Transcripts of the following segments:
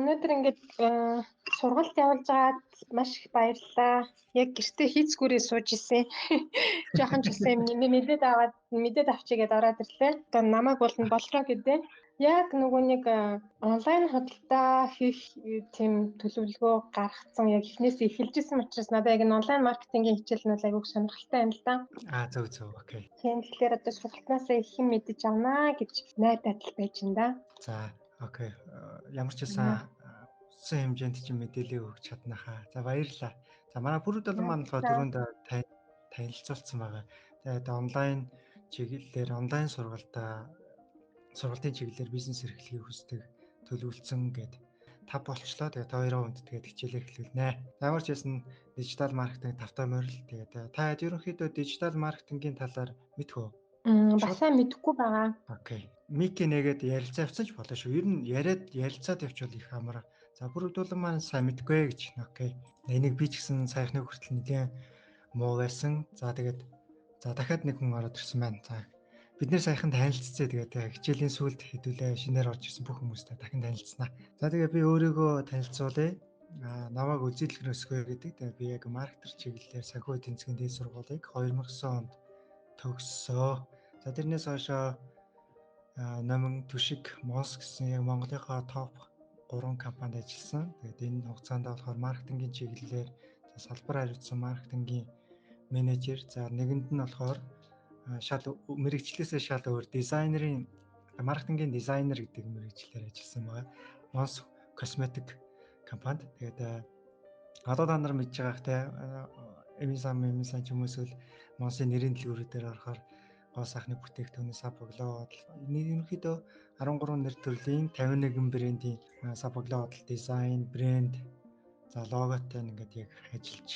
Өнөөдөр ингээд сургалт явуулж байгаад маш их баярлалаа. Яг гэртээ хийцгүүрээ сууж исэн. Жохон ч гэсэн юм мэдээд аваад мэдээд авчигээд ороод ирлээ. Одоо намайг бол Болроо гэдэг. Яг нөгөө нэг онлайн худалдаа хийх тийм төлөвлөгөө гаргацсан яг эхнээсээ эхэлж исэн учраас надад яг энэ онлайн маркетингийн хичээл нь бол айгүй сонирхолтой юм л да. Аа, зөв зөв. Окей. Тийм, тэгэхээр одоо сургалтнаасаа их юм мэдэж авнаа гэж найдаад л байж энэ да. За, окей. Ямар ч байсан өссөн хэмжээнд чинь мэдээлэл өгч чадна хаа. За, баярлалаа. За, манай бүрүүд маань болохоор түрүүнд танилцуулсан байгаа. Тэгээд онлайн чиглэлээр онлайн сургалтын чиглэлээр бизнес эрхлэхийг хүсдэг төлөвлөсөн гэд тав болчлоо. Тэгээд та хоёрын хүнд тэгээд хичээлээ эхлүүлнэ. Ямар ч байсан дижитал маркетинг тавтай морил. Тэгээд та ерөнхийдөө дижитал маркетингийн талаар мэдэх үү? Бас сайн мэдэхгүй байгаа. Окей. Мики нэгээд ярилцаа явцсан ч болно шүү. Ер нь яриад ярилцаад явчвал их амар. За, бүрүүдүүлэн маань сайн мэдэхгүй гэж. Окей. Энийг би ч гэсэн саяхны хүртэл нэлээд муу байсан. За, тэгээд за дахиад нэг хүн ороод ирсэн байна. За, бид нэр саяхан танилццээ. Тэгээд хичээлийн сүүлд хэдүүлээ шинээр орж ирсэн бүх хүмүүстэй дахин танилцсанаа. За, тэгээд би өөрийгөө танилцуулъя. Намайг Үзэлгэр Өсгөө гэдэг. Тэгээд би яг маркетер чиглэлээр санхүү эдийн засгийн дээд сургуулийг 2009 онд төгссөө. За, тэрнээс хойшоо Номин Түшиг Монс гэсэн яг Монголынхаа топ 3 компанид ажилласан. Тэгээд энэ хугацаанд болохоор маркетингийн чиглэлээр салбар хариуцсан маркетингийн менежер. За, нэгэнд нь болохоор шал мэрэгчлээсээ шал өөр дизайнерын маркетингийн дизайнер гэдэг мэрэгчлэр ажилласан байгаа. Монс косметик компанид. Тэгээд одоо та нар мэдж байгаах те Эмисан ч юм уу эсвэл Монсын нэрийн дэлгүүрүүдээр орохоор гоо сайхны бүтээгдэхүүний сабоглоо бодол. Ерөнхийдөө 13 нэр төрлийн 51 брендийн сабоглоо бодол дизайн, брэнд, за логотой ингээд яг ажиллаж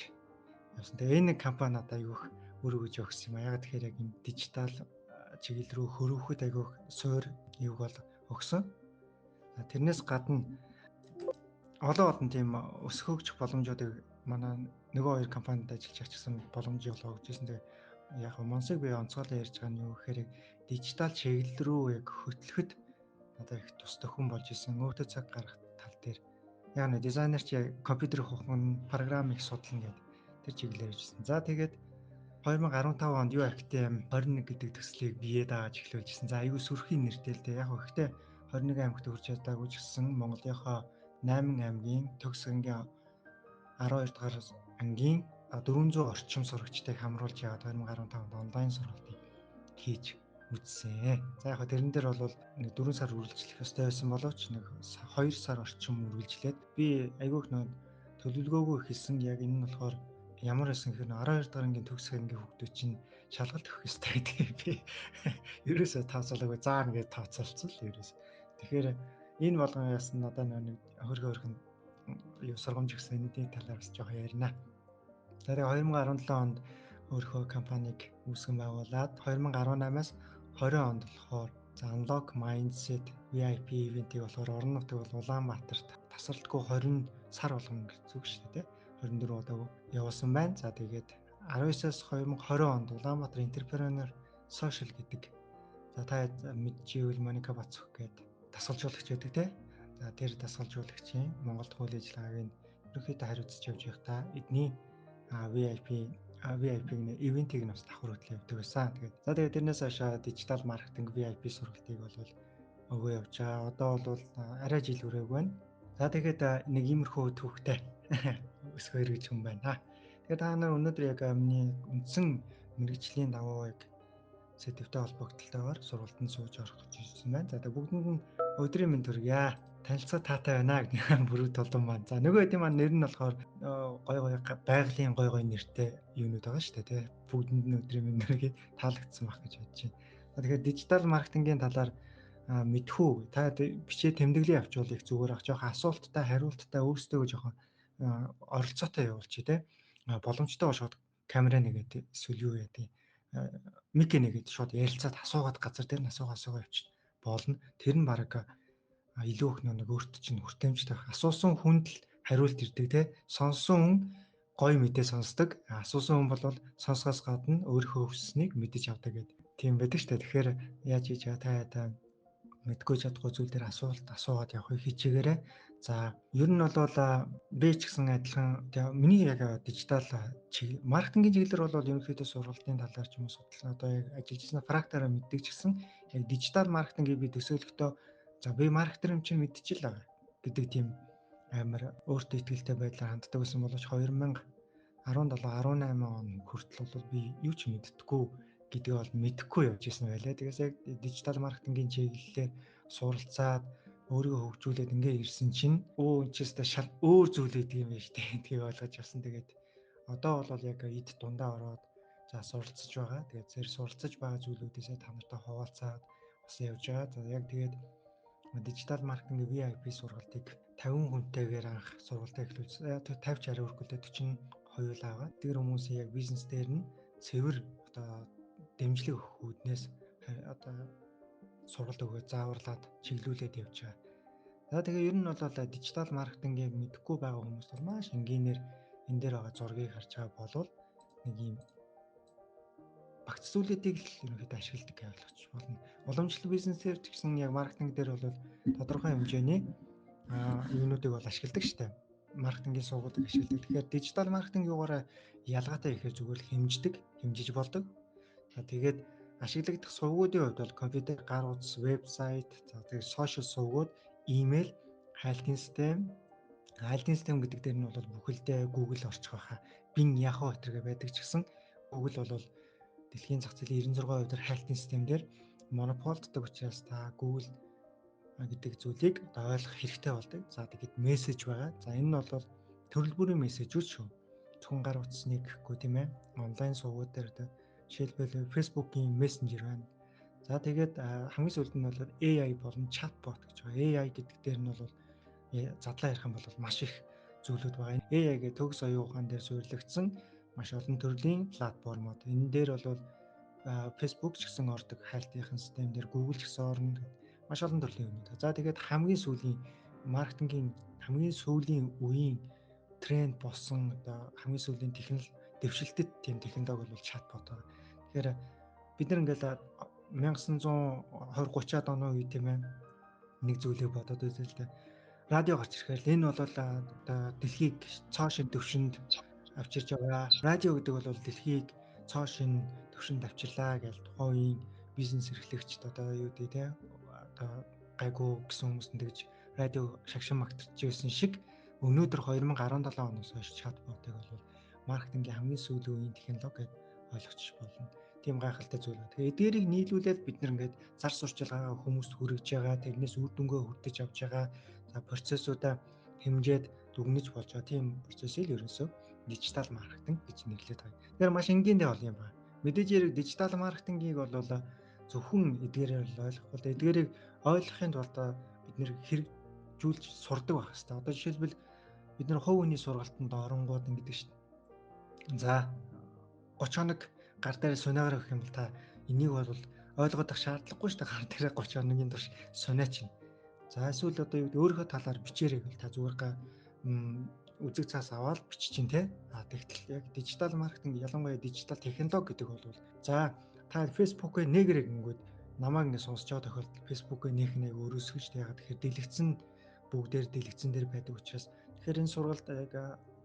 явсан. Тэгээ энэ компани надад айгүйх үр өгж өгсөн юм а. Яг тэгэхээр яг энэ дижитал чиглэл рүү хөрвөхөд айгүйх суур юуг бол өгсөн. Тэрнээс гадна олон тийм өсгөх боломжуудыг манай нөгөө хоёр компанид ажиллаж байгаа ч боломжийг бол өгч ирсэн. Тэгээ яг Монсыг би онцгойлон ярьж байгаа нь юу гэхээр дижитал чиглэл рүү яг хөтлөхөд надад их тус төхөн болж исэн. Өөртөө цаг гаргах тал дээр яг нэг дизайнер чи компьютер хөхөн програм их судлана гэдэг тэр чиглэлээр ажилласан. За, тэгээд 2015 онд UACTM 21 гэдэг төслийг бие дааж эхлүүлжсэн. За, айгүй сүрхийн нэртэй л дээ. Яг гэхдээ 21 аймагт хүрч чадаагүй ч гэсэн Монголынхоо 8 аймгийн төгс ангийн 12 дугаар ангийн 400 орчим сурагчдыг хамруулж яваад 2015 онд онлайн сургалтыг хийж үзсэн. За, яг тэрэн дээр бол нэг 4 сар үргэлжлэх ёстой байсан боловч нэг 2 сар орчим үргэлжлээд би айгүйх нөө төлөвлөгөөгөө эхэлсэн. Яг энэ нь болохоор ямар байсан гэхээр 12 дахь ангийн төгс ангийн хүүхдүүд чинь шалгалт өгөх ёстой гэдгийг би ерөөсөө тооцоолоогүй заа нэгээд тооцоолцсон л ерөөс. Тэгэхээр энэ болгон яасан надад нэг хөргөн юу сургамж өгсөн энэний талаар бас жоохон ярина. Тэгээ 2017 онд өөрийнхөө компанийг үүсгэн байгуулад 2018-аас 20 онд болохоор за Unlock Mindset VIP event-ийг болохоор орон нутаг бол Улаанбаатарт тасралтгүй 20 сар болгон гэж зүг шүү дээ. 24 удаа явуулсан байна. За, тэгээд 19-аас 2020 онд Улаанбаатар Entrepreneur Social гэдэг за та мэдчихвэл Моника Бацх гэдэг дасгалжуулагч байдаг те. За, тэр дасгалжуулагчийн Монголд үйл ажиллагааг нь ерөнхийдөө хариуцж явж байхдаа эдний VIP VIP-г ивентийг нь бас давхар хөтлөө явдаг байсан. Тэгээд за тэгээд тэрнээс хойш дижитал маркетинг VIP сургалтыг бол өгөө явж байгаа. Одоо бол арай жил хүрээгүй байна. За, тэгээд нэг иймэрхүү төвхтэй өсгөө эргэж хүн байна. Тэгэхээр та нар өнөөдөр яг миний үндсэн мэргэжлийн дагуу яг сэдвтэй холбогдлолтойгоор сургалтанд сууж орох гэж ирсэн байна. За, тэгээд бүгдэнд нь өдрийн мэнд хүргье. Танилцаа таатай байна гэдэг бүрүү тулдан маань. За, нөгөө хэдийн маань нэр нь болохоор гой гой байгалийн гой гой нэртэй юунууд байгаа шүү дээ, тий. Бүгдэнд нь өдрийн мэнд хүргье, таалагдсан байх гэж бодож байна. Тэгэхээр дижитал маркетингийн талаар мэдхүү та бичээ тэмдэглээ авчвал их зүгээр ах жоох асуулттай хариулттай өөрсдөө жоохон оролцоотой явуулчих тий. Боломжтой шууд камера нэгээд эсвэл юу яа тий. Мик нэгээд шууд ярилцаад асуугаад газар дээр нь асуугаа явчих болно. Тэр нь баг илүү их нэг өөрт чинь хүртээмжтэй байх. Асуусан хүнд л хариулт ирдэг те. Сонссон хүн гоё мэдээ сонсдог. Асуусан хүн бол сонсгоос гадна өөрийнхөө хүссэнийг мэдэж авдаг гэдэг тийм байдаг шүү дээ. Тэгэхээр яаж хийж та мэдгүй чадахгүй зүйл дээр асуулт асуугаад явахыг хичээгээрэй. За ер нь бол би ч гэсэн адилхан миний яг дижитал маркетингийн чиглэлээр бол ерөнхийдөө сургалтын талаар ч юм уу судлаа одоо яг ажиллаж байсан практикаараа мэддэг ч гэсэн яг дижитал маркетингийг би төсөөлөхдөө за би маркетер юм чинь мэдчихэл байгаа гэдэг тийм амар өөртөө итгэлтэй байдлаар ханддаг байсан боловч 2017 18 он хүртэл бол би юу ч мэддэггүй гэдгийг бол мэдэхгүй явж исэн байлаа. Тэгээс яг дижитал маркетингийн чиглэлээр суралцаад өөрийгөө хөгжүүлээд ингээ ирсэн чинь өө энэ ч шал өөр зүйл гэдэг юм байна шүү дээ. гэдгийг ойлгож авсан. Тэгээд одоо бол яг эд дундаа ороод за суралцж байгаа. Тэгээд зэрэг суралцж байгаа зүйлүүдээсээ та нартай хуваалцаад бас явж байгаа. За яг тэгээд дижитал маркетингийн VIP сургалтыг 50 хүнтэйгээр анх сургалтаа эхлүүлсэн. 50 ч арай өргөлдөө 42 аваад. Тэр хүмүүсийн яг бизнес дээр нь цэвэр одоо дэмжлэг өгөх үүднээс одоо сургалт өгөө зааварлаад чиглүүлээд явж байгаа. За тэгээ ер нь бол дижитал маркетингийг мэдэхгүй байгаа хүмүүс бол маш энгийнээр энэ дээр байгаа зургийг харж байгаа болвол нэг юм багц зүйлүүдийг л ерөнхийдөө ашигладаг гэж ойлгож болно. Уламжлал бизнесээр ч гэсэн яг маркетинг дээр бол тодорхой хэмжээний юунуудыг бол ашигладаг шүү дээ. Маркетингийн сувгуудыг ашигладаг. Тэгэхээр дижитал маркетинг юугаараа ялгаатай ихээр зүгээр л хэмждэг, хэмжиж болдог. За тэгээд ашиглагдах сувгуудын хувьд бол компьютер, гар утас, вебсайт, за тэгээд сошиал сувгууд, имэйл, хайлтын систем. Хайлтын систем гэдэг дээр нь бол бүхэлдээ Google орчих байхаа. Bing, Yahoo гэтэргээ байдаг ч гэсэн Google бол дэлхийн зах зээлийн 96% дээр хайлтын систем дээр монополддаг учраас та Google гэдэг зүйлийг одоо ойлгох хэрэгтэй болдог. За тэгээд мессеж байгаа. За энэ нь бол төрөл бүрийн мессежүүд шүү. Зөвхөн гар утасны гэхгүй тийм ээ. Онлайн сувгууд дээр одоо жишээлбэл Facebook-ийн мессенжер байна. За тэгээд хамгийн сүүлд нь бол AI болон чатбот гэж байгаа. AI гэдэг дээр нь бол задлаа ярих юм бол маш их зүйлүүд байгаа. AI гэх төгс оюун ухаан дээр суурилагдсан маш олон төрлийн платформуд. Энэ дээр бол Facebook ч гэсэн ордог, хайлтын систем дээр Google ч гэсэн орно. Маш олон төрлийн юмнууд. За тэгээд хамгийн сүүлийн маркетингийн хамгийн сүүлийн үеийн тренд болсон одоо хамгийн сүүлийн технологи дэвшилтэт тийм технологи бол чатбот байгаа. Тэгэхээр бид нар ингээл 1920 30-аад оны үе тийм ээ нэг зүйлийг бодоод үзэл л дээ. Радио гарч ирэхээр энэ бол одоо дэлхийг цоо шин төвшөнд авчирч байгаа. Радио гэдэг бол дэлхийг цоо шин төвшөнд авчирлаа гэж тухайн үеийн бизнес эрхлэгчд одоо юу гэдэг те одоо гайгүй гэсэн хүмүүс нь тэгж радио шагшин магтарч байсан шиг өнөөдөр 2017 оноос хойш чатботыг бол маркетингийн хамгийн сүүлийн үеийн технологи гэж ойлгочих болно. Тийм гайхалтай зүйл байна. Тэгээ эдгээрийг нийлүүлээд бид нар ингээд зар сурчилгаа хүмүүст хүргэж байгаа, тэрнээс үр дүнгээ хүртэж авч байгаа. За процессуудаа хэмжээд дүгнэж болж байгаа. Тийм процессыг л ерөнхийдөө дижитал маркетинг гэж нэрлэдэг байна. Тэгэхээр маш энгийн дээ бол юм байна. Мэдээж хэрэг дижитал маркетингийг бол зөвхөн эдгээрээр л ойлгох бол эдгээрийг ойлгохын тулд бид нэр хэрэгжүүлж сурдаг байх хэрэгтэй. Одоо жишээлбэл бид нар хувь хүний сургалтанд оронгууд ингэдэг шүү дээ. За 30 хоног гар дээр сунаагаар өгөх юм бол та энийг бол ойлгох шаардлагагүй шүү дээ. Гар дээр 30 хоногийн турш сунаа чинь. За эсвэл одоо юу гэдэг өөрийнхөө талаар бичээрэй гэвэл та зүгээр үзэг цаас аваад бичиж чинь те. А тэгтэл яг дижитал маркетинг ялангуяа дижитал технологи гэдэг бол за та Facebook-ыг нээгэрэй гингүүд намайг ингэ сонсож байгаа тохиолдолд Facebook-ыг нээх нэг өөрөөсгөж тэ яагаад тэгэхээр дэлгэцэн бүгдээр дэлгэцэн дээр байдаг учраас тэгэхээр энэ сургалт яг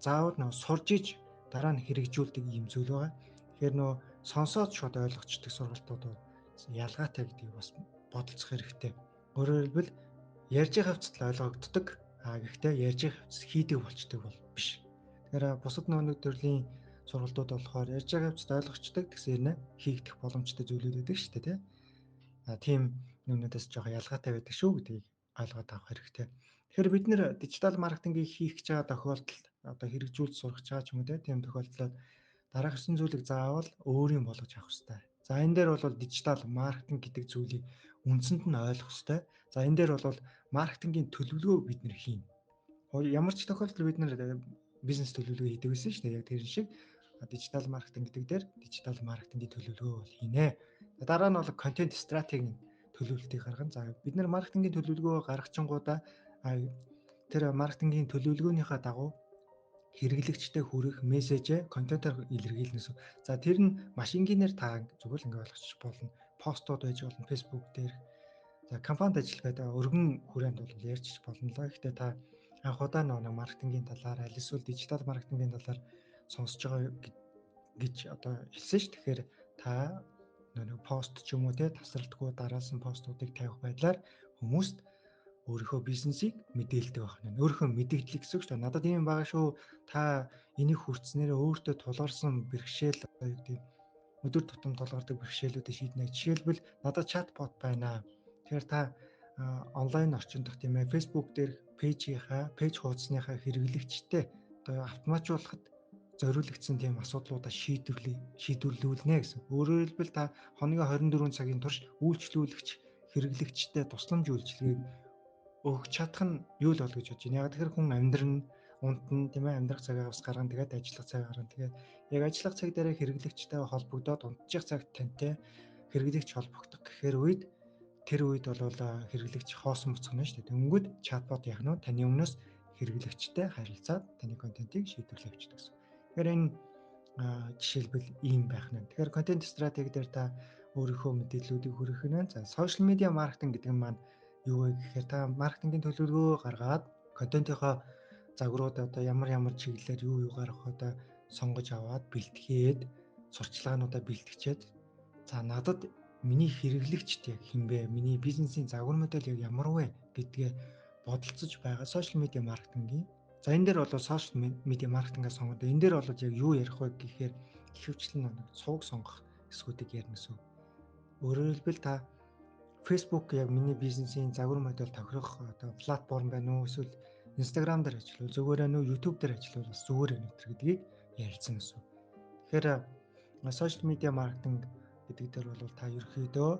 заавал нөө сурж иж дараа нь хэрэгжүүлдэг юм зүйл байгаа. Тэгэхээр нөө сонсоод шууд ойлгочдөг сургалтууд бол ялгаатай гэдгийг бас бодолцох хэрэгтэй. Өөрөөр хэлбэл ярьж байгаа хэвцэл ойлгогддог. А гэхдээ ярьж байгаа хэвцэл хийдэг болчдөг бол биш. Тэгэхээр бусад нөө нэг төрлийн сургалтууд болохоор ярьж байгаа хэвцэл ойлгочдөг тэгсээр нэ хийгдэх боломжтой зүйлүүд байдаг шүү дээ, тий. А тийм юмнуудаас жоохон ялгаатай байдаг шүү гэдгийг ойлгоод авах хэрэгтэй. Тэгэхээр бид нэр дижитал маркетингийг хийх гэж байгаа тохиолдолд одоо хэрэгжүүлж сурах гэж байгаа ч юм уу тийм тохиолдолд дараах 9 зүйлийг заавал өөрийн болгож авах хэрэгтэй. За энэ дээр бол дижитал маркетинг гэдэг зүйлийг үндсэнд нь ойлгох хэрэгтэй. За энэ дээр бол маркетингийн төлөвлөгөө бид нэр хийнэ. Ямар ч тохиолдолд бид нэр бизнес төлөвлөгөө хийдэг байсан шүү дээ. Яг тэр шиг дижитал маркетинг гэдэг дээр дижитал маркетингийн төлөвлөгөө бол хийнэ. Дараа нь бол контент стратегийн төлөвлөлтийг гаргана. За бид нэр маркетингийн төлөвлөгөө гаргачингуудаа тэр маркетингийн төлөвлөгөөнийхөө дагуу хэрэглэгчтэй хүрэх мессежээ контентоор илэрхийлнэ гэсэн. За тэр нь маш энгийнээр та зүгээр л ингэ ойлгочих болно. Постууд байж болно Facebook дээр. За компанид ажил байдаг өргөн хүрээнд бол ярьчих болно л. Гэхдээ та Анх удаа нэг маркетингийн талаар, аль эсвэл дижитал маркетингийн талаар сонсож байгаа гэж одоо хэлсэн ш. Тэгэхээр та нэг пост ч юм уу те тасралтгүй дараалсан постуудыг тавих байдлаар хүмүүст өөрийнхөө бизнесийг мэдээлдэг байх нь. Өөрийнхөө мэдээлэл гэсэн үг шүү дээ. Надад ийм байгаа шүү. Та энийг хүртснээрээ өөртөө тулгарсан бэрхшээл одоо юу гэдэг өдөр тутам тулгардаг бэрхшээлүүдийг шийднэ. Жишээлбэл надад чатбот байна. Тэгэхээр та онлайн орчин дох тийм ээ Facebook дээр пэйжийнхаа, пэйж хуудасныхаа хэрэглэгчтэй одоо автоматжуулахад зориулагдсан тийм асуудлуудаа шийдвэрлүүлнэ гэсэн. Өөрөөр хэлбэл та хоногийн 24 цагийн турш үйлчлүүлэгч хэрэглэгчтэй тусламж үйлчилгээг өгч чадах нь юу л бол гэж бодож байна. Яг тэгэхээр хүн амьдрна, унтна, тийм ээ, амьдрах цагаа бас гаргана, тэгээд ажиллах цаг гаргана. Тэгээд яг ажиллах цаг дээрээ хэрэглэгчтэй холбогдоод унтчих цагт тантай хэрэглэгч холбогдох гэхээр үед тэр үед бол хэрэглэгч хоосон буцах нь шүү дээ. Тэнгүүд чатбот яах нь таны өмнөөс хэрэглэгчтэй харилцаад таны контентыг шийдвэрлэх явчихдаг гэсэн. Тэгэхээр энэ жишээлбэл ийм байх нь. Тэгэхээр контент стратеги дээр та өөрийнхөө мэдээллүүдийг хүргэх нь. За social media маркетинг гэдэг нь маань юу вэ гэхээр та маркетингийн төлөвлөгөө гаргаад контентынхоо загварууд одоо ямар ямар чиглэлээр юу юу гаргах одоо сонгож аваад бэлтгээд сурчлагаануудаа бэлтгэчээд за надад миний хэрэглэгчд яг хэн бэ? Миний бизнесийн загвар модель яг ямар вэ гэдгээ бодолцож байгаа social media маркетингийн. За энэ дээр бол social media маркетингаа сонгоод энэ дээр бол яг юу ярих вэ гэхээр ихэвчлэн сувг сонгох хэсгүүдийг ярина гэсэн. Өөрөөр хэлбэл та Facebook яг миний бизнесийн загвар модель тохирох одоо платформ байна уу эсвэл Instagram дээр ажиллавал зүгээр ээ нүү YouTube дээр ажиллавал бас зүгээр ээ нэтэр гэдгийг ярилцсан гэсэн. Тэгэхээр social media маркетинг гэдэг дээр бол та ерөнхийдөө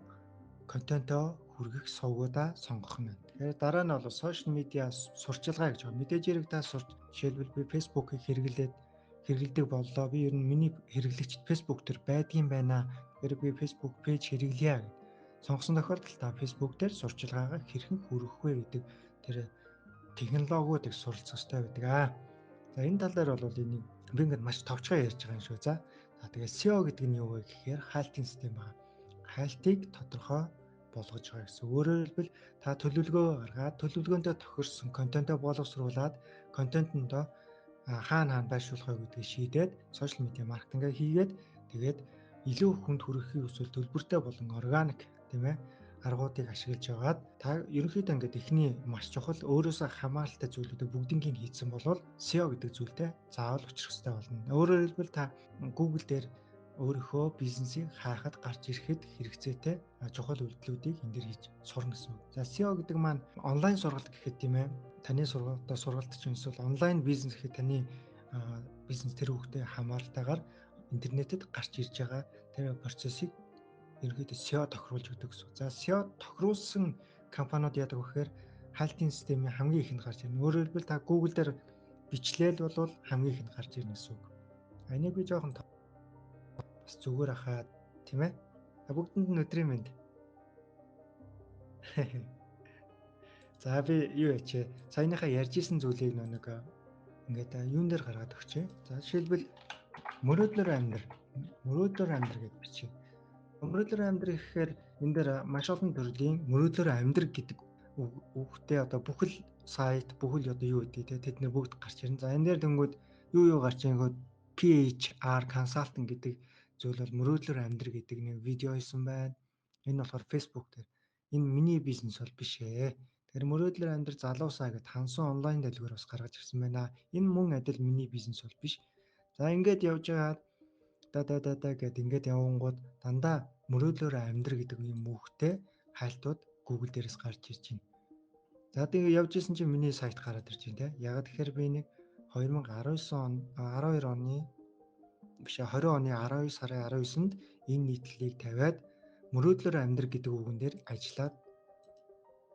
контентоо хүргэх сувгуудаа сонгох нь. Тэгэхээр дараа нь бол social media сурчлагаа гэж байна. Мэдээж хэрэг та жишээлбэл би Facebook-ыг хэрэглэдэг боллоо. Би ер нь миний хэрэглэгчд Facebook дээр байдгийн байна. Тэгэхээр би Facebook пэйж хэрэглэе гэдэг. Сонгосон тохиолдолд та Facebook дээр сурчлагаагаа хэрхэн хүргэх вэ гэдэг тэр технологиудыг суралцах хэрэгтэй байдаг аа. За энэ тал дээр бол энийг би ингээд маш товчхон ярьж байгаа юм шүү. За тэгээд SEO гэдэг нь юу вэ гэхээр хайлтын систем байна. Хайлтыг тодорхой болгож байгаа гэсэн. Өөрөөр хэлбэл та төлөвлөгөө гаргаад төлөвлөгөөндөө тохирсон контентоо боловсруулад контентэндөө хаана хаана байршуулах вэ гэдгийг шийдээд social media маркетингаа хийгээд тэгээд илүү хүнд хүрэхийг хүсвэл төлбөртэй болон органик тийм ээ аргуудыг ашиглаж байгаад та ерөнхийдөө ингээд эхний маш чухал өөрөөсөө хамааралтай зүйлүүдийг бүгднийг хийцэн болвол SEO гэдэг зүйлтэй заавал учрах хэрэгтэй болно. Өөрөөр хэлбэл та Google дээр өөрийнхөө бизнесийг хаахад гарч ирэхэд хэрэгцээтэй чухал үйлдэлүүдийг энэ дэр хийж сурна гэсэн үг. За SEO гэдэг маань онлайн сургалт гэхэд тийм ээ таны сургалт одоо сургалт чинь эсвэл онлайн бизнес гэхэд таны бизнес тэр хүүхдэд хамааралтайгаар интернетэд гарч ирж байгаа тэр процессыг ерөнхийдөө SEO тохируулж өгдөг гэсэн. За SEO тохируулсан компаниуд яадаг вэ гэхээр хайлтын системийн хамгийн ихэнд гарч ирнэ. Өөрөөр хэлбэл та Google дээр бичлээл болвол хамгийн ихэнд гарч ирнэ гэсэн үг. Энийг би жоохон бас зүгээр ахаа тийм ээ. Та бүгдэнд нь өдрийн мэнд. За би юу ячээ. Саяныхаа ярьж исэн зүйлийг нэг ингээд юун дээр гаргаад өгчээ. За жишээлбэл мөрөөдлөөр амьдр. Мөрөөдлөөр амьдр гэд бичээ. Мөрөөдлөөр амьдр гэхээр энэ дээр маш олон төрлийн мөрөөдлөөр амьдр гэдэг үгтэй одоо бүхэл сайт, бүхэл одоо юу гэдэг те тэд нэр бүгд гарч ирнэ. За энэ дээр тэнгүүд юу гарч ирэнгүүт PHR consulting гэдэг зүйл бол мөрөөдлөөр амьдр гэдэг нэг видео хийсэн байна. Энэ болохоор Facebook дээр. Энэ миний бизнес бол биш ээ. Тэгэхээр мөрөөдлөөр амьдр залуусаа гэд хансан онлайн дэлгүүр бас гаргаж ирсэн байна. Энэ мөн адил миний бизнес бол биш. За ингээд явж байгаад да да да да гэд ингээд явангууд дандаа мөрөөдлөөр амьдр гэдэг юм үгтэй хайлтууд Google дээрээс гарч ирж байна. За тэгээ явж исэн чинь миний сайт гараад ирж байна те. Яг тэгэхээр би нэг 2019 он 12 оны биш 20 оны 12 сарын 19-нд энэ нийтлэлийг тавиад мөрөөдлөөр амьдр гэдэг үгэн дээр ажиллаад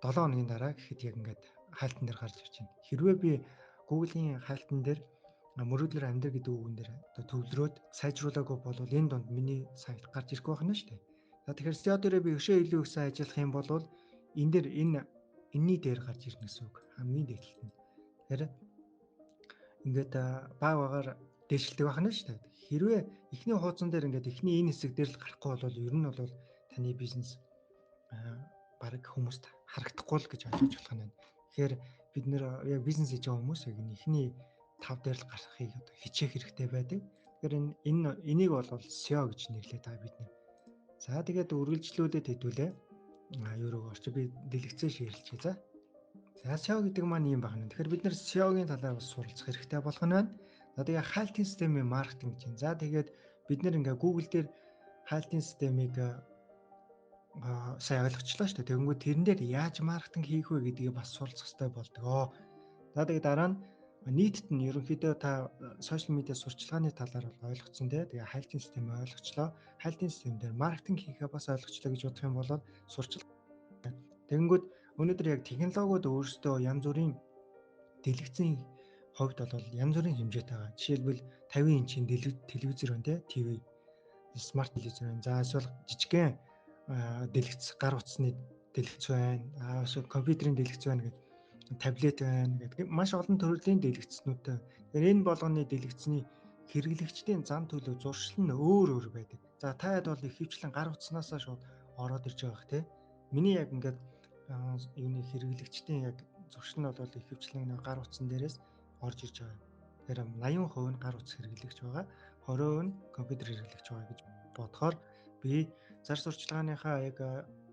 7 хоногийн дараа гэхэд яг ингээд хайлтан дээр гарч ирж байна. Хэрвээ би Google-ийн хайлтан дээр мөрөөдлөөр амьдр гэдэг үгэн дээр одоо төвлөрөөд сайжруулаагүй бол энэ донд миний сайт гарч ирэхгүй байх нь шүү дээ. За тэгэхээр SEO дээр би өшөө илүү их сайн ажиллах юм бол энэ дээр энэний дээр гарч ирнэ гэсэн үг. Хамгийн дээд талд нь. Тэгэхээр ингээд баг багаар дээшилдэг байх нь шүү дээ. Хэрвээ эхний хуудсан дээр ингээд эхний энэ хэсэг дээр л гарахгүй бол ер нь бол таны бизнес бараг хүмүүст харагдахгүй л гэж ойлгож болох нь байна. Тэгэхээр Бид нэр яг бизнес хийж байгаа хүмүүс яг энэ эхний 5 дээр л гарахыг одоо хичээх хэрэгтэй байдаг. Тэгэхээр энийг бол SEO гэж нэрлэдэг та бид нар. За тэгээд үргэлжлүүлээд хэдүүлээ. Юу руу орч би дэлгэцээ ширлэчихье за. За SEO гэдэг маань ийм байна. Тэгэхээр бид нар SEO-гийн талаар бас суралцах хэрэгтэй болох нь байна. За тэгээ хайлтын системийн маркетинг гэж байна. За тэгээд бид нар ингээ Google дээр хайлтын системийг сайн ойлгочлоо шүү дээ. Тэгэнгүүт тэрэн дээр яаж маркетинг хийх вэ гэдгийг бас суралцах хэрэгтэй болдгоо. За тэгээ дараа нь нийтэд нь ерөнхийдөө та сошиал медиа сурчлагын талаар бол ойлгоцсон тий. Тэгээ хайлтын систем ойлгочлоо. Хайлтын систем дээр маркетинг хийхээ бас ойлгочлоо гэж бодох юм бол сурчлага. Тэгэнгүүт өнөөдөр яг технологиуд өөрсдөө янз бүрийн дэлгэцийн хувьд бол янз бүрийн хэмжээтэй байгаа. Жишээлбэл 50 инчийн телевизэр байна тий. ТV смарт телевизэр байна. За эсвэл жижигхэн дэлгэц гар утасны дэлгэц байна. Эсвэл компьютерийн дэлгэц байна гэдэг таблет байна гэдэг маш олон төрлийн дэлгэцнүүдтэй. Тэгэхээр энэ болгоны дэлгэцний хэрэглэгчдийн зам төлөв зуршил нь өөр өөр байдаг. За та хэд бол ихэвчлэн гар утаснаасаа шууд ороод ирж байгаа бох тий. Миний яг ингээд юуны хэрэглэгчдийн яг зуршил нь бол ихэвчлэн гар утсан дээрээс орж ирж байгаа. Тэгэхээр 80% нь гар утас хэрэглэгч байгаа, 20% нь компьютер хэрэглэгч байгаа гэж бодохоор би зар сурчлагынхаа яг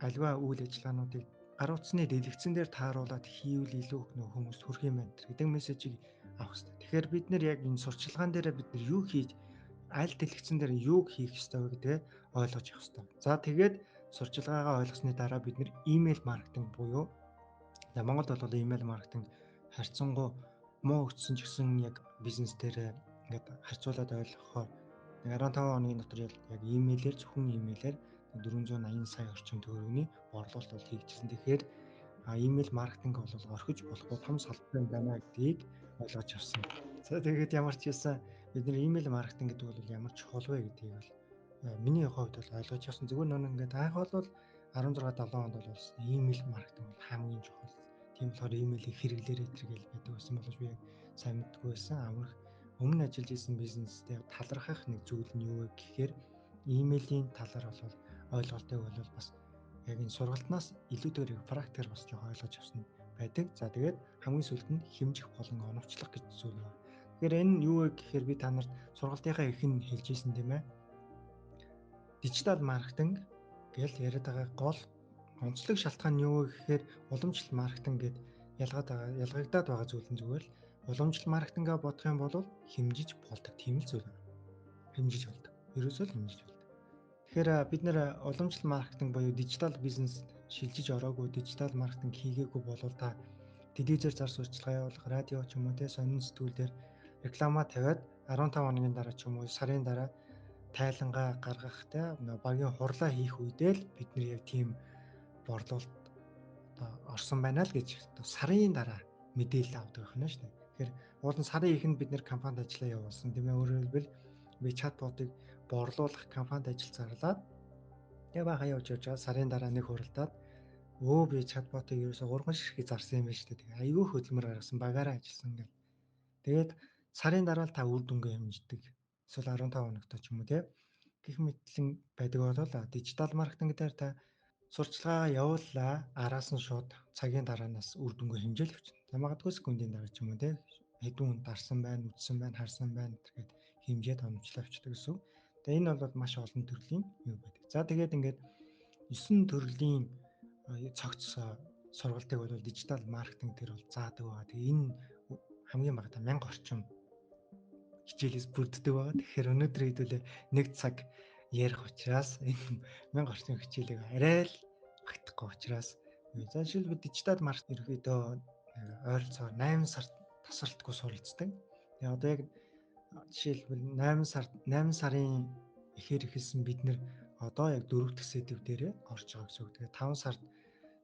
альва үйл ажиллагаануудыг гар утасны дэлгэцэн дээр тааруулаад хийвэл илүү их нөх хүмүүст хүрэх юм байна гэдэг мессежийг авах хэрэгтэй. Тэгэхээр бид нэр яг энэ сурчлагын дээр бид нар юу хийж аль дэлгэцэн дээр юуг хийх ёстой вэ гэдгээ ойлгож явах ёстой. За тэгээд сурчлагаагаа ойлгосны дараа бид нэр имэйл маркетинг буюу за Монголд бол имэйл маркетинг харьцангуй муу өгсөн ч гэсэн яг бизнес дээр ингээд харьцуулаад ойлгохоор 15 хоногийн дотор яг имэйлээр зөвхөн имэйлээр 480 сая орчим төгрөгийн борлуулалт бол хийгдсэн. Тэгэхээр имэйл маркетинг бол орхиж болохгүй том салбар юм байна гэдгийг ойлгож авсан. За тэгээд ямар ч байсан бид нар имэйл маркетинг гэдэг бол ямар чухал вэ гэдгийг бол миний хувьд бол ойлгож авсан. Зүгээр нөө ингээд анх бол 16 7 онд бол имэйл маркетинг бол хамгийн чухал. Тийм болохоор имэйлийг хэрэглээрэй гэж байдаг байсан боловч би сайн мэддэггүй байсан. Амарх өмнө ажиллаж исэн бизнестэй талархах нэг зүйл нь юу вэ гэхээр имэйлийн талаар бол ойлголтыг бол бас яг энэ сургалтнаас илүүтэйгээр практикээр бас жоохон ойлгож авсан байдаг. За тэгээд хамгийн сүүлд нь хэмжих болон оновчлох гэж зүйл байна. Тэгэхээр энэ юу вэ гэхээр би та нарт сургалтынхаа эхэн хэлж ирсэн тийм ээ. Дижитал маркетинг гэж яриад байгаа гол онцлог шалтгаан нь юу вэ гэхээр уламжлалт маркетинг гэд ялгаад байгаа, ялгагдаад байгаа зүйл нь зүгээр л уламжлалт маркетингаа бодох юм бол хэмжиж болдог тийм л зүйл байна. Хэмжиж болдог. Ерөөсөө л хэмжиж болдог. Тэгэхээр бид нэр уламжлалт маркетинг буюу дижитал бизнес шилжиж ороогүй, дижитал маркетинг хийгээгүй болвол та телевизээр зар сурталчилгаа явуулах, радио ч юм уу те сонин сэтгүүлээр реклама тавиад 15 хоногийн дараа ч юм уу сарын дараа тайлангаа гаргах те багийн хурлаа хийх үедээ л бид нэр яг тийм борлуулалт одоо орсон байна л гэж одоо сарын дараа мэдээлэл авдаг байна шүү дээ. Тэгэхээр уул нь сарын эхэнд бид нэр компанид ажиллаа явуулсан тийм ээ. Өөрөөр хэлбэл би чатботыг борлуулах компанид ажил зарлаад тэгээ баха явж байгаа сарын дараа нэг хуралдаад би чатботыг ерөөсө 3 ширхэг зарсан юм байна шүү дээ. Тэгээ айгүй хөдөлмөр гаргасан, багаараа ажилласан гэл. Тэгээд сарын дараа л та үр дүнгээ хэмждэг. Эсвэл 15 хоногт ч юм уу тий. Гэх мэтлэн байдаг бол дижитал маркетинг дээр та сурчлагаа явууллаа, араас нь шууд цагийн дараанаас үр дүнгээ хэмжээл явчихна. За магадгүй секундын дараа ч юм уу тий. Хэдэн хүн дарсан байна, үзсэн байна, харсан байна гэдгээд хэмжээд оновчлоо авчдаг гэсэн. Тэгээ энэ бол маш олон төрлийн юу байдаг. За тэгээд ингээд 9 төрлийн цогц сургалтыг бол дижитал маркетинг дээр бол заадаг байгаа. Тэгээ энэ хамгийн багадаа 1000 орчим хичээлээс бүрддэг байгаа. Тэгэхээр өнөөдөр хэдүүлээ нэг цаг ярих учраас энэ 1000 орчим хичээлийг арай л багтахгүй учраас за жишээлбэл дижитал маркетинг ерөөдөө ойролцоогоор 8 сар тасралтгүй суралцдаг. Тэгээ одоо яг жишээлбэл 8 сарын эхээр эхэлсэн бид нэр одоо яг 4 дахь сэдв дээрээ орж байгаа гэсэн үг. Тэгээ 5 сард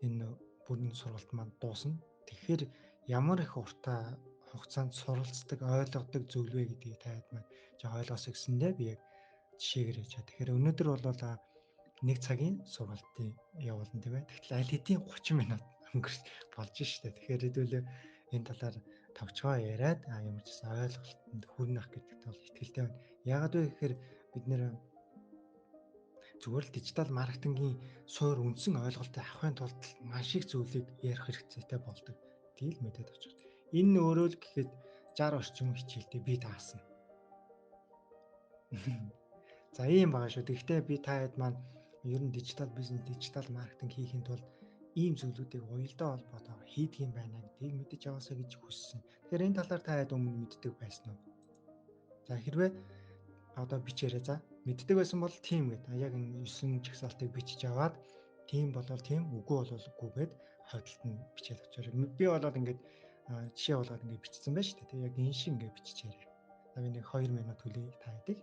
энэ бүрэн сургалт маань дуусна. Тэгэхээр ямар их уртаа хугацаанд суралцдаг, ойлгодог зүйл вэ гэдгийг таад маань жоо ойлгосоо гэсэндээ би яг жишээгээр ярьж байгаа. Тэгэхээр өнөөдөр бол нэг цагийн сургалтын явуулна тийм ээ. Тэгтэл аль хэдийн 30 минут өнгөрч болж штэ. Тэгэхээр хэдүүлээ энэ талаар товчгоо яриад ямар ч гэсэн ойлголтод хүрнэ ах гэдэгт бол итгэлтэй байна. Яагаад вэ гэхээр бид нэр зүгээр л дижитал маркетингийн суур үндсэн ойлголтыг авахын тулд маш их зүйлийг ярих хэрэгцээтэй болдог. гэдгийг л мэдээд авчих. Энэ нь өөрөө л гэхэд 60 орчим хичээлдээ би таасан. За ийм байгаа шүү. Тэгэхдээ би та хэд маань ер нь дижитал бизнес, дижитал маркетинг хийхин тулд ийм зүйлүүдийг уялдаа холбоотойгоор хийдэг юм байна гэдгийг мэдэж аваасаа гэж хүссэн. Тэгэхээр энэ талаар та хэд өмнө мэддэг байсан уу? За хэрвээ одоо бичээрэй за. Мэддэг байсан бол тийм гэдэг. Яг энэ 9 жагсаалтыг бичиж аваад тийм болол тийм, үгүй болол үгүй гэд хойдолд нь бичээд авчаарай. Би болоод ингээд жишээ болгоод ингээд бичсэн байж шүү дээ. Яг энэ шиг ингээд биччихээрэй. За би нэг 2 минут хүлээе та хэдийг.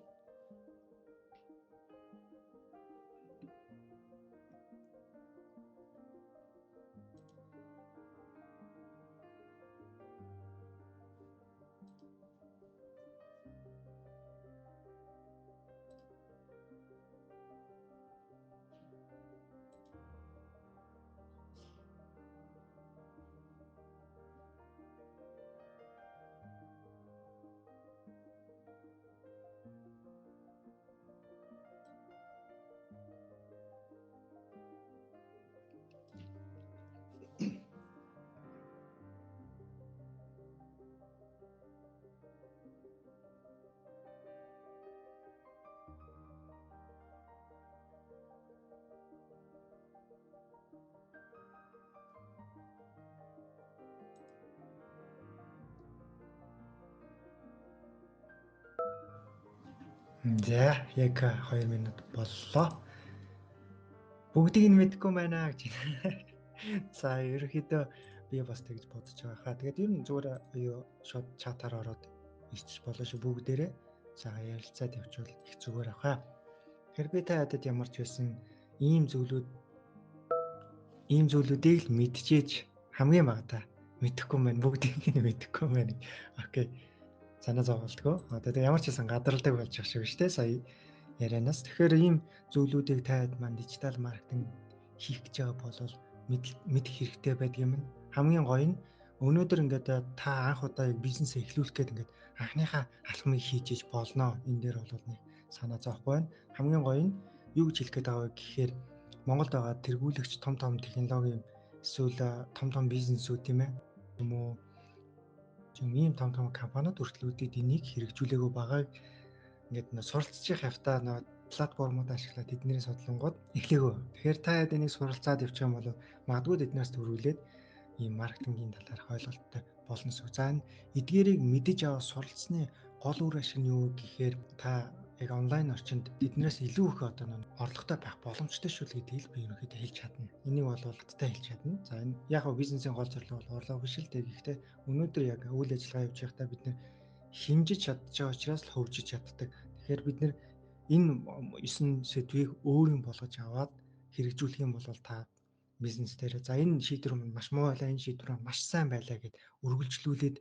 За яг 2 минут боллоо. Бүгдийг нь мэдэхгүй байна гэж. За ерөнхийдөө би бас тэгж бодож байгаа хаа. Тэгээд ер нь зүгээр юу шууд чатаар ороод ирчих болно шүү бүгдээрээ. За ярилцаад явуул их зүгээр ах. Тэгэхээр би та ядад ямар ч байсан ийм зүйлүүдийг л мэдчихэж хамгийн багадаа мэдэхгүй байна. Бүгдийг нь мэдэхгүй байна. Окей. Санаа зовлтгоо. Одоо ямар ч байсан гадралдаг болж байгаа шиг шүү дээ сая ярианаас. Тэгэхээр ийм зүйлүүдийг таад маань дижитал маркетинг хийх гэж байгаа бол мэдэх хэрэгтэй байдаг юм. Хамгийн гоё нь өнөөдөр ингээд та анх удаа бизнесээ эхлүүлэх гээд ингээд анхныхаа алхмыг хийж иж болно. Энэ дээр бол нэг санаа зовхгүй байна. Хамгийн гоё нь юу гэж хэлэх гээд байгаа вэ гэхээр Монголд байгаа тэргүүлэгч том том технологийн эсвэл том том бизнесүүд тийм ээ юм уу ийм том том компаниуд хүртэл энийг хэрэгжүүлээгүй байгааг ингээд нөө суралцчих явтаа нөө платформуд ашиглаад тэдний судлангууд эхлээгөө. Тэгэхээр та хэд энийг суралцаад явчих юм бол магадгүй тэднээс төрүүлээд ийм маркетингийн талаарх ойлголттой болно гэсэн. За энэ эдгээрийг мэдэж аваад суралцсны гол үр ашиг нь юу гэхээр та яг онлайн орчинд тэднээс илүү их одоо орлоготой байх боломжтой шүү л гэдгийг би ерөнхийдөө хэлж чадна. Энийг бол баттай хэлж чадна. За энэ яг нь бизнесийн гол зорилго бол орлого биш л дээ. Гэхдээ өнөөдөр яг үйл ажиллагаа явуулж байхдаа бид нэр хэмжиж чадж байгаа учраас л хөгжиж чаддаг. Тэгэхээр бид нэр энэ 9 сэдвийг өөрийн болгож аваад хэрэгжүүлэх юм бол та бизнес дээр за энэ шийдвэр маш муу байлаа, энэ шийдвэр маш сайн байлаа гэд үргэлжлүүлээд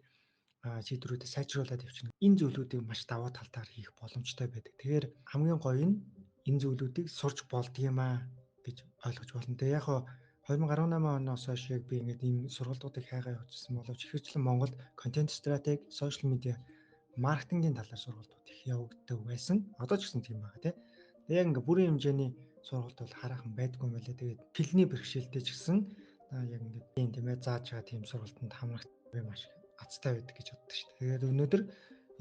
шийдвэрүүдэд сайжруулад явчихна. Энэ зүйлүүдийг маш давуу талтаар хийх боломжтой байдаг. Тэгэхээр хамгийн гоё нь энэ зүйлүүдийг сурч болдгиймаа гэж ойлгож болно. Тэгээ яг хоо 2018 оноос хойш яг би ингээд ийм сургалтуудыг хайгаа явуулсан боловч ихэвчлэн Монголд контент стратеги, сошиал медиа, маркетингийн талаар сургалтууд их явагддаг байсан. Одоо ч гэсэн тийм байгаа тий. Тэгээ яг ингээд бүрийн хэмжээний сургалт бол хараахан байдгүй юм байлаа. Тэгээд хэлний бэрхшээлтэй ч гэсэн яг ингээд ийм тийм ээ зааж байгаа тийм сургалтанд хамрах би маш их азтай байдаг гэж боддог шүү дээ. Тэгээд өнөөдөр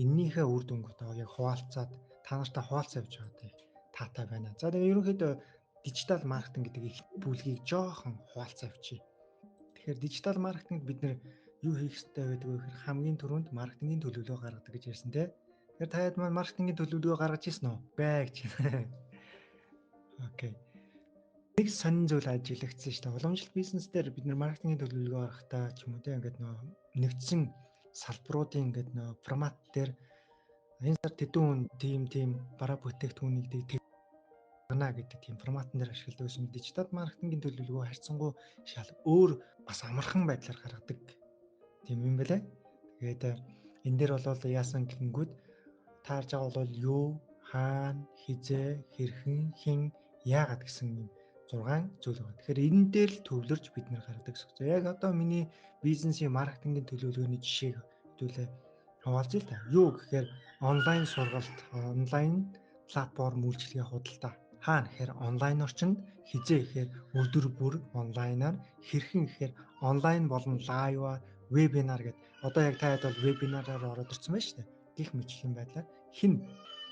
эннийхээ үр дүнг одоо яг хуваалцаад та нартай хуваалцаа явж байгаа тийм таатай байна. За тэгээд ерөнхийдөө дижитал маркетинг гэдэг их бүлгийг жоохон хуваалцаа явчих. Тэгэхээр дижитал маркетингд бид нэр юу хийх ёстой байдаг вэ гэхээр хамгийн түрүүнд маркетингийн төлөвлөгөө гаргадаг гэж ярьсан тийм. Тэгэхээр та хэд маань маркетингийн төлөвлөгөө гаргаж ирсэн үү? Бай гэж. Окей. Нэг сонин зүйл ажиглагдсан шүү дээ. Уламжлалт бизнес дээр бид нэр маркетингийн төлөвлөгөө гаргахдаа ч юм уу тийм ингээд нөө нэгдсэн салбаруудын ингээд нөө формат дээр энэ сар тэдэн хүн тийм бараа бүтээгдэхүүнийг тэгнэ гэдэг тийм форматн дээр ашигладаг байсан. Дижитал маркетингийн төлөвлөгөө харьцангуй шал өөр бас амархан байдлаар гаргадаг тийм юм байлаа. Тэгээд энэ дээр бол яасан гэнгүүт таарж байгаа бол юу, хаана, хизээ, хэрхэн, хэн, яагаад гэсэн юм 6 зүйл байна. Тэгэхээр энэ дээр л төвлөрч бид нэр гаргадаг гэсэн. За яг одоо миний бизнесийн маркетингийн төлөвлөгөөний жишээг хэдүүлээ хаваалцъя л та. Юу гэхээр онлайн сургалт, онлайн платформ үйлчилгээ худалдаа. Хаана гэхээр онлайн орчинд, хизээ гэхээр өдөр бүр онлайнаар, хэрхэн гэхээр онлайн болон лайваар Вебинар гэдэг. Одоо яг та хэд бол вебинараар ороод ирсэн байна шүү дээ. Гэх мэтлэн байдлаар хин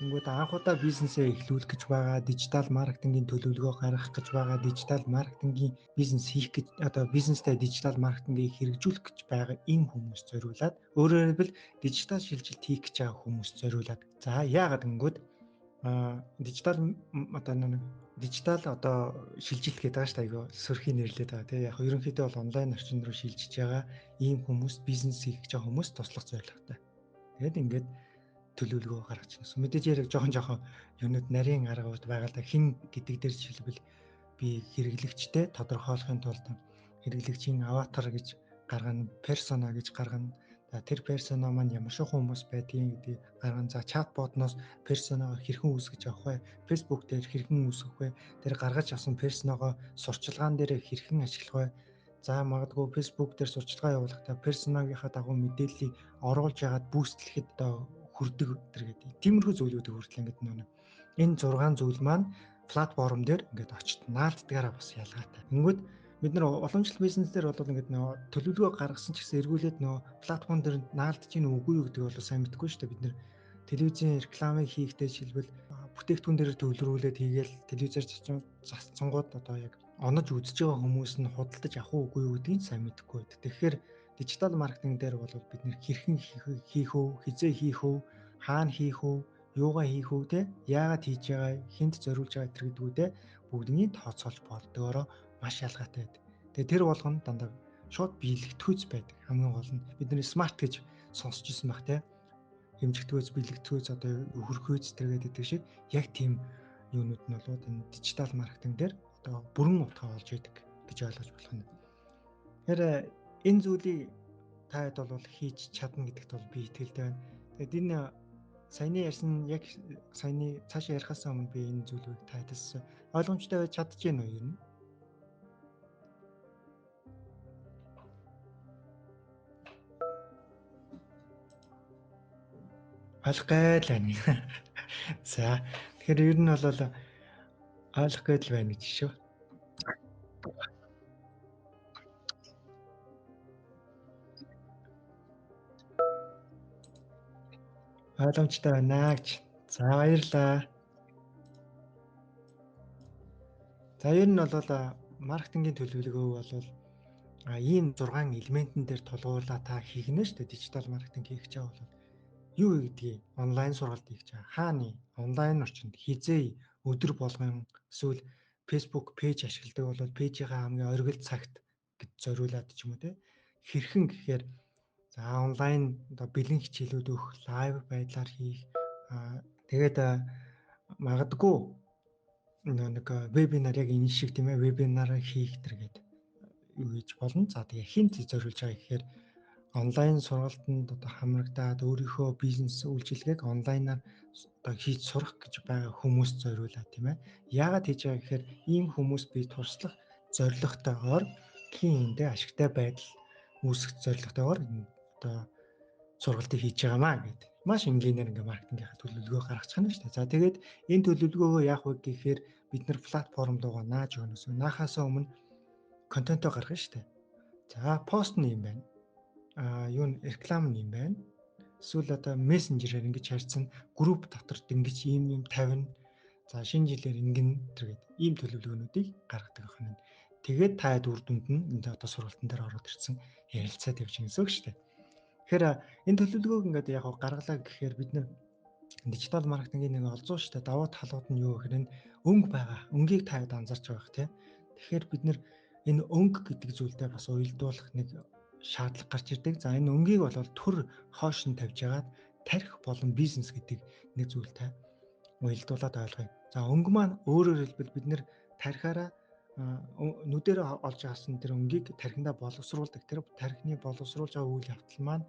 Тэнгүүд анх удаа бизнесээ эхлүүлэх гэж байгаа, дижитал маркетингийн төлөвлөгөө гаргах гэж байгаа, дижитал маркетингийн бизнес хийх гэж одоо бизнестэй дижитал маркетингийг хэрэгжүүлэх гэж байгаа энэ хүмүүс зориулаад, өөрөөр хэлбэл дижитал шилжилт хийх гэж байгаа хүмүүс зориулаад. За яагаад гэнгүүт дижитал одоо нэг дижитал одоо шилжилт гэдэг байгаа шүү дээ, айгүй сөрхий нэрлээд байгаа тийм. Яг ерөнхийдөө бол онлайн орчин руу шилжиж байгаа ийм хүмүүс, бизнес хийх гэж байгаа хүмүүс туслах зорилготой. Тэгээд ингээд төлөвлөгөө гаргаж байна. Мэдээж яриг жоохон юмнууд нарийн аргууд байгаа л да. Хин гэдэг дээр жишээлбэл би хэрэглэгчтэй тодорхойлохын тулд хэрэглэгчийн аватар гэж гаргана, персона гэж гаргана. За тэр персона маань ямар шиг хүмүүс байдгийг гэдгийг гаргана. За чатботноос персоноо хэрхэн үүсгэж авах вэ? Facebook дээр хэрхэн үүсгэх вэ? Тэр гаргаж авсан персоногоо сурчлагаан дээр хэрхэн ашиглах вэ? За магадгүй Facebook дээр сурчлагаа явуулахдаа персоногийнхаа дагуу мэдээллийг оруулж яагаад бүүстлэхэд одоо хүрдэг тэр гэдэг. Тиймэрхүү зүйлүүдийг хүртэл ингээд нөө энэ 6 зүйл маань платформ дээр ингээд очт наалддгаараа бас ялгаатай. Тэнгүүд бид нар уламжлалт бизнес дээр бол ингээд нөө төлөвлөгөө гаргасан ч гэсэн эргүүлээд нөө платформ дээр наалдж гин үгүй юу гэдэг бол сайн мэдэхгүй шүү дээ. Бид нар телевизийн рекламыг хийхдээ жишээлбэл бүтээгдэхүүн дээр төвлөрүүлээд хийгээл телевизээр засцсангууд одоо яг онож үзэж байгаа хүмүүс нь худалдаж авах уу үгүй юу гэдгийг сайн мэдэхгүй байдаг. Тэгэхээр дижитал маркетинг дээр бол бид нэр хэрхэн хийх үү, хизээ хийх үү, хаана хийх үү, юугаа хийх үү те, яагаад хийж байгаа, хүнд зориулж байгаа тэр гэдгүүдээ бүгднийг тооцоолж болдгоороо маш ялгаатай байдаг. Тэгээ тэр болгоно дандаа шууд биелэгдэхүйц байдаг. Хамгийн гол нь бид нар смарт гэж сонсч ирсэн баг те. Хэмжигдэхүйц, биелэгдэхүйц, одоо хөрхүйц тэр гэдэг шиг яг тийм юунууд нь бол энэ дижитал маркетинг дээр одоо бүрэн утгаа олж идэг гэж ойлгож болох нь. Тэгэхээр энэ зүйлийг та хэд бол хийж чадна гэдэгт бол би итгэлтэй байна. Тэгээд энэ саяны ярьсан яг саяны цаашаа ярихаас өмнө би энэ зүйлийг та хэдээс ойлгомжтой байж чадчихэв үү ер нь? Ойлгох гээл байна. За тэгэхээр ер нь бол ойлгох гээл байна гэж шүү. Ойлгомжтой байна гэж. За баярлалаа. За ер нь бол маркетингийн төлөвлөгөө бол ийм 6 элементэн дээр тулгуурлаа та хийгнэ шүү дээ. Дижитал маркетинг хийх гэж байгаа бол юу гэдгийг онлайн сургалт хийх гэж байгаа. Хааны онлайн орчинд хизээ өдөр болгон эсвэл Facebook пэйж ашигладаг бол пэйжийнхаа хамгийн оргил цагт гэж зориулаад ч юм уу те. Хэрхэн гэхээр за онлайн одоо бэлэн хичээлүүд өгөх, лайв байдлаар хийх, тэгээд магадгүй нэг вебинар яг энэ шиг тийм ээ вебинар хийх тэр гээд юу хийж болно. За тэгээ хинт зориулж байгаа гэхээр онлайн сургалтанд одоо хамрагдаад өөрийнхөө бизнес үйлчилгээг онлайнаар одоо хийж сурах гэж байгаа хүмүүст зориулаад тийм ээ. Яагаад хийж байгаа гэхээр ийм хүмүүс би туршлах зорилготойгоор хин эндээ ашигтай байдал үүсгэх зорилготойгоор одоо сургалтыг хийж байгаамаа гэдэг. Маш энгийнээр ингээ маркетингийнхаа төлөвлөгөө гаргачих нь шүү дээ. За тэгээд энэ төлөвлөгөөгөө яах вэ гэхээр бид нар платформ руугаа нааж өгнө гэсэн. Наахаасаа өмнө контентоо гаргана шүү дээ. За пост нь юм байна. Юу н реклам нь юм байна. Эсвэл одоо мессенжерээр ингэж харьцсан, групп дотор ингэж ийм юм тавина. За шинэ жилээр ингэн тэр гээд ийм төлөвлөгөөнүүдийг гаргадаг байна. Тэгээд та үр дүнд нь энэ одоо сургалтын дээр ороод ирсэн ярилцаад явж байгаа гэсэн үг шүү дээ. Тэгэхээр энэ төлөвлөгөөг ингээд яг гаргалаа гэхээр бид нар дижитал маркетингийн нэг олзуу шүү дээ. Давуу талууд нь юу гэхээр энэ өнгө байгаа. Өнгийг та анзаарч байгаа их тий. Тэгэхээр бид нар энэ өнгө гэдэг зүйлтэй бас уялдуулах нэг шаардлага гарч ирдэг. За энэ өнгийг бол төр хоош нь тавьж агаад тарих болон бизнес гэдэг нэг зүйлтэй уялдуулаад ойлгоё. За өнгө маань өөрөөр хэлбэл бид нэр тарихаараа нүдээр олж авсан тэр өнгийг тархиндаа боловсруулдаг. Тэр тархины боловсруулж байгаа үйл явдал маань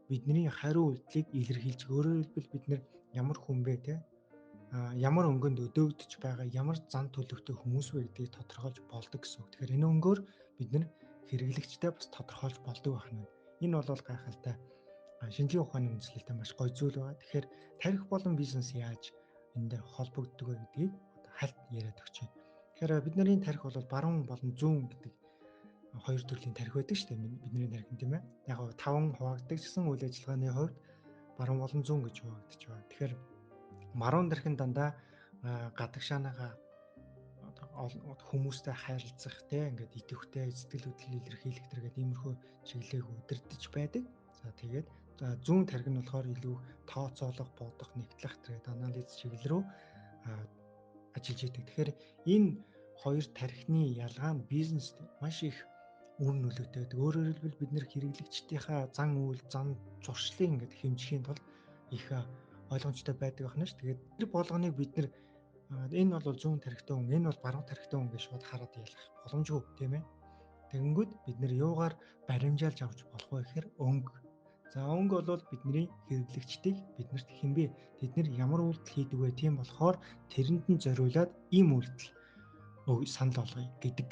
бидний хариу үйлдэлийг илэрхийлж, өөрөөр хэлбэл бид нэр ямар хүн бэ те ямар өнгөнд өдөөгдөж байгаа, ямар зан төлөвтэй хүмүүс вэ гэдгийг тодорхойлж болдог гэсэн үг. Тэгэхээр энэ өнгөөр бид нэр хэрэглэгчтэй бас тодорхойлж болдог байх нь. Энэ бол гайхалтай шинжлэх ухааны үндэслэлтэй маш гоё зүйл байгаа. Тэгэхээр тарих болон бизнес яаж энэ дээр холбогддог вэ гэдгийг одоо хальт яриад өгч байна. Тэгэхээр бидний тарих бол баруун болон зүүн гэдэг хоёр төрлийн тархи байдаг шүү дээ. Бидний тархи тийм ээ. Яг нь 5 хуваагддаг гэсэн үйл ажиллагааны хувьд баруун болон зүүн гэж хуваагдчих байна. Тэгэхээр баруун тархи нь дандаа гадагшаанагаа хүмүүстэй харилцах те ингээд идэвхтэй сэтгэл хөдлөл илэрхийлэх тэр гэдэг иймэрхүү чиглэлийг удирдах байдаг. За тэгээд зүүн тархи нь болохоор илүү тооцоолох, бодох, нэгтлэх тэр гэдэг анализ чиглэл рүү ажиллаж идэг. Тэгэхээр энэ хоёр тархины ялгаа нь бизнест маш их үр нөлөөтэй байдаг. Өөрөөр хэлбэл бид нэр хэрэглэгчдийнхаа зан үйл, зан зуршлыг ингээд хэмжихийн тулд их ойлгомжтой байдаг байна ш. Тэгээд тэр болгоныг бид нэр энэ бол зүүн тархитай хүн, энэ бол баруун тархитай хүн гэж шууд хараад ялах боломжгүй тийм ээ. Тэгэнгүүт бид нэр юугаар баримжаалж авч болох вэ гэхээр өнгө. За өнгө бол бидний хэрэглэгчдийг биднэрт хинбэ? Тэд нэр ямар үйлдэл хийдэг вэ? Тийм болохоор тэрэнд нь зориулаад ийм үйлдэл санал болгоё гэдэг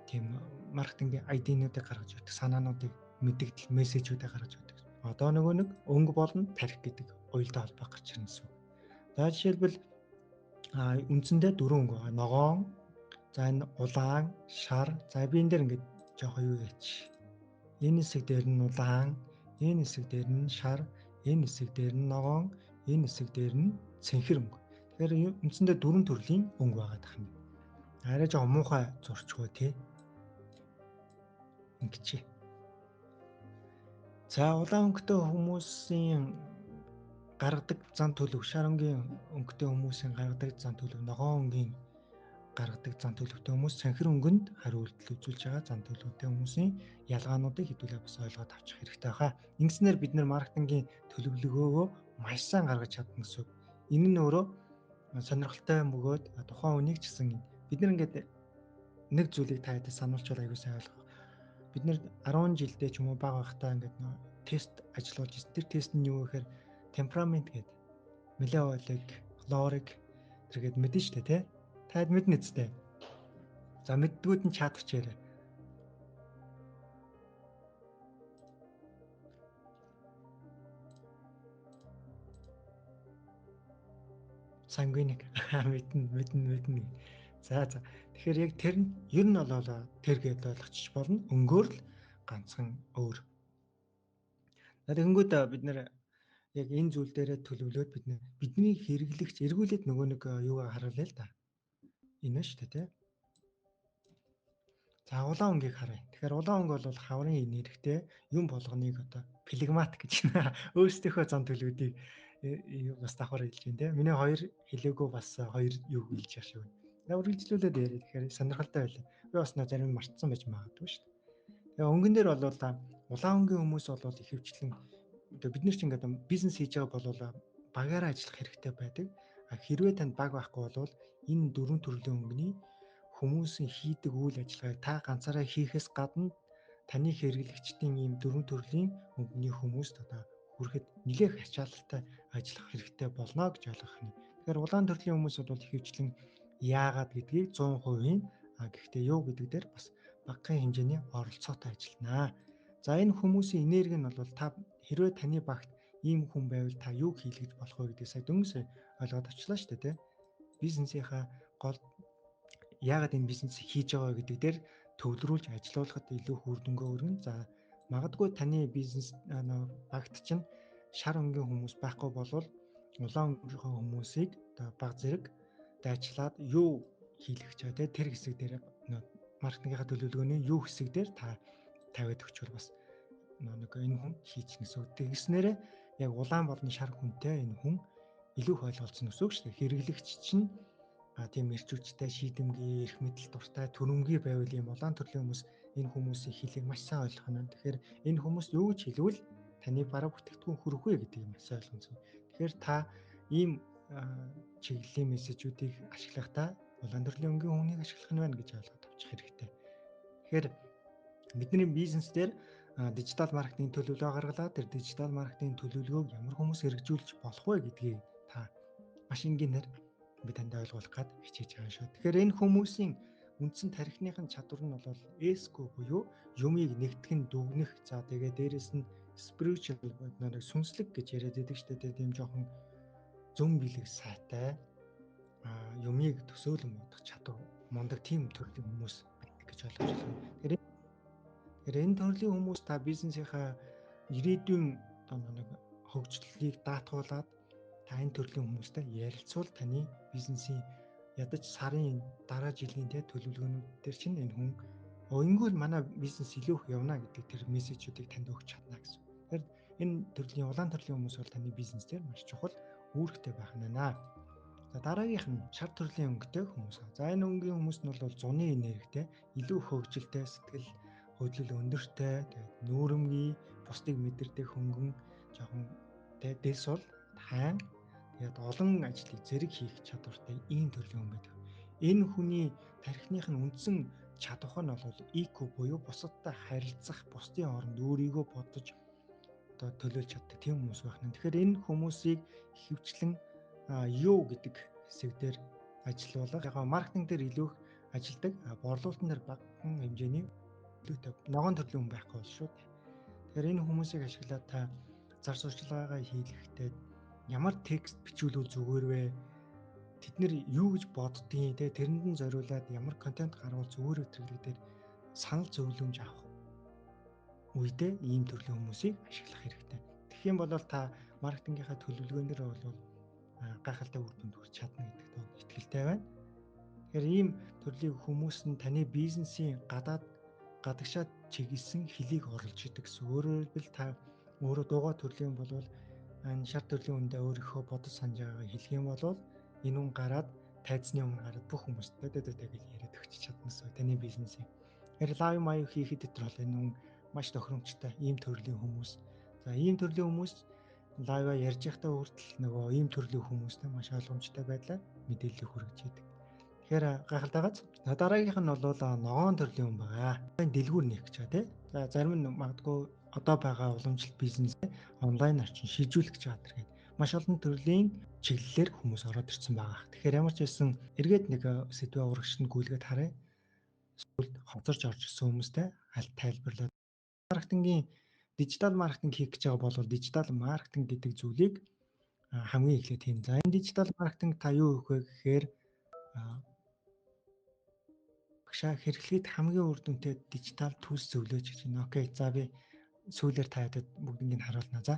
тийм маркетингийн ID-нуудыг гаргаж өгдөг, санаануудыг мэдэгдэл, мессежүүдийг гаргаж өгдөг. Одоо нөгөө нэг өнгө болон тархи гэдэг уялдаа холбоо гарч ирнэ гэсэн үг. За жишээлбэл үндсэндээ дөрвөн өнгө байгаа. Ногоон, за энэ улаан, шар. За би энэ дээр ингээд жоохоо юу яач. Энэ хэсэг дээр нь улаан, энэ хэсэг дээр нь шар, энэ хэсэг дээр нь ногоон, энэ хэсэг дээр нь цэнхэр өнгө. Тэгэхээр үндсэндээ дөрвөн төрлийн өнгө байгаа тахна. Арай жоо муухай зурчгүй тий. Ингэчээ. За улаан өнгөтэй хүмүүсийн гаргадаг зан төлөв, шар өнгийн өнгөтэй хүмүүсийн гаргадаг зан төлөв, ногоон өнгийн гаргадаг зан төлөвтэй хүмүүс цэнхэр өнгөнд хариу үйлдэл үзүүлж байгаа зан төлөвтэй хүмүүсийн ялгаануудыг хэдүүлээ бас ойлгоод авчих хэрэгтэй хаа. Ингэснээр бид нар маркетингийн төлөвлөгөөгөө маш сайн гаргаж чадна гэсэн үг. Энэ нь өөрөө сонирхолтой бөгөөд тухайн үнийг ч гэсэн бид нар ингээд нэг зүйлийг та хэд сануулчвал аягүй сайн ойлгох. Бид нэр 10 жилдээ ч юм уу бага байхдаа ингээд нөө тест ажиллуулж ирсэн. Тэр тест нь юу гэхээр темперамент гэдэг. Меланхолик, хлорик тэргээд мэдэн штэ тий. Таад мэднэ үстэй. За мэддгүүд нь чат бичээрэй. Сангвиник мэднэ мэднэ мэднэ. За за. Тэгэхээр яг тэр нь ер нь бол тэр гэдээ ойлгочих болно. Өнгөөр л ганцхан өөр. Тэгэнгүүт бид нэр яг энэ зүйл дээрээ төлөвлөөд бид бидний хэрэглэгч эргүүлээд нөгөө нэг юугаа харуулъя л да. Энэ шүү дээ тий. За улаан өнгийг харъя. Тэгэхээр улаан өнгө бол хаврын энергитэй юм болгоныг одоо флегмат гэж байна. Өөрсдийнхөө зан төлөвүүдийг бас давхар хэлж байна тий. Миний хоёр хэлээгөө бас хоёр юу хэлж байгаа шиг байна. Үргэлжлүүлээд яриа. Тэгэхээр сонирхолтой байлаа. Би бас нөө зарим мартсан байж магадгүй шүү дээ. Тэгээ өнгөн дээр бол улаан өнгийн хүмүүс бол ихэвчлэн одоо бид нар ч ингээд бизнес хийж байгаа бол багаараа ажиллах хэрэгтэй байдаг. Хэрвээ танд баг байхгүй бол энэ дөрвөн төрлийн өнгөний хүмүүсийн хийдэг үйл ажиллагааг та ганцаараа хийхээс гадна таны хэрэглэгчдийн ийм дөрвөн төрлийн өнгөний хүмүүст одоо хүрэхэд нэлээх ачаалалтай ажиллах хэрэгтэй болно гэж ойлгох нь. Тэгэхээр улаан төрлийн хүмүүс бол ихэвчлэн яагаад гэдгийг 100%-ийн гэхдээ юу гэдэг дээр бас багахан хэмжээний оролцоотой ажилланаа. За энэ хүмүүсийн энерги нь бол та хэрвээ таны багт ийм хүн байвал та юу хийлгэж болох вэ гэдгийг сая дөнгөж ойлгоод авчлаа шүү дээ, тэ. Бизнесийнхаа гол яагаад энэ бизнес хийж байгаа гэдэг дээр төвлөрүүлж ажилуулахад илүү үр дүнгээ өргөн. За магадгүй таны бизнес багт чинь шар өнгийн хүмүүс байхгүй болвол улаан өнгөний хүмүүсийг одоо баг зэрэг дайчлаад юу хийлгэж байгаа те тэр хэсэг дээр маркетингийнхаа төлөвлөгөөний юу хэсэг дээр та тавиад өгчвөл бас нэг энэ хүн хийчих гэсэн үг. Тэгснээрээ яг улаан болон шар хүнтэй энэ хүн илүү их ойлголцсон гэсэн үг шүү дээ. Хэрэглэгч чинь тийм эрч хүчтэй, шийдэмгий, эрх мэдэл дуртай, төрөмгий байвал ийм улаан төрлийн хүмүүс энэ хүмүүсийн хэлийг маш сайн ойлгох нь. Тэгэхээр энэ хүмүүс юу гэж хэлвэл таны бараа бүтээгдэхүүн хүрэх вэ гэдгийг маш сайн ойлгоно. Тэгэхээр та ийм чиглэлийн мессежүүдийг ашиглахдаа улаан төрлийн өнгийн хүнийг ашиглах нь байна гэж ойлгоод авчих хэрэгтэй. Тэгэхээр бидний бизнес дээр дижитал маркетинг төлөвлөгөө гаргалаа. Тэр дижитал маркетинг төлөвлөгөөг ямар хүмүүс хэрэгжүүлж болох вэ гэдгийг та маш энгийнээр би танд ойлгуулах гад хичээж байгаа шүү. Тэгэхээр энэ хүмүүсийн үндсэн тархиных нь чадвар нь бол эско буюу юмыг нэгтгэх нь дүгнэх. За тэгээ дээрэс нь spiritual нэг сүнслэг гэж яриад байдаг шүү дээ. Тийм жоохон зөн бэлэг сайтай юмыг төсөөлөн бодох чадвар мундаг тийм төрлийн хүмүүс байдаг гэж ойлгож байна. Тэгэхээр Тэгэхээр энэ төрлийн хүмүүс та бизнесийнхаа ирээдүйн одоо нэг хөгжлөлийг даатгуулад та энэ төрлийн хүмүүстэй ярилцвал таны бизнесийн ядаж сарын дараа жилийн төлөвлөгөөнүүд дээр чинь энэ хүн ингэвэл манай бизнес илүү их явна гэдэг тэр мессежүүдийг танд өгч чадна гэсэн. Тэгэхээр энэ төрлийн улаан төрлийн хүмүүс бол таны бизнес дээр маш чухал үүрэгтэй байх нь байна. За дараагийнх нь шар төрлийн өнгөтэй хүмүүс. За энэ өнгийн хүмүүс нь бол зуны энергитэй, илүү хөгжилтэй, сэтгэл хөдлөл өндөртэй, тэгээд нүүрэмгий, бусдыг мэдэрдэг хөнгөн, жоохон дэс бол хайн, тэгээд олон ажлыг зэрэг хийх чадвартай ийм төрлийн хүн байдаг. Энэ хүний тархиных нь үндсэн чадвар нь бол IQ буюу бусадтай харилцах, бусдын оронд өөрийгөө бодож одоо төлөөлж чаддаг тийм хүмүүс байх нь. Тэгэхээр энэ хүмүүсийг ихэвчлэн юу гэдэг хэсэг дээр ажиллуулах, яг маркетинг дээр илүү их ажилдаг, борлуулалтын дээр багахан хэмжээний илүүтэй ногоон төрлийн хүн байхгүй бол шүү дээ. Тэгэхээр энэ хүмүүсийг ашиглаад та зар сурталчилгаагаа хийлгэхдээ ямар текст бичүүлвэл зүгээр вэ? Тэд нэр юу гэж боддгийг те тэрэнд нь зориулаад ямар контент гаргавал зүгээр өтрөглөг дээр санал зөвлөмж авах үедээ ийм төрлийн хүмүүсийг ашиглах хэрэгтэй. Тэгэх юм бол та маркетингийнхаа төлөвлөгөөн дээр бол гайхалтай үр дүнд хүрч чадна гэдэгт итгэлтэй байна. Тэгэхээр ийм төрлийн хүмүүс нь таны бизнесийн гадаад гадагшаа чиглэсэн хөлийг оруулж идэг гэсэн. Өөрөөр хэлбэл та өөрөө дуугаа төрлийн болвол энэ шар төрлийн үндэ өөрийнхөө бодож санаж байгаагаа хэлэх юм бол энэ хүн гараад тайзны өмнө гараад бүх хүмүүст дэ гэж яриад өгч чадна гэсэн таны бизнесийг. Тэгэхээр лайв маяг хийхэд тэр бол энэ хүн маш тохиромжтой ийм төрлийн хүмүүс. За ийм төрлийн хүмүүс лайваа ярьж байхдаа хүртэл нөгөө ийм төрлийн хүмүүстэй маш ойлгомжтой байдлаар мэдээллийг хүргэж идэг. Тэгэхээр гайхалтайгааз. За дараагийнх нь бол ногоон төрлийн хүн байгаа. Дэлгүүр нээх гэж байгаа тий. За зарим нь магадгүй одоо байгаа уламжлалт бизнесээ онлайн орчин шилжүүлэх гэж байгаа гэдэг маш олон төрлийн чиглэлээр хүмүүс ороод ирсэн байгаа. Тэгэхээр ямар ч байсан эргээд нэг сэдвээ урагш нь гүйлгээд харъя. Сүүлд хоцорч орж ирсэн хүмүүстэй аль тайлбарлаад маркетингийн дижитал маркетинг хийх гэж байгаа бол дижитал маркетинг гэдэг зүйлийг хамгийн эхлээд хийн. За энэ дижитал маркетинг та юу хийх вэ гэхээр багшаа хэрэглэхэд хамгийн үр дүнтэй дижитал төлс зөвлөөч гэж байна. Окей, за би сүүлээр та ядад бүгднийг нь харуулна. За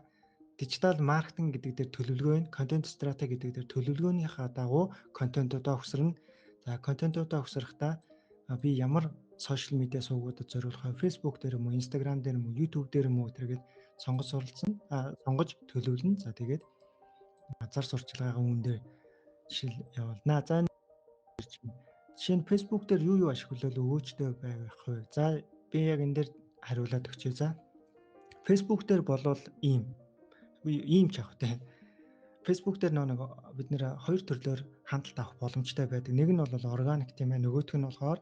дижитал маркетинг гэдэг дээр төлөвлөгөө байна. Контент стратеги гэдэг дээр төлөвлөгөөнийхөө дагуу контентуудаа өгсөрнө. За контентуудаа өгсөрөхдөө би ямар сошиал медиа сувгуудад зориулах вэ? Facebook дээр юм уу, Instagram дээр юм уу, YouTube дээр юм уу тэргээд сонгож суралцсан. Сонгож төлөвлөнө. За тэгээд зар сурталчилгаагаа үүн дээр жишээл явуулнаа. За жишээ нь Facebook дээр юу юу ашиглавал өгөөжтэй байх вэ? За би яг энэ дээр хариулаад өгчээ. За Facebook дээр болвол ийм ч авах те. Facebook дээр нэг бид нэр хоёр төрлөөр хандлт авах боломжтой байдаг. Нэг нь бол органик тийм ээ, нөгөөх нь болохоор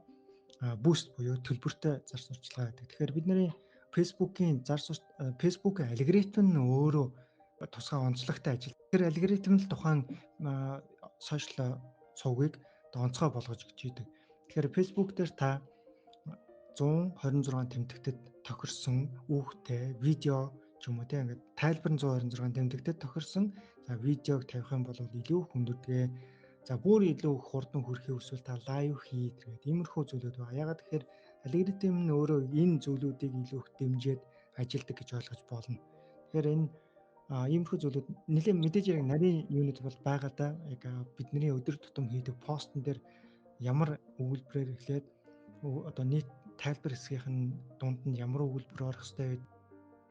boost буюу төлбөртэй зар сурталчилгаа байдаг. Тэгэхээр бидний Facebook-ийн Facebook-ийн алгоритм нь өөрөө тусгай онцлогтой ажил. Тэр алгоритм л тухайн сошиал сувгийг онцгой болгож өгч идэг. Тэгэхээр Facebook дээр та 126 тэмдэгтэд тохирсон үүхтэй видео ч юм уу те ингээд тайлбар нь 126 тэмдэгтэд тохирсон. За видеог тавих юм бол илүү хүндүрдэгэ. За бүр илүү хурдан хүрэхийг хүсвэл та лайв хий гэдэг иймэрхүү зүйлүүд байна. Ягаад тэгэхээр алгоритм нь өөрөө энэ зүйлүүдийг илүү их дэмжиж ажилдаг гэж ойлгож болно. Тэгэхээр энэ иймэрхүү зүйлүүд нэлээд мэдээж яг нарийн юунууд бол байгаа да. Яг бидний өдөр тутам хийдэг постн дээр ямар өгүүлбэрээр эхлээд одоо нийт тайлбар хэсгийнх нь дунд нь ямар өгүүлбэр орох ёстой вэ?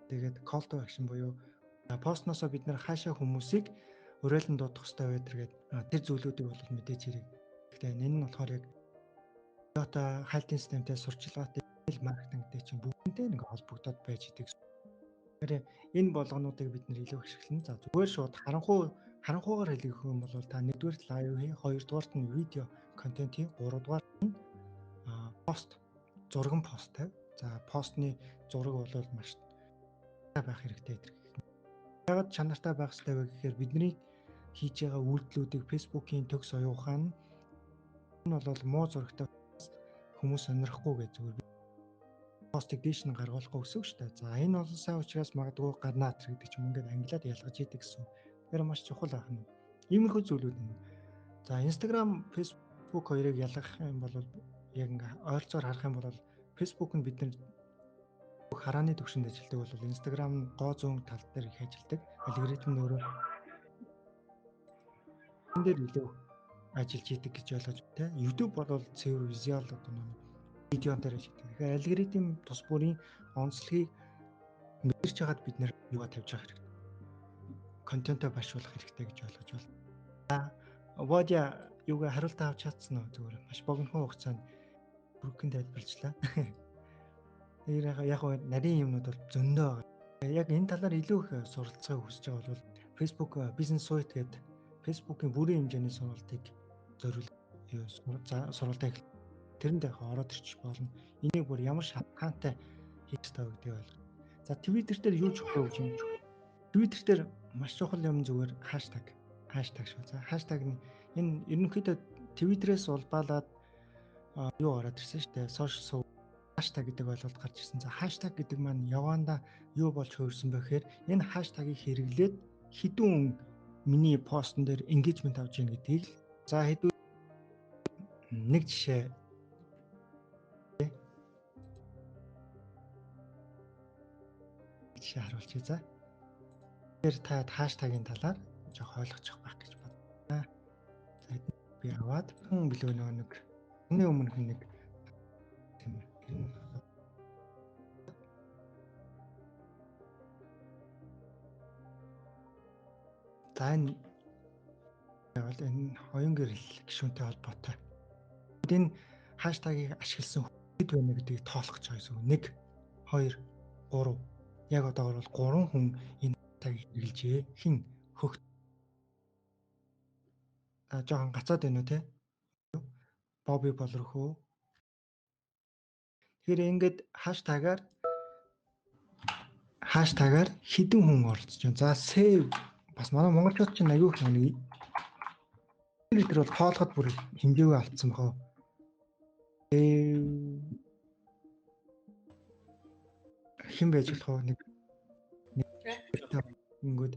Тэгээд call to action буюу постноосоо бид нар хаашаа хүмүүсийг уриалан дуудах ёстой вэ гэдэг тэр зүйлүүдийг бол мэдээж хэрэг. Гэхдээ энэ нь болохоор яг одоо хайлтын системтэй сурчлагатай маркетингтэй чинь бүгдтэй нэг холбогдоод байж идэг. Тэгэхээр энэ болгонуудыг бид нэр илүү ашиглана. За зүгээр шууд харанхуугаар хэлэх юм бол та нэгдүгээр лайв хий, хоёрдугаарт нь видео контент хий, гуравдугаарт нь пост, зурган пост тавь. За постны зураг бол маш байх хэрэгтэй гэдэг. Яагаад чанартай байх ёстой вэ гэхээр бидний хийж байгаа үйлдэлүүдийг Facebook-ийн төгс оюун ухаан нь бол муу зурагтай хүмүүс сонирхгүй гэж зүгээр постыг дээш нь гаргуулахгүй гэсэн үг шүү дээ. За энэ бол сайн учраас магадгүй гарнаа гэдэг ч юм ингээд англиад ялгаж идэг гэсэн. Тэгэхээр маш чухал байх нь. Иймэрхүү зүйлүүд нь. За Instagram, Facebook хоёрыг ялгах юм бол яг ингээ ойролцоогоор харах юм бол Facebook нь бид нар харааны төвшөнд ажилладаг бол Instagram гоо зүүн тал дээр их ажилладаг. Алгоритм нь өөрөө энэ дээр илүү ажиллаж идэг гэж ойлгож байна. YouTube бол цэвэр визуал одоо нэг видеон дээр ажилладаг. Тэгэхээр алгоритм тус бүрийн онцлогийг мэдэрч хагаад бид нэр юугаа тавьж явах хэрэгтэй. Контентоо барьшуулах хэрэгтэй гэж ойлгож байна. Водя юугаа хариултаа авч чадсан уу зүгээр маш богинохон хугацаанд бүрхэн тайлбарлажлаа. Тэгэхээр яг нарийн юмнууд бол зөндөө байгаа. Яг энэ талаар илүү их суралцахыг хүсэж байгаа бол Facebook Business Suite гэдэг Facebook-ийн бүрийн хэмжээний сургалтыг зориул сургалтыг тэрэнд яг ороод ирчих болно. Энийг бүр ямар шалтгаантай хийх ёстой гэдгийг ойлгох. За Twitter дээр юу чухал вэ гэж юм. Twitter дээр маш чухал юм зүгээр хаштаг. Хаштаг шүү. За хаштаг нь энэ ерөнхийдөө Twitter-ээс улбаалаад юу ороод ирсэн шүү дээ. Social хаштаг гэдэг ойлголт гарч ирсэн. За хаштаг гэдэг маань яваанда юу болж хувирсан бэ гэхээр энэ хаштагийг хэрэглээд хэдэн хүн миний постн дээр engagement авч ийн гэдгийг л за хэдүү нэг жишээ харуулчих. За. Тэгэхээр та хаштагийн талаар жоох ойлгочих байх гэж бодлоо. За би аваад хүн билүү нөгөө нэг хүний өмнөх нэг тийм за энэ бол энэ оюун гэрэл гишүүнтэй холбоотой. Энэ хаштагийг ашигласан хэд байна гэдгийг тоолох гэж байгаа юм. 1 2 3 яг одоогор бол 3 хүн энэ хаштагийг хэрэглэжээ. Хин хөх жоохон гацаад байна уу те? Бобби Болрохоо. Тэгэхээр ингээд хаштагаар хэдэн хүн оролцож байна. За save бас манай монголчууд чинь аюу их нэг тэр бол тоолоход бүр хэмжээгүй алдсан бахав. Хэн байж болох вэ? Нэг ингэод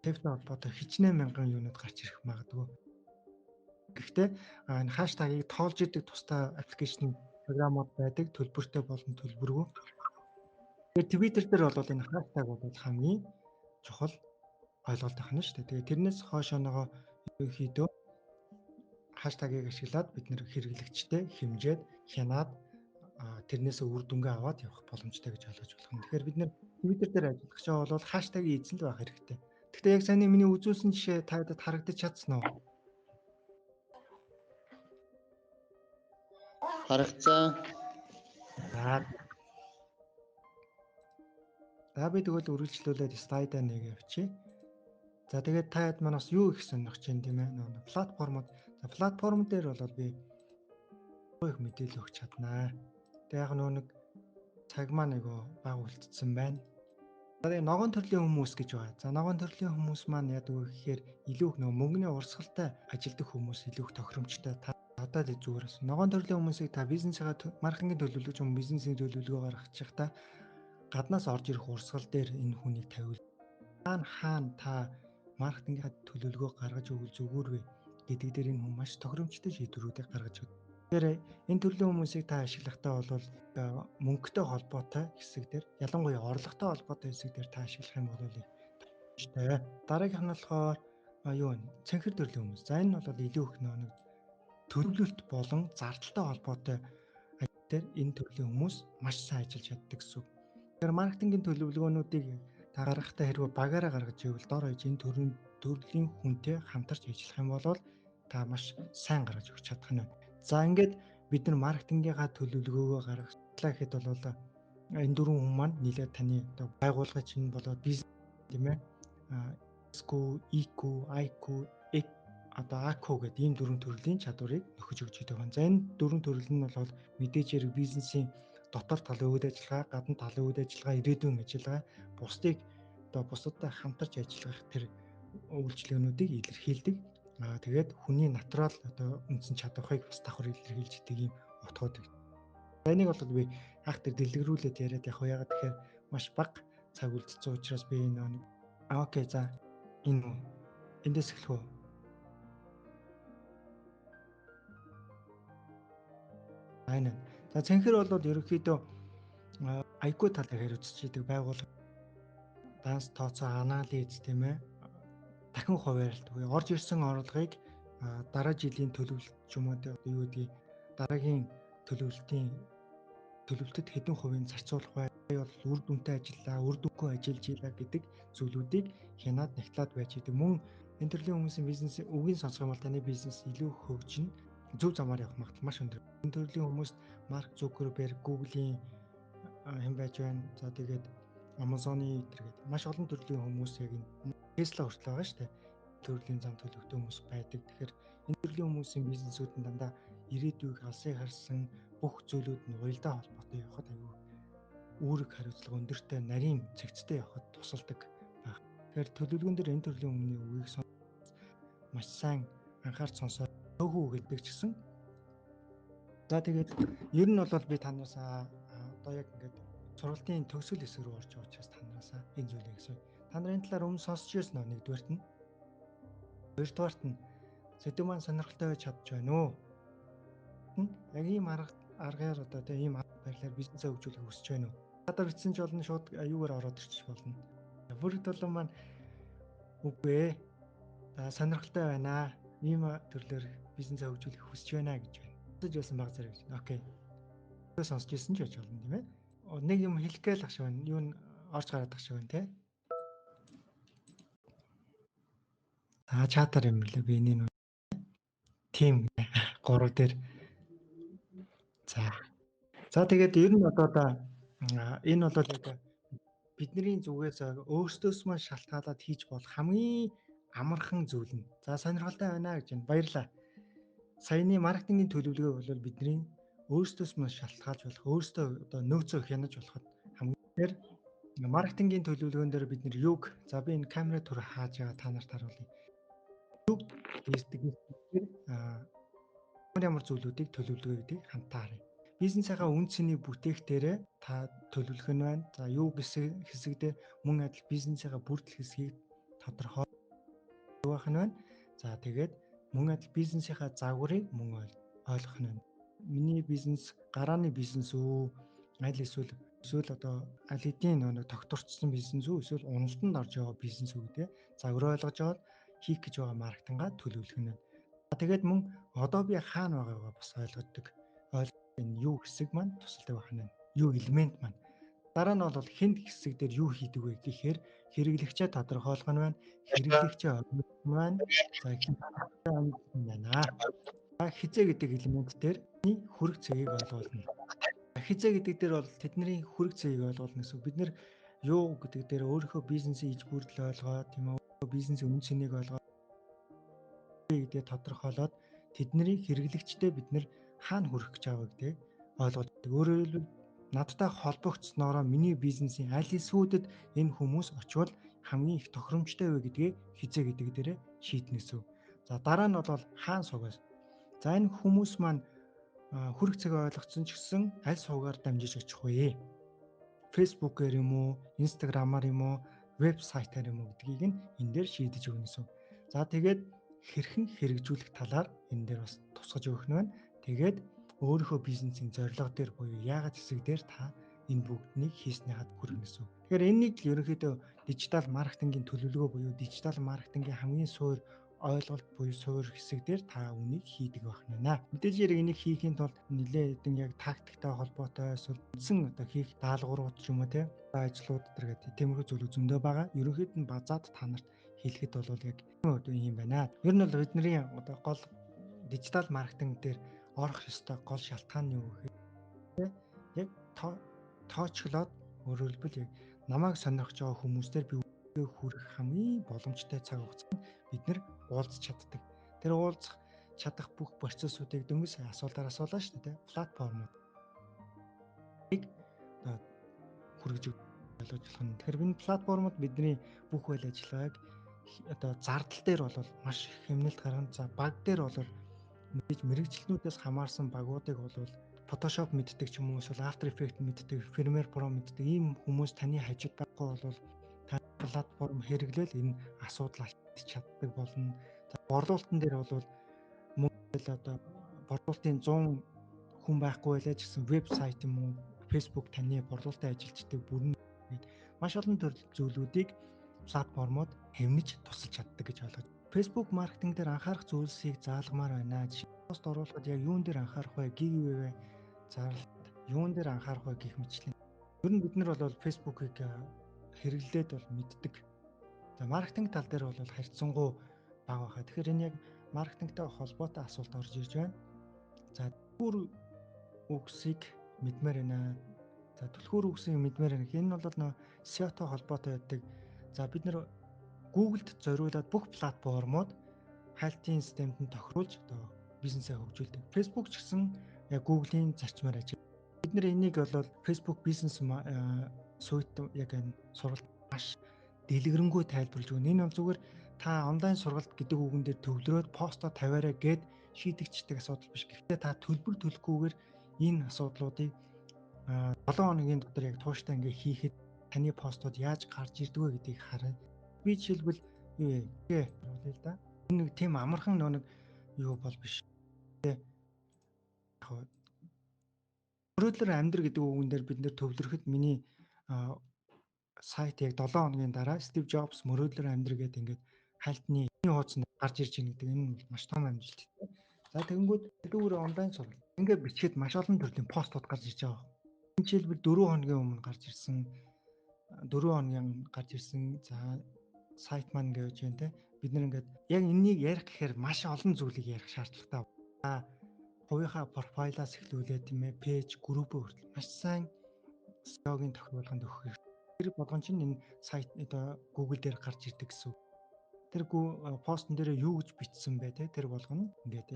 тэвтэй холбоотой хичнээн мянган юунууд гарч ирэх магадгүй. Гэхдээ энэ хаштагийг тоолж идэг тусдай аппликейшн програмууд байдаг, төлбөртэй болон төлбөргүй. Тэгэхээр Twitter дээр бол энэ хаштаг бол хамгийн чухал ойлголт ахна шүү дээ. Тэгээ тэрнээс хойшоо нөгөө ерөнхийдөө хаштагийг ашиглаад бид нэр хэрэглэгчтэй хэмжээд хянаад тэрнээсээ үр дүнгээ аваад явах боломжтой гэж ойлгож болох юм. Тэгэхээр бид нэр Twitter дээр ажиллах гэж байгаа бол хаштагийн эзэн л байх хэрэгтэй. Гэхдээ яг саяны миний үзүүлсэн жишээ таад харагдаж чадсан уу? Харагцсан. За би тэгвэл үргэлжлүүлээд слайдаа нэг явчих. За тэгээд та хэд маань бас юу их сонирхож байна тийм ээ? Нөгөө платформуд. За платформ дээр бол би их мэдээлэл өгч чаднаа. Тэгээд яг нөгөө нэг цаг маань айгүй бага үлдсэн байна. За тэгээд ногоон төрлийн хүмүүс гэж байгаа. За ногоон төрлийн хүмүүс маань яадаг вэ гэхээр илүү их нөгөө мөнгөний урсгалтай ажилдаг хүмүүс илүү их тохиромжтой. Та одоо л зүгээр бас ногоон төрлийн хүмүүсийг та бизнесийнхаа маркетингийн төлөвлөгөө ч юм бизнесийн төлөвлөгөө гаргачих та гаднаас орж ирэх урсгал дээр энэ хүнийг тавиул. Хаана та маркетингийн төлөвлөгөө гаргаж өгвөл зүгээр вэ гэдэг дээр энэ хүн маш тохиромжтой шийдвэрүүдийг гаргаж өгдөг. Тэгэхээр энэ төрлийн хүмүүсийг та ашиглахтаа бол мөнгөтэй холбоотой хэсэг дээр, ялангуяа орлоготой холбоотой хэсэг дээр та ашиглах юм бол тохиромжтой. Дараагийнх нь болохоор юу вэ? Цэнхэр төрлийн хүмүүс. За энэ бол илүү их нэг төлөвлөлт болон зардалтай холбоотой дээр энэ төрлийн хүмүүс маш сайн ажиллаж чаддаг гэсэн үг. Тэгэхээр маркетингийн төлөвлөгөөнүүдийг та гаргахтаа хэрвээ багаараа гаргаж ивэл дор хаяж энэ төрлийн хүнтэй хамтарч ажиллах юм бол та маш сайн гаргаж өгч чадах нь. За ингээд бид нар маркетингийнхаа төлөвлөгөөгөө гаргачлаа гэхэд бол энэ дөрвөн хүн маань нийлээд таны одоо байгууллага чинь болоод бизнес тийм ээ SQ, EQ, IQ, одоо AQ гэдэг ийм дөрвөн төрлийн чадварыг нөхөж өгч идэг байна. За энэ дөрвөн төрөл нь бол мэдээж хэрэг бизнесийн дотор талын үйл ажиллагаа, гадна талын үйл ажиллагаа, ирээдүйн ажиллагаа, бусдыг одоо бусадтай хамтарч ажиллах тэр үйлчилгээнүүдийг илэрхийлдэг. Тэгээд хүний натурал одоо үндсэн чадварыг бас давхар илэрхийлж идэг ийм утгууд. Энийг бол би анх тэр дэлгэрүүлээд яриад яг яагаад тэгэхээр маш бага цаг үлдсэн учраас би энэ нэг окей за энэ эндээс эхлэх үү? Энэ. За цэнхэр бол ерөнхийдөө Айгүй талыг хариуцж идэг байгууллага данс тооцоо анализ тийм ээ дахин хуваарлт буюу орж ирсэн орлогыг дараа жилийн төлөвлөлт ч юм уу юу гэдгийг дараагийн төлөвлөлтөд хэдэн хувийн зарцуулах бай бол үр дүнтэй ажиллаа, үр дүнгүй ажиллаж илаа гэдэг зүйлүүдийг хянаад нэгтлаад байж идэг. Мөн энэ төрлийн хүмүүсийн бизнес үгийг сонсох юм бол таны бизнес илүү хөгжинэ, зөв замаар явах магадлал маш өндөр. Энэ төрлийн хүмүүст Марк Зукерберг, Google-ийн хэн байж байна. За тэгээд Amazon-ы зэрэг маш олон төрлийн хүмүүс яг энэ Tesla хүртэл байгаа шүү дээ. Төрлийн зам төлөвтэй хүмүүс байдаг. Тэгэхээр энэ төрлийн хүмүүсийн бизнесүүд нь дандаа ирээдүйг алсыг харсан бүх зүйлүүд нь уялдаа холбоотой явхад аюу үүрэг хариуцлага өндөртэй нарийн цэгцтэй явхад тусалдаг байх. Тэгэхээр төлөвлөгөөн дээр энэ төрлийн хүмүүний үгийг маш сайн анхаарч сонсоод төөхөө гэдэг ч гэсэн. За тэгээд ер нь бол би танаас одоо яг ингээд сургалтын төгсгөл хэсэг рүү орж байгаа учраас танаасаа энэ зүйлийг асууя. Та нар энэ талаар өмнө сонсч байсан уу? Нэгдүгээрт нь. Хоёрдугаарт нь сэдв маань сонирхолтой байж чадж байна уу? Яг ийм аргаар одоо тийм ийм байрлалаар бизнесээ хөгжүүлэх хүсэж байна уу? Надад бичсэн ч болно, шууд аюугаар ороод ирчих болно. Бүрэг долон маань үгүй ээ. За сонирхолтой байна. Ийм төрлөөр бизнесээ хөгжүүлэх хүсэж байна гэж байна. Сонсож байсан баг зэрэг гэж. Окей. Сонсч ирсэн ч байж болно тийм ээ. Нэг юм хэлэх гээл ах шиг байна. Юу н орж гараад ах шиг байна те. За чатаар юм лээ би энийг тим 3 дээр. За. За тэгээд ер нь одоо энэ бол яг бидний зүгээс өөрсдөөс маань шалтгаалаад хийж болох хамгийн амархан зүйл нь. За сонирхолтой байна гэж байна. Баярлалаа. Саяны маркетингийн төлөвлөгөө бол бидний өөрсдөөс маань шалтгаалж болох, өөрсдөө одоо нөөцөө хянаж болоход хамгийн маркетингийн төлөвлөгөөн дээр бид нэр юг за би энэ камера төр хааж байгаа та нарт харуулъя. Юг хийдэг гэхээр ямар зүйлүүдийг төлөвлөгөө гэдгийг хамтаа харъя. Бизнесийнхаа үн цэнийг бүтээх дээрээ та төлөвлөх нь байна. За юу гэсэн хэсэг дээр мөн адил бизнесийнхаа бүрдэл хэсгийг тодорхой байх нь байна. За тэгээд мөн адил бизнесийнхаа загварыг мөн ойлгох нь байна. Миний бизнес гарааны бизнес үү? Аль эсвэл одоо аль хэдийн нэг тогтворчсон бизнес үү? Эсвэл уналтанд орж байгаа бизнес үү гэдэг загвар ойлгож аваад хийх гэж байгаа маркетингаа төлөвлөх нь байна. Тэгээд мөн одоо би хаана байгаагаа бас ойлгодог. Энэ юу хэсэг маань тусалдаг байх нь. Юу элемент маань. Дараа нь бол хүнд хэсэг дээр юу хийдэг вэ гэхээр хэрэглэгчээ тодорхойлох нь байна. Хэрэглэгчээ ойлгох нь байна. За байна. За хизээ гэдэг элемент дээр хөрөг цэгийг ойлгуулна. Хизээ гэдэг дээр бол тэдний хөрөг цэгийг ойлгуулна гэсэн үг. Бид нэр юу гэдэг дээр өөрийнхөө бизнесийн иж бүрдэл ойлгоод тийм үү бизнесийн үн цэнийг ойлгоод гэдгээ тодорхойлоод тэдний хэрэглэгчтэй бид нэр хаана хүрэх гэж байгаа гэдгийг ойлгоод өөрөөр хэлбэл надтай холбогдсноороо миний бизнесийн аль хэсгүүдэд энэ хүмүүс очивол хамгийн их тохиромжтой вэ гэдгээ хизээ гэдэг дээрээ шийднэ гэсэн. За дараа нь бол хаан суугаас. За энэ хүмүүс маань хүрх цагаа ойлгоцсон ч гэсэн аль суугаар дамжиж очих вэ? Facebook-ээр юм уу, Instagram-аар юм уу, вебсайтаар юм уу гэдгийг нь энэ дээр шийдэж өгнө гэсэн. За тэгээд хэрхэн хэрэгжүүлэх талаар энэ дээр бас тусгаж өгөх нь байна. Тэгээд өөрийнхөө бизнесийн зорилго дээр буюу яагаад хэсэг дээр та энэ бүгднийг хийснийхад хүргэнэ гэсэн. Тэгэхээр энэнийг л ерөнхийдөө дижитал маркетингийн төлөвлөгөө буюу дижитал маркетингийн хамгийн суур ойлголт буюу суур хэсэг дээр та үнийг хийдэг байх нь байна. Мэдээж хэрэг энийг хийхийн тулд нэлээд хэдэн яг тактиктай холбоотой эсвэл үндсэн одоо хийх даалгаврууд ч юм уу те ажлууд төр гэдэг тиймэрхүү зүйлүүд зөндөө байгаа. Ерөнхийд нь базаад та нарт хэлэхэд бол яг одоо юм байна. Ер нь бол бидний одоо гол дижитал маркетинг дээр орох ёстой гол шалтгаан нь юу гэхээр яг тоочглоод өөрөөр хэлбэл яг намайг сонирхож байгаа хүмүүстээр би хүрэх хамгийн боломжтой цаг хугацаанд бид нэр уулзах чаддаг. Тэр уулзах чадах бүх процессуудыг дөнгөж сая асуултаар асуулаа шүү дээ. Платформууд одоо хүргэж ойлгож болох нь. Тэгэхээр энэ платформуд бидний бүх үйл ажиллагааг одоо зардал дээр бол маш их хэмнэлт гаргана. За баг дээр бол мэдээж мэрэгчлэнүүдээс хамаарсан багуудыг бол Photoshop мэддэг ч юм уу эсвэл After Effects мэддэг, Premiere Pro мэддэг ийм хүмүүс таны хажууд байхгүй бол та платформ хэрэглээл энэ асуудал шийдэж чаддаг болно. За борлуулалтын дээр бол мөн л одоо борлуулалтын 100 хүн байхгүй байлаа ч гэсэн вебсайт юм уу, Facebook таны борлуулалтын ажилчдыг бүрэн гээд маш олон төрөл зүйлүүдийг платформуд хэмнэж тусалж чаддаг гэж ойлгож. Facebook маркетинг дээр анхаарах зүйлсийг заалгамаар байна. Жишээ пост оруулахад яг юун дээр анхаарах вэ? Giveaway зарлалт юун дээр анхаарах вэ гэх мэтлэн. Ер нь бид нар бол Facebook-ыг хэрэглээд бол мэддэг. За маркетинг тал дээр бол харьцангуй бага байхаа. Тэгэхээр энэ яг маркетингтэй холбоотой асуулт орж ирж байна. За түлхүүр үгсийг мэдмээр байна. За түлхүүр үгсийг мэдмээр байна. Энэ бол нөө SEO-той холбоотой байдаг. За бид нар Google-д зориулаад бүх платформуд хайлтын системд нь тохируулж одоо бизнесээ хөгжүүлдэг. Facebook ч гэсэн яг Google-ийн зарчмаар ажилладаг. Бид нар энийг бол Facebook бизнес сүйт яг энэ сургалт маш дэлгэрэнгүй тайлбарлаж өгнө. Энэ бол зүгээр та онлайн сургалт гэдэг үгэн дээр төвлөрөөд постоо тавиарай гэд шийдэгчдэг асуудал биш. Гэхдээ та төлбөр төлөхгүйгээр энэ асуудлуудыг 7 хоногийн дотор яг тууштай ингээ хийхэд таны постууд яаж гарч ирдэг вэ гэдгийг харна. Би жишээлбэл юу вэ? Харуулъя л да. Энэ нэг тийм амархан нэг юу бол биш. Яг мөрөөдлөөр амьдр гэдэг үгэн дээр бид нэр төвлөрөхөд миний сайт яг 7 хоногийн дараа Стив Джобс мөрөөдлөөр амьдр гэдэг ингээд хайлтны хуудсанд гарч ирж байна гэдэг энэ маш том амжилт. За тэгэнгүүт дэлгүүр онлайн сургалт. Ингээд бичгээд маш олон төрлийн постууд гарч ирж байгаа. Энэ жишээлбэл 4 хоногийн өмнө гарч ирсэн 4 хоногийн гарч ирсэн за сайт маань гэж байна те. Бид нар ингээд яг энэнийг ярих гэхээр маш олон зүйлийг ярих шаардлагатай. За хувийнхаа профайлаас эхлүүлээд тийм ээ пэйж, группөө хүртэл маш сайн SEO-гийн тохируулганд өгөх хэрэгтэй. Тэр болгон чинь энэ сайт одоо Google дээр гарч ирдэг гэсэн. Тэр постн дээр юу гэж бичсэн бэ те тэр болгоно ингээд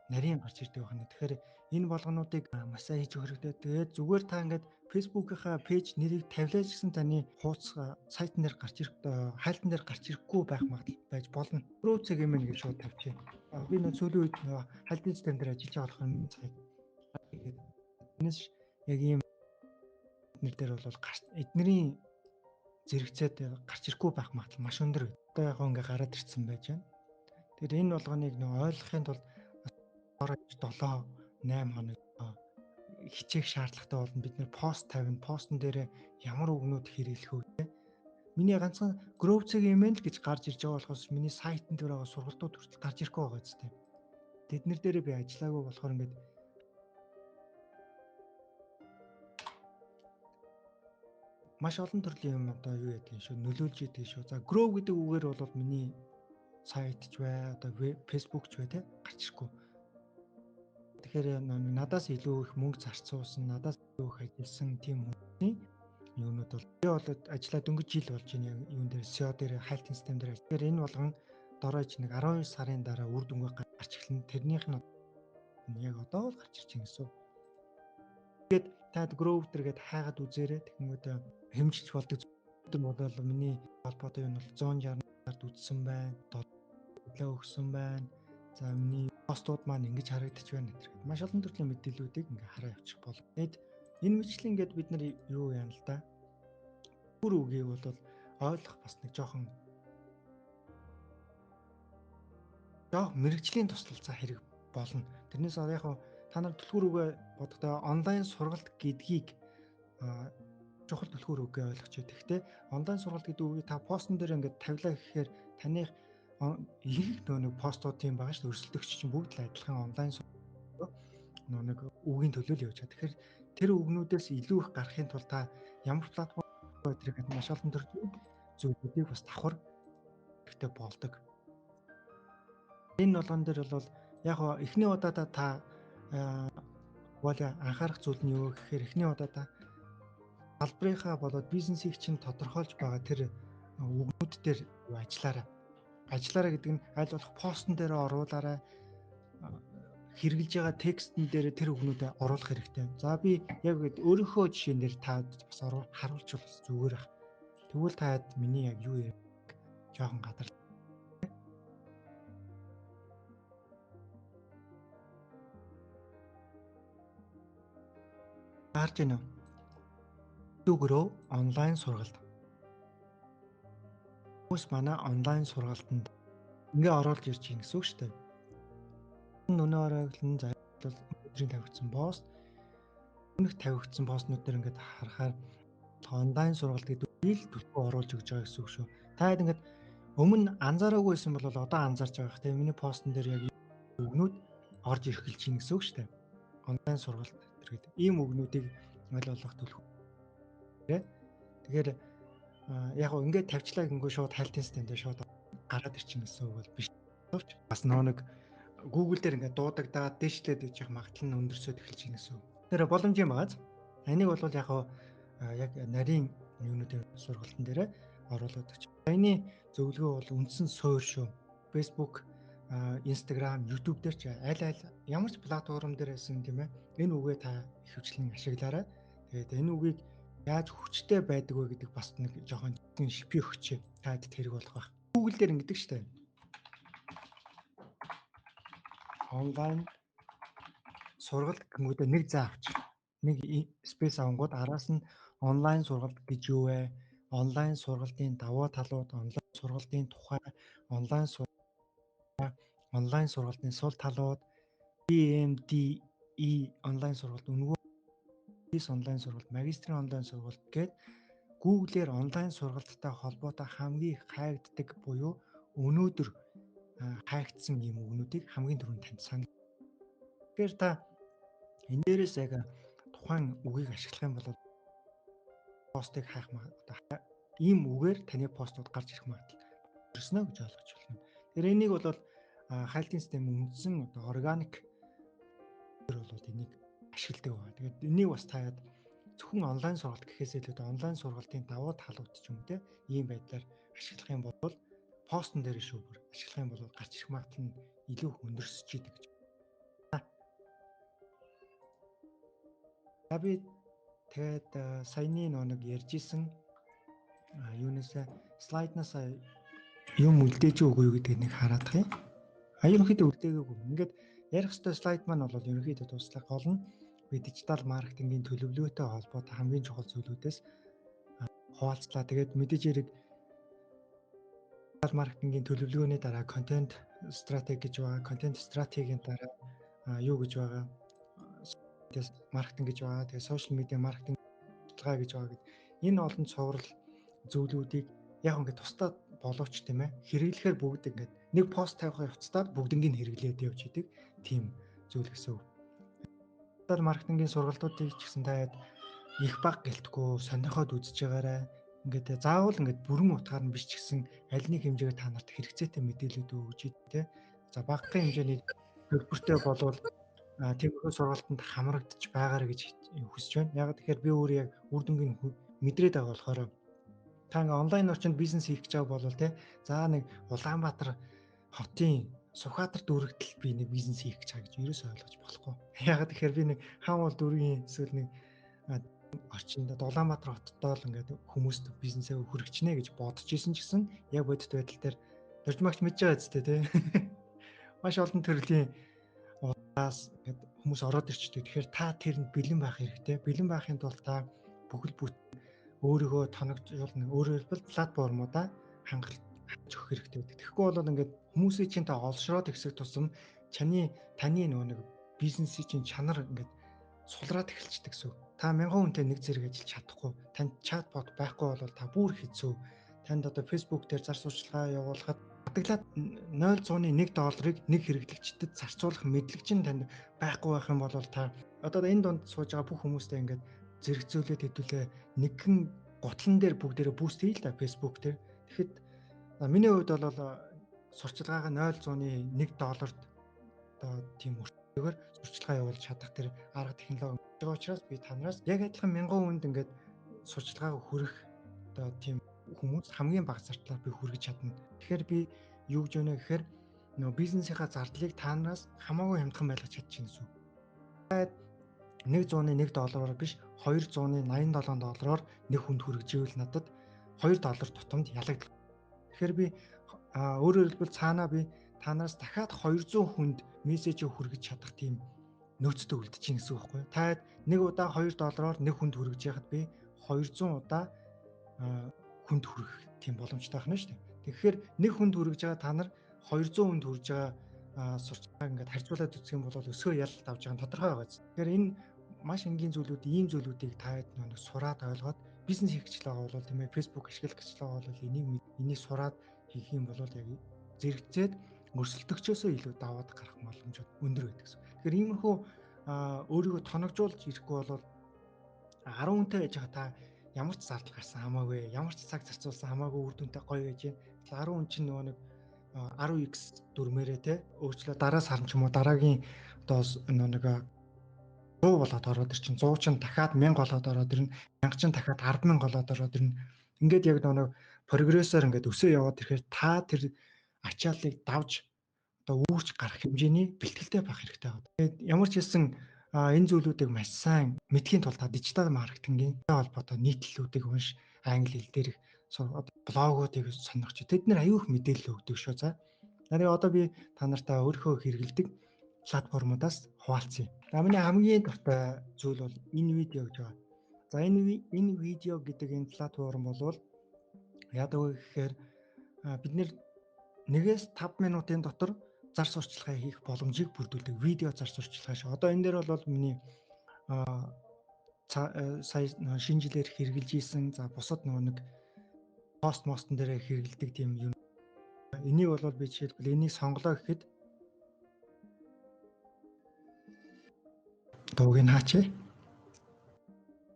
нарийн гарч ирдэг байна. Тэгэхээр энэ болгонуудыг маш сайн хийж өгөх хэрэгтэй. Тэгээд зүгээр та ингээд Facebook-ийнхаа пэйж нэрийг тавилаа гэсэн таны хуудас сайтн дээр гарч ирэх хайлтан дээр гарч ирэхгүй байх магадлал байж болно. Рүү цэг юм гэж шууд тавьчих. Би нөө сүүлийн үед нөө хайлтын систем дээр ажиллаж байгаа болохоор сайт тэгээд энэс яг ийм нэр дээр бол гарч эднэрийн зэрэгцээд гарч ирэхгүй байх магадлал маш өндөр. Одоо яг ингээ гараад ирсэн байж байна. Тэгэхээр энэ болгоныг нөө ойлгохын тулд 7 8 хоног хичээх шаардлагатай болно. Бид нэр пост тавина. Постн дээр ямар үгнүүд хэрэглэх вэ? Миний ганцхан Growth.ml гэж гарч ирж байгаа болохоос миний сайтн дээр байгаа сургалтууд хүртэл гарч ирэхгүй байгаа зү. Тэд нар дээрээ би ажиллаагүй болохоор ингээд маш олон төрлийн юм одоо юу яадаг юм шүү, нөлөөлж идэг шүү. За Grow гэдэг үгээр бол миний сайт ч бай, одоо Facebook ч бай те гарч ирэхгүй. Тэгэхээр надаас илүү их мөнгө зарцуулсан, надаас илүү их ажилласан тийм хүний юунууд бол би бол ажиллаа дөнгөж жил болж байна юун дээр SEO дээр хайлтын систем дээр. Тэгэхээр энэ болгон дорож нэг 12 сарын дараа үр дүнгээ гарч эхэлнэ. Тэрнийх нь яг одоо л гарч ирж байна гэсэн. Тэгээд та Grow дээр гээд хайгаад үзээрэй. Тэгэнгүүт хэмжилж болдог зүйл бол миний холбоотой юм бол 160 сард үзсэн байна. 7 өгсөн байна. За миний постууд маань ингэж харагдчих байна гэдэг. Маш олон төрлийн мэдээллүүдийг ингээ хараа явуучих болно. Тэгэд энэ мэтлэн ингээд бид нар юу яана л да. Бүр үгийг бол ойлгох бас нэг жоохон мэрэгжлийн туслалцаа хэрэг болно. Тэрнээс яг та нар түлхүүр үгээ бодохдоо онлайн сургалт гэдгийг чухал түлхүүр үгээ ойлгоч. Тэгэхдээ онлайн сургалт гэдэг үгийг та постн дээр ингээд тавилаа гэхээр таных ихэнх нэг постууд тийм байгаа шүү дээ. Өрсөлдөгч чинь бүгд л адилхан онлайн нэг үгийн төлөө л явж байгаа. Тэгэхээр тэр үгнүүдээс илүү их гарахын тулд та ямар платформ тэрийг маш олон төрлийн зүйлүүдийг бас давхар хэрэгтэй болдог. Энэ болгон дээр бол яг эхний удаадаа та бол анхаарах зүйл нь юу гэхээр эхний удаадаа салбарынхаа болоод бизнесийг чинь тодорхойлж байгаа тэр үгнүүд дээр ажиллаарай. Ажиллаарай гэдэг нь аль болох постн дээр оруулаарай, хэрэгжилж байгаа текстэн дээр тэр үгнүүдэд оруулах хэрэгтэй. За би яг өөрийнхөө жишээн дээр та бас харуулчих бас зүгээр ах. Тэгвэл та миний яг юу ярих жоохон гадар. Гарч ийнө. Дүүгрөө онлайн сургалт. Хүмүүс манай онлайн сургалтанд ингээ оруулж ирж байна гэсэн үг шүү дээ. Өнөө оройглон зайлвал өдрийн тавигдсан пост. Өмнөх тавигдсан постнууд дээр ингээд харахаар онлайн сургалт гэдэг үйл төлхөө оруулж өгч байгаа гэсэн үг шүү. Та хэд ингээд өмнө анзаараагүй байсан бол одоо анзаарч байгаа их тийм миний постн дээр яг үгнүүд орж ирэх гэж байна гэсэн үг шүү дээ. Онлайн сургалт тэр гэдэг ийм үгнүүдийг аль болох төлхөө. Тэгэхээр яг гоо ингээд тавьчлаа гингөө шууд хайлтын систем дээр шууд гараад ирчин гэсэн үг бол биш. Бас нэг Google дээр ингээд дуудагдаад дээшлээд иж явах магадлал нь өндөрсөд эхэлж байна гэсэн үг. Тэр боломжийн байгааз. Энийг бол яг гоо яг нарийн юунуудын сургалтын дээр оруулаад өгч. Энэ зөвлөгөө бол үндсэн суурь шүү. Facebook, Instagram, YouTube дээр ч аль аль ямар ч платформ дээр байсан тийм ээ. Энэ үгээ та ихэвчлэн ашиглаарай. Тэгээд энэ үгийг яаж хүчтэй байдаг вэ гэдэг бас нэг жоохон шипи өгч таад тэрэг болох байх. Google дээр ингэдэг штэ. Онлайн сургалт гингүүдээ нэг заа авчих. Нэг space авангууд араас нь онлайн сургалт гэж юу вэ? Онлайн сургалтын давуу талууд, онлайн сургалтын тухай, онлайн сургалтын сул талууд, PMDE онлайн сургалт, үнэгүй онлайн сургалт, магистрийн онлайн сургалт гээд Google-ээр онлайн сургалттай холбоотой хамгийн их хайгддаг буюу өнөөдөр хайгдсан ийм үгнүүдийг хамгийн түрүүнд танд санал. Тэгэхээр та энэ дээрээс яг тухайн үгийг ашиглах юм бол постыг хайх одоо ийм үгээр таны постууд гарч ирэх магадлал өрснө гэж ойлгож байна. Тэгэхээр энийг бол хайлтын систем үндсэн одоо органик бол энийг ашигладаг байгаа. Тэгээд энийг бас таад зөвхөн онлайн сургалт гэхээс илүү онлайн сургалтын давуу талууд ч юм уу те ийм байдлаар ашиглах юм бол постн дээр шүү бүр ашиглах юм бол гарч ирэх магадлал нь илүү өндөрсөж идэг гэж. За би тэгээд саяны нэг ярьж исэн юунаас слайднаас юм үлдээж үгүй юу гэдгийг нэг хараадах юм. А ерөнхийдөө үлдээгээгүй. Ингээд ярих ёстой слайд маань бол ерөнхийдөө дуслаа. Гол нь би дижитал маркетингийн төлөвлөгөөтэй холбоотой хамгийн чухал зүйлүүдээс хуваалцлаа. Тэгээд мэдээж хэрэг дижитал маркетингийн төлөвлөгөөний дараа контент стратеги гэж байгаа. Контент стратегийн дараа юу гэж байгаа? Маркетинг гэж байгаа. Тэгээд сошиал медиа маркетинг судалгаа гэж байгаа гэд энэ олон цуврал зүйлүүдийг яг ингээд тусдаа боловч тийм ээ хэрэглэхээр бүгд ингээд нэг пост тавих явцдаа бүгднийг хэрэглээд явж идэг тийм зүйл гэсэн үг. Дижитал маркетингийн сургалтуудыг ч гэсэн таад их баг гэлтгүү сонирхоод үзэж байгаарай. Ингээд заавал ингээд бүрэн утгаар нь биш ч гэсэн аль нэг хэмжээгээр та нарт хэрэгцээтэй мэдээлэлүүд өгч тий. За багахан хэмжээний төлбөртэй болвол тиймэрхүү сургалтанд хамрагдчих байгаарэ гэж хүсэж байна. Яг тэгэхээр би өөрөө яг үр дүнгийн мэдрээд байгаа болохоор та ингээ онлайн орчинд бизнес хийх гэж байгаа бол те за нэг Улаанбаатар хотын Сүхбаатар дүүрэгтэл би нэг бизнес хийх гэж байгаа гэж ерөөсөө ойлгож болохгүй. Яг тэгэхээр би нэг хаан уул дүүргийн эсвэл нэг орчинд Улаанбаатар хоттой л ингээд хүмүүст бизнесээ хүргэчнэ гэж бодож исэн ч гэсэн яг бодит байдал дээр дөржмагч мэдж байгаа зү те. Маш олон төрлийн улаас ингээд хүмүүс ороод ирчдэг. Тэгэхээр та тэрэнд бэлэн байх хэрэгтэй. Бэлэн байхын тулд та бүхэл бүтэн өөрийгөө тоногжуулна. Өөрөөр хэлбэл платформудаа хангалт хаж өгөх хэрэгтэй байдаг. Тэгэхгүй бол ингээд хүмүүсийн чинь та олшроод ихсэх тусам таны нөгөө нэг бизнесийн чинь чанар ингээд сулраад эхэлчихдэг гэсэн. Та мянган хүнтэй нэг зэрэг ажиллаж чадахгүй. Танд чатбот байхгүй бол та бүр хэцүү. Танд одоо Facebook дээр зар сурталчилгаа явуулахад хадгалаад 0.1 долларыг нэг хэрэглэгчдэд зарцуулах мэдлэг чинь танд байхгүй байх юм бол та одоо энэ дунд сууж байгаа бүх хүмүүстэй ингээд зэрэгцүүлээд хэдүүлээ нэгэн гутлан дээр бүгдээрээ буст хийл та Facebook дээр. Тэгэхэд миний хувьд бол сурчлагаагаа 0.1 долларт одоо тийм өртөөр сурчлагаа явуулж чадах тэр арга технологи байгаа учраас би та нараас яг адилхан мянган хүнд ингээд сурчлагаа хүрэх одоо тийм хүмүүс хамгийн бага зардлаар би хүргэж чадна. Тэгэхээр би юу гэж өгнө гэхээр нөгөө бизнесийнхаа зардлыг та нараас хамаагүй хямдхан байлгах чадчихна гэсэн үг. 101 доллараар биш 287 доллараар нэг хүнд хүргэж ивэл надад 2 доллар тутамд ялагдал. Тэгэхээр би өөрөөр хэлбэл цаанаа би та нараас дахиад 200 хүнд мессеж хүргэж чадах тийм нөөцтэй үлдчихээн гэсэн үг байхгүй юу? Та нэг удаа 2 доллараар нэг хүнд хүргэж яхад би 200 удаа хүнд хүрэх тийм боломжтой байна шүү дээ. Тэгэхээр нэг хүнд хүргэж байгаа та нар 200 хүнд хүрж байгаа сурчлагаа ингээд харьцуулаад үзэх юм бол өсгөө ялалт авч байгаа нь тодорхой байгаа. Тэгэхээр энэ маш энгийн зүйлүүд, ийм зүйлүүдийг та нэг сураад ойлгоод бизнес хийх гэж байгаа бол тийм ээ, Facebook ашиглах гэж байгаа бол энийг сураад хийх юм бол яг зэрэгцээд өрсөлдөгчөөсөө илүү даваад гарах боломж өндөр байдаг гэсэн. Тэгэхээр иймэрхүү өөрийгөө тоногжуулж ирэхгүй бол 10 хүнтэй байж байгаа та ямар ч зардал гарсан хамаагүй, ямар ч цаг зарцуулсан хамаагүй үр дүнтэй гоё байж байна. 10 хүн чинь нөгөө нэг 10x дүрмээрээ те өөрчлөө дараа сар ч юм уу дараагийн одоо нэг 100 болоод ороод ир чинь 100 чинь дахиад 1000 болоод ороод ирнэ, 1000 чинь дахиад 100000 болоод ороод ирнэ. Ингээд яг нэг прогрессоор ингээд өсөө яваад ирэхээр та тэр ачааллыг давж одоо үүрч гарах хэмжээний бэлтгэлтэй байх хэрэгтэй байна. Тэгээд ямар ч хэлсэн энэ зүйлүүдийг маш сайн мэдхийн тулд та дижитал маркетингийн холбоотой нийтлэлүүдийг унш, англи хэл дээрх блогуудыг сонирхч. Тэд нэр аюух мэдээлэл өгдөг шүү. За. Тэгээ одоо би та нартай өөрийнхөө хэрэглэдэг платформудаас хуваалцъя. За миний хамгийн дуртай зүйл бол энэ видео гэж байна. За энэ видео гэдэг энэ платформ бол яадаг вэ гэхээр бид нэр 1-5 минутын дотор зар сурталчилгаа хийх боломжийг бүрдүүлдэг видео зар сурталчилгаа шүү. Одоо энэ дээр бол миний сая шинэ жилээр хэрэгжилж исэн, за бусад нөгөө нэг пост мостон дээр хэрэгэлдэг тийм юм. Энийг бол би жишээлбэл энийг сонголоо гэхэд дууг нь хаачээ.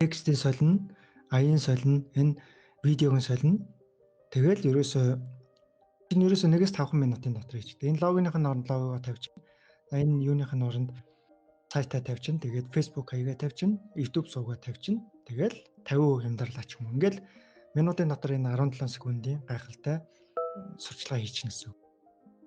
Текстийг солино, аяын солино, энэ видеог нь солино. Тэгэл ерөөсөө энэ ерөөсөө 1-5 минутын дотор хийчихдэг. Энэ логиных нь оронд логоо тавьчих. За энэ юуных нь оронд сайтаа тавьчин. Тэгээд Facebook хаягаа тавьчин, YouTube сувгаа тавьчин. Тэгэл 50% хямдарлаа ч юм. Ингээл минутын дотор энэ 17 секундын гайхалтай сурчлагаа хийчихнэ гэсэн үг.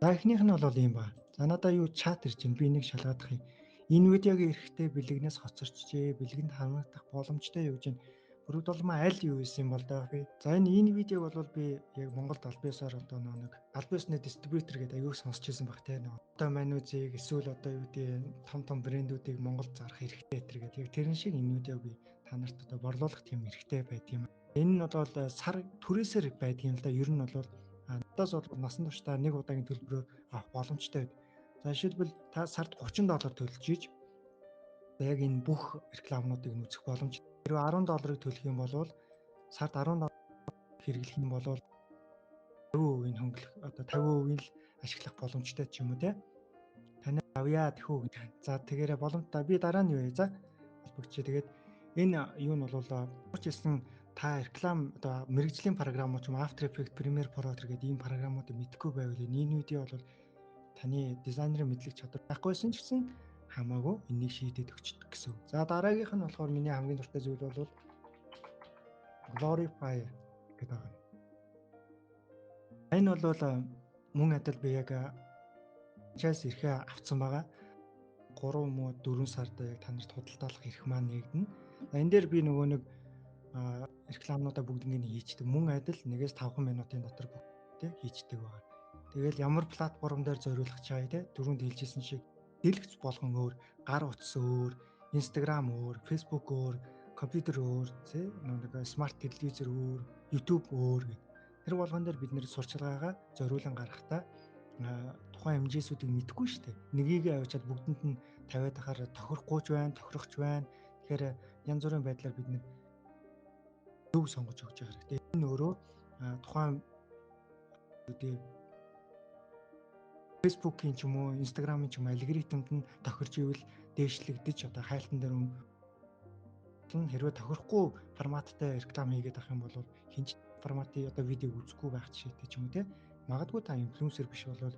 За эхнийх нь бол ийм ба. За надаа юу чат ирж байна. Би энийг шалгаадах юм. Энэ видеогийн эрэхтэй бэлэгнээс хоцорчжээ. Бэлгэнд хамгаалах боломжтой юу гэж байна. Бүрүүдолмаа аль юу исэн юм бол даа би. За энэ видеог бол би яг Монголд аль биесээр одоо нэг аль биесний дистрибьютор гэдэг аягүй сонсч ирсэн баг те. Одоо манузыг эсвэл одоо юу гэдэг том том брэндүүдийг Монголд зарах хэрэгтэй тэр гэдэг. Яг тэрэн шиг энэ видеог би та нарт одоо борлуулах тийм хэрэгтэй байд юм. Энэ нь бол сар түрээсээр байдаг юм л да. Ер нь бол надаас бол насан туршдаа нэг удаагийн төлбөрөөр авах боломжтой байд. За жишээлбэл та сард $30 төлж иж яг энэ бүх рекламнуудыг нь үзэх боломж. Хэрвээ $10-ыг төлөх юм бол сард $10 хэрэглэх юм бол 50% нь хөнгөлөх одоо 50% нь л ашиглах боломжтой ч юм уу те. Таны авъя тэхүү гэж. За тэгээрээ боломжтой би дараа нь юу вэ? За холбогдчих. Тэгээд энэ юу нь бол хэлсэн та реклам одоо мэрэгжлийн програмууд ч юм After Effects, Premiere Pro гэдэг ийм програмуудыг мэдэхгүй байвал энэ видео бол таны дизайнерын мэдлэг чадвар байхгүйсэн ч гэсэн хамаагүй энийг шийдээд өгчдөг гэсэн. За дараагийнх нь болохоор миний хамгийн дуртай зүйл бол Glorify гэдэг байгаа. Энэ бол мөн адил би яг франчайз эрхээ авцсан байгаа. 3 муу 4 сард яг та нарт худалдаалах эрх маань нэгдэнэ. За энэ дээр би нөгөө нэг рекламнуудаа бүгднийг нь хийчдэг. Мөн адил 1-5 минутын дотор бүгдээ хийчдэг байгаа. Тэгэл ямар платформ дээр зориулах чай те түрүүнд хэлжсэн шиг дэлгэц болгон өөр, гар утас өөр, Instagram өөр, Facebook өөр, компьютер өөр, тий нэг смарт телевизэр өөр, YouTube өөр гэх. Тэр болгон дээр бид нэр сурчлагаагаа зориулан гаргахтаа тухайн хэмжээсүүдийг мэдэхгүй шүү дээ. Нэгийг авчиад бүгдэнд нь тавиад ахаар тохирохгүй ч байна, тохирох ч байна. Тэгэхээр янз бүрийн байдлаар бид нэр зөв сонгож өгч байгаа хэрэгтэй. Энэ өөрөө тухайн үгүй Facebook-ийн ч юм уу, Instagram-ын ч юм алгоритмд нь тохирч ивэл дээшлэгдэж одоо хайлтан дээр нь хэрвээ тохирохгүй форматтай реклам хийгээд авах юм бол хинч форматын одоо видео үзэхгүй байх жишээтэй ч юм уу те. Магадгүй та инфлюенсер биш бол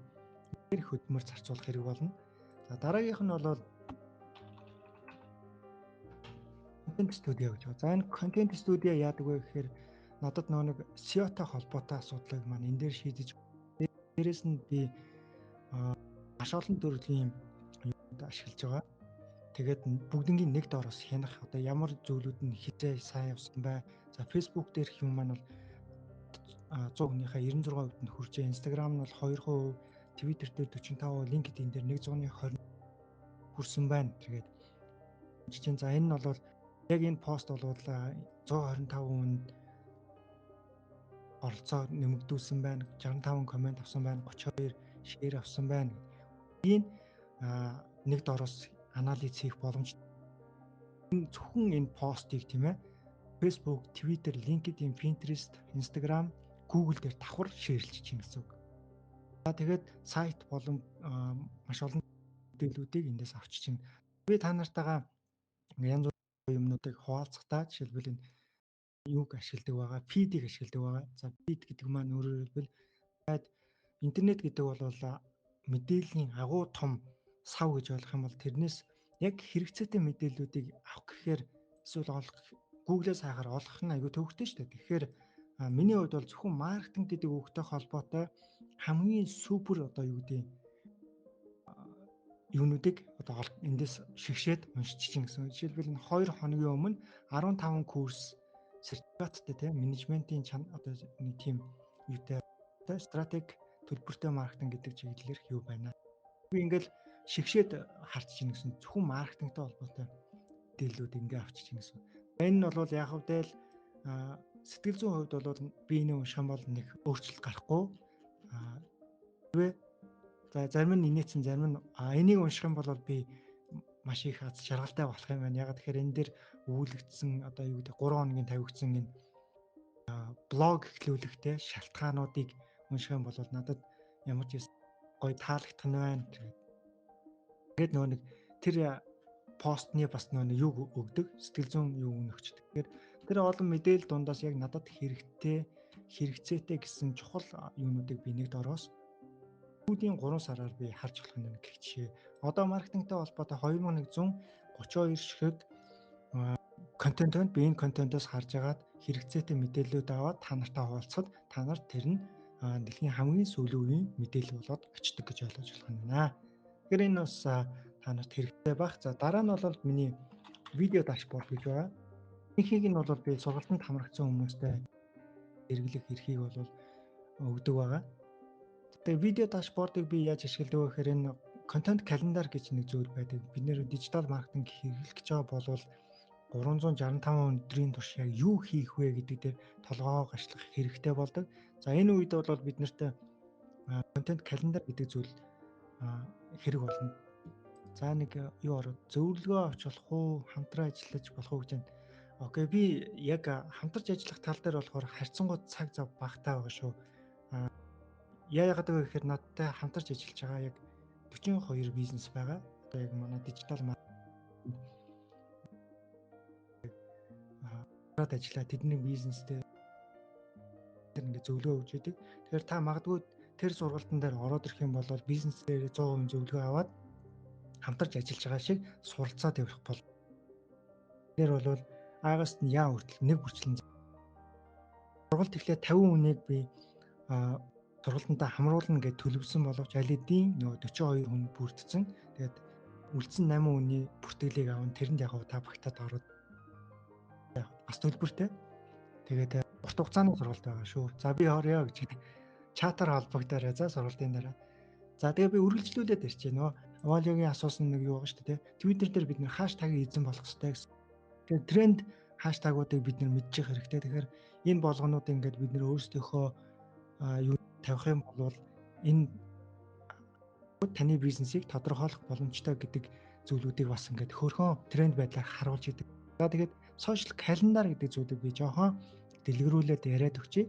их хөдөлмөр зарцуулах хэрэг болно. За дараагийнх нь бол контент студио гэж байна. За энэ контент студио яадаг вэ гэхээр надад нөгөө нэг SEO-тай холбоотой асуудлыг маань энэ дээр шийдэж дээрээс нь би маш олон төрлийн юм ашиглаж байгаа. Тэгээд бүгднгийн нэг доороос хянах одоо ямар зүйлүүд нь хизээ сайн явсан бай. За Facebook дээрх юм маань бол 100 хүнийхээ 96% нь хүрчээ. Instagram нь бол 2%, Twitter дээр 45%, LinkedIn дээр 120% хүрсэн байна. Тэгээд чинь за энэ нь бол яг энэ пост бол 125 хүнд оролцоо нэмэгдүүлсэн байна. 65 коммент авсан байна. 32 шеэр авсан байна. Энэ нэг доороос анализ хийх боломж. Энэ зөвхөн энэ постыг тийм ээ Facebook, Twitter, LinkedIn, Pinterest, Instagram, Google дээр давхар шеэрлж чинь гэсэн үг. За тэгээд сайт болон маш олон мэдээллүүдийг эндээс авчиж чинь. Би та нартайгаа янз бүрийн юмнуудыг хуваалцахдаа жишээлбэл энэ юуг ашигладаг байгаа, feed-ийг ашигладаг байгаа. За feed гэдэг маань өөрөөр хэлбэл интернет гэдэг бол мэдээллийн агуу том сав гэж ойлгох юм бол тэрнээс яг хэрэгцээтэй мэдээллүүдийг авах гэхээр эсвэл олох Google-ээс хайхаар олох нь айгүй төвөгтэй шүү дээ. Тэгэхээр миний хувьд бол зөвхөн маркетинг гэдэг үгтэй холбоотой хамгийн супер одоо юу гэдэг юунуудыг одоо эндээс шигшээд уншиж чинь гэсэн. Жишээлбэл энэ 2 хоногийн өмнө 15 курс сертификаттай тийм менежментийн одоо нэг тийм юутай стратеги төлбөртэй маркетинг гэдэг чиглэлээр юу байна. Би ингээл шигшээд харж чинь гэсэн. Зөвхөн маркетингтэй холбоотой мэдээллүүд ингээ авчиж чинь гэсэн. Энэ нь бол яг хавдэл сэтгэл зүйн хувьд бол би энэ унших юм бол нэг өөрчлөлт гарахгүй. За зарим нь инээсэн, зарим нь энийг унших юм бол би маш их аз жаргалтай болох юм байна. Яг тэгэхээр энэ дэр өгүүлэгдсэн одоо юу гэдэг 3 хоногийн тавигдсан энэ блог эхлүүлэхдээ шалтгаануудыг унших юм бол надад ямар ч гоё таалагдах нь байна. Тэгээд нөгөө нэг тэр постны бас нөгөө нэг юу өгдөг, сэтгэл зүйн юу өгнөгчдөг. Тэгэхээр тэр олон мэдээлэл дундаас яг надад хэрэгтэй, хэрэгцээтэй гэсэн чухал юунуудыг би нэг дороос сүүлийн 3 сараар би харж болох юм гэх жишээ. Одоо маркетингтэй холбоотой 2132 ширхэг контент байна. Би энэ контентоос харж агаад хэрэгцээтэй мэдээллүүд аваад та нартай хуваалцахад та нар тэр нь дэлхийн хамгийн сүүлийн үеийн мэдээлэл болоод очдог гэж ойлгож болох юм байна. Тэгэхээр энэ бас та нарт хэрэгтэй байх. За дараа нь бол миний видео дашборд гэж байгаа. Ихийг нь бол би сургалтанд хамрагдсан хүмүүстэй хэрэглэх эрхийг бол өгдөг байгаа. Тэгээ видео дашбордыг би яаж ашигладаг вэ гэхээр энэ контент календар гэж нэг зүйл байдаг. Бид нэр дижитал маркетинг хэрэглэх гэж байгаа бол 365 өдрийн турш яг юу хийх вэ гэдэг дээр толгоог ашиглах хэрэгтэй болдог. За энэ үед бол бид нартай контент календар гэдэг зүйл хэрэг болно. За нэг юу ороод зөвлөгөө авч болох уу, хамтран ажиллаж болох уу гэж байна. Окей, би яг хамтарч ажиллах тал дээр болохоор харьцангуй цаг зав багтаа байгаа шүү. Яагаад вэ гэхээр надтай хамтарч ажиллаж байгаа яг 42 бизнес байгаа. Одоо яг манай дижитал маркетинг ажиллаа тэдний бизнестэй тэр ингээд зөвлөгөө өгч идэг. Тэгэхээр та магадгүй тэр сургалтын дээр ороод ирэх юм бол бизнес дээр 100% зөвлөгөө аваад хамтарч ажиллаж байгаа шиг суралцаад явах бол тэр бол агаас нь яа хүртэл нэг бүрчлэн сургалт эхлээд 50 хүнийг би сургалтандаа хамруулна гэж төлөвлөсөн боловч аль хэдийн нөгөө 42 хүн бүрдсэн. Тэгээд үлдсэн 8 хүний бүртгэлийг аван тэрэнд яг та багтаад ороод бас төлбөртэй. Тэгээд урт хугацааны сургалт байгаа шүү. За би орё гэж чатаар холбогдоорой за сургалтын дараа. За тэгээ би үргэлжлүүлээд ярьчих нөө. Валиогийн асуусан нэг юу байгаа шүү дээ. Twitter дээр бид нэр хаштагийг эзэн болох хэрэгтэй гэсэн. Тэгэхээр тренд хаштагуудыг бид нэр мэдчих хэрэгтэй. Тэгэхээр энэ болгонууд ингээд бид нэр өөрсдийнхөө юу тавих юм бол энэ таны бизнесийг тодорхойлох боломжтой гэдэг зүйлүүдийг бас ингээд хөөрхөн тренд байдлаар харуулж идэг. За тэгээд social calendar гэдэг зүйлийг би жоохон дэлгэрүүлээд яриад өгчээ.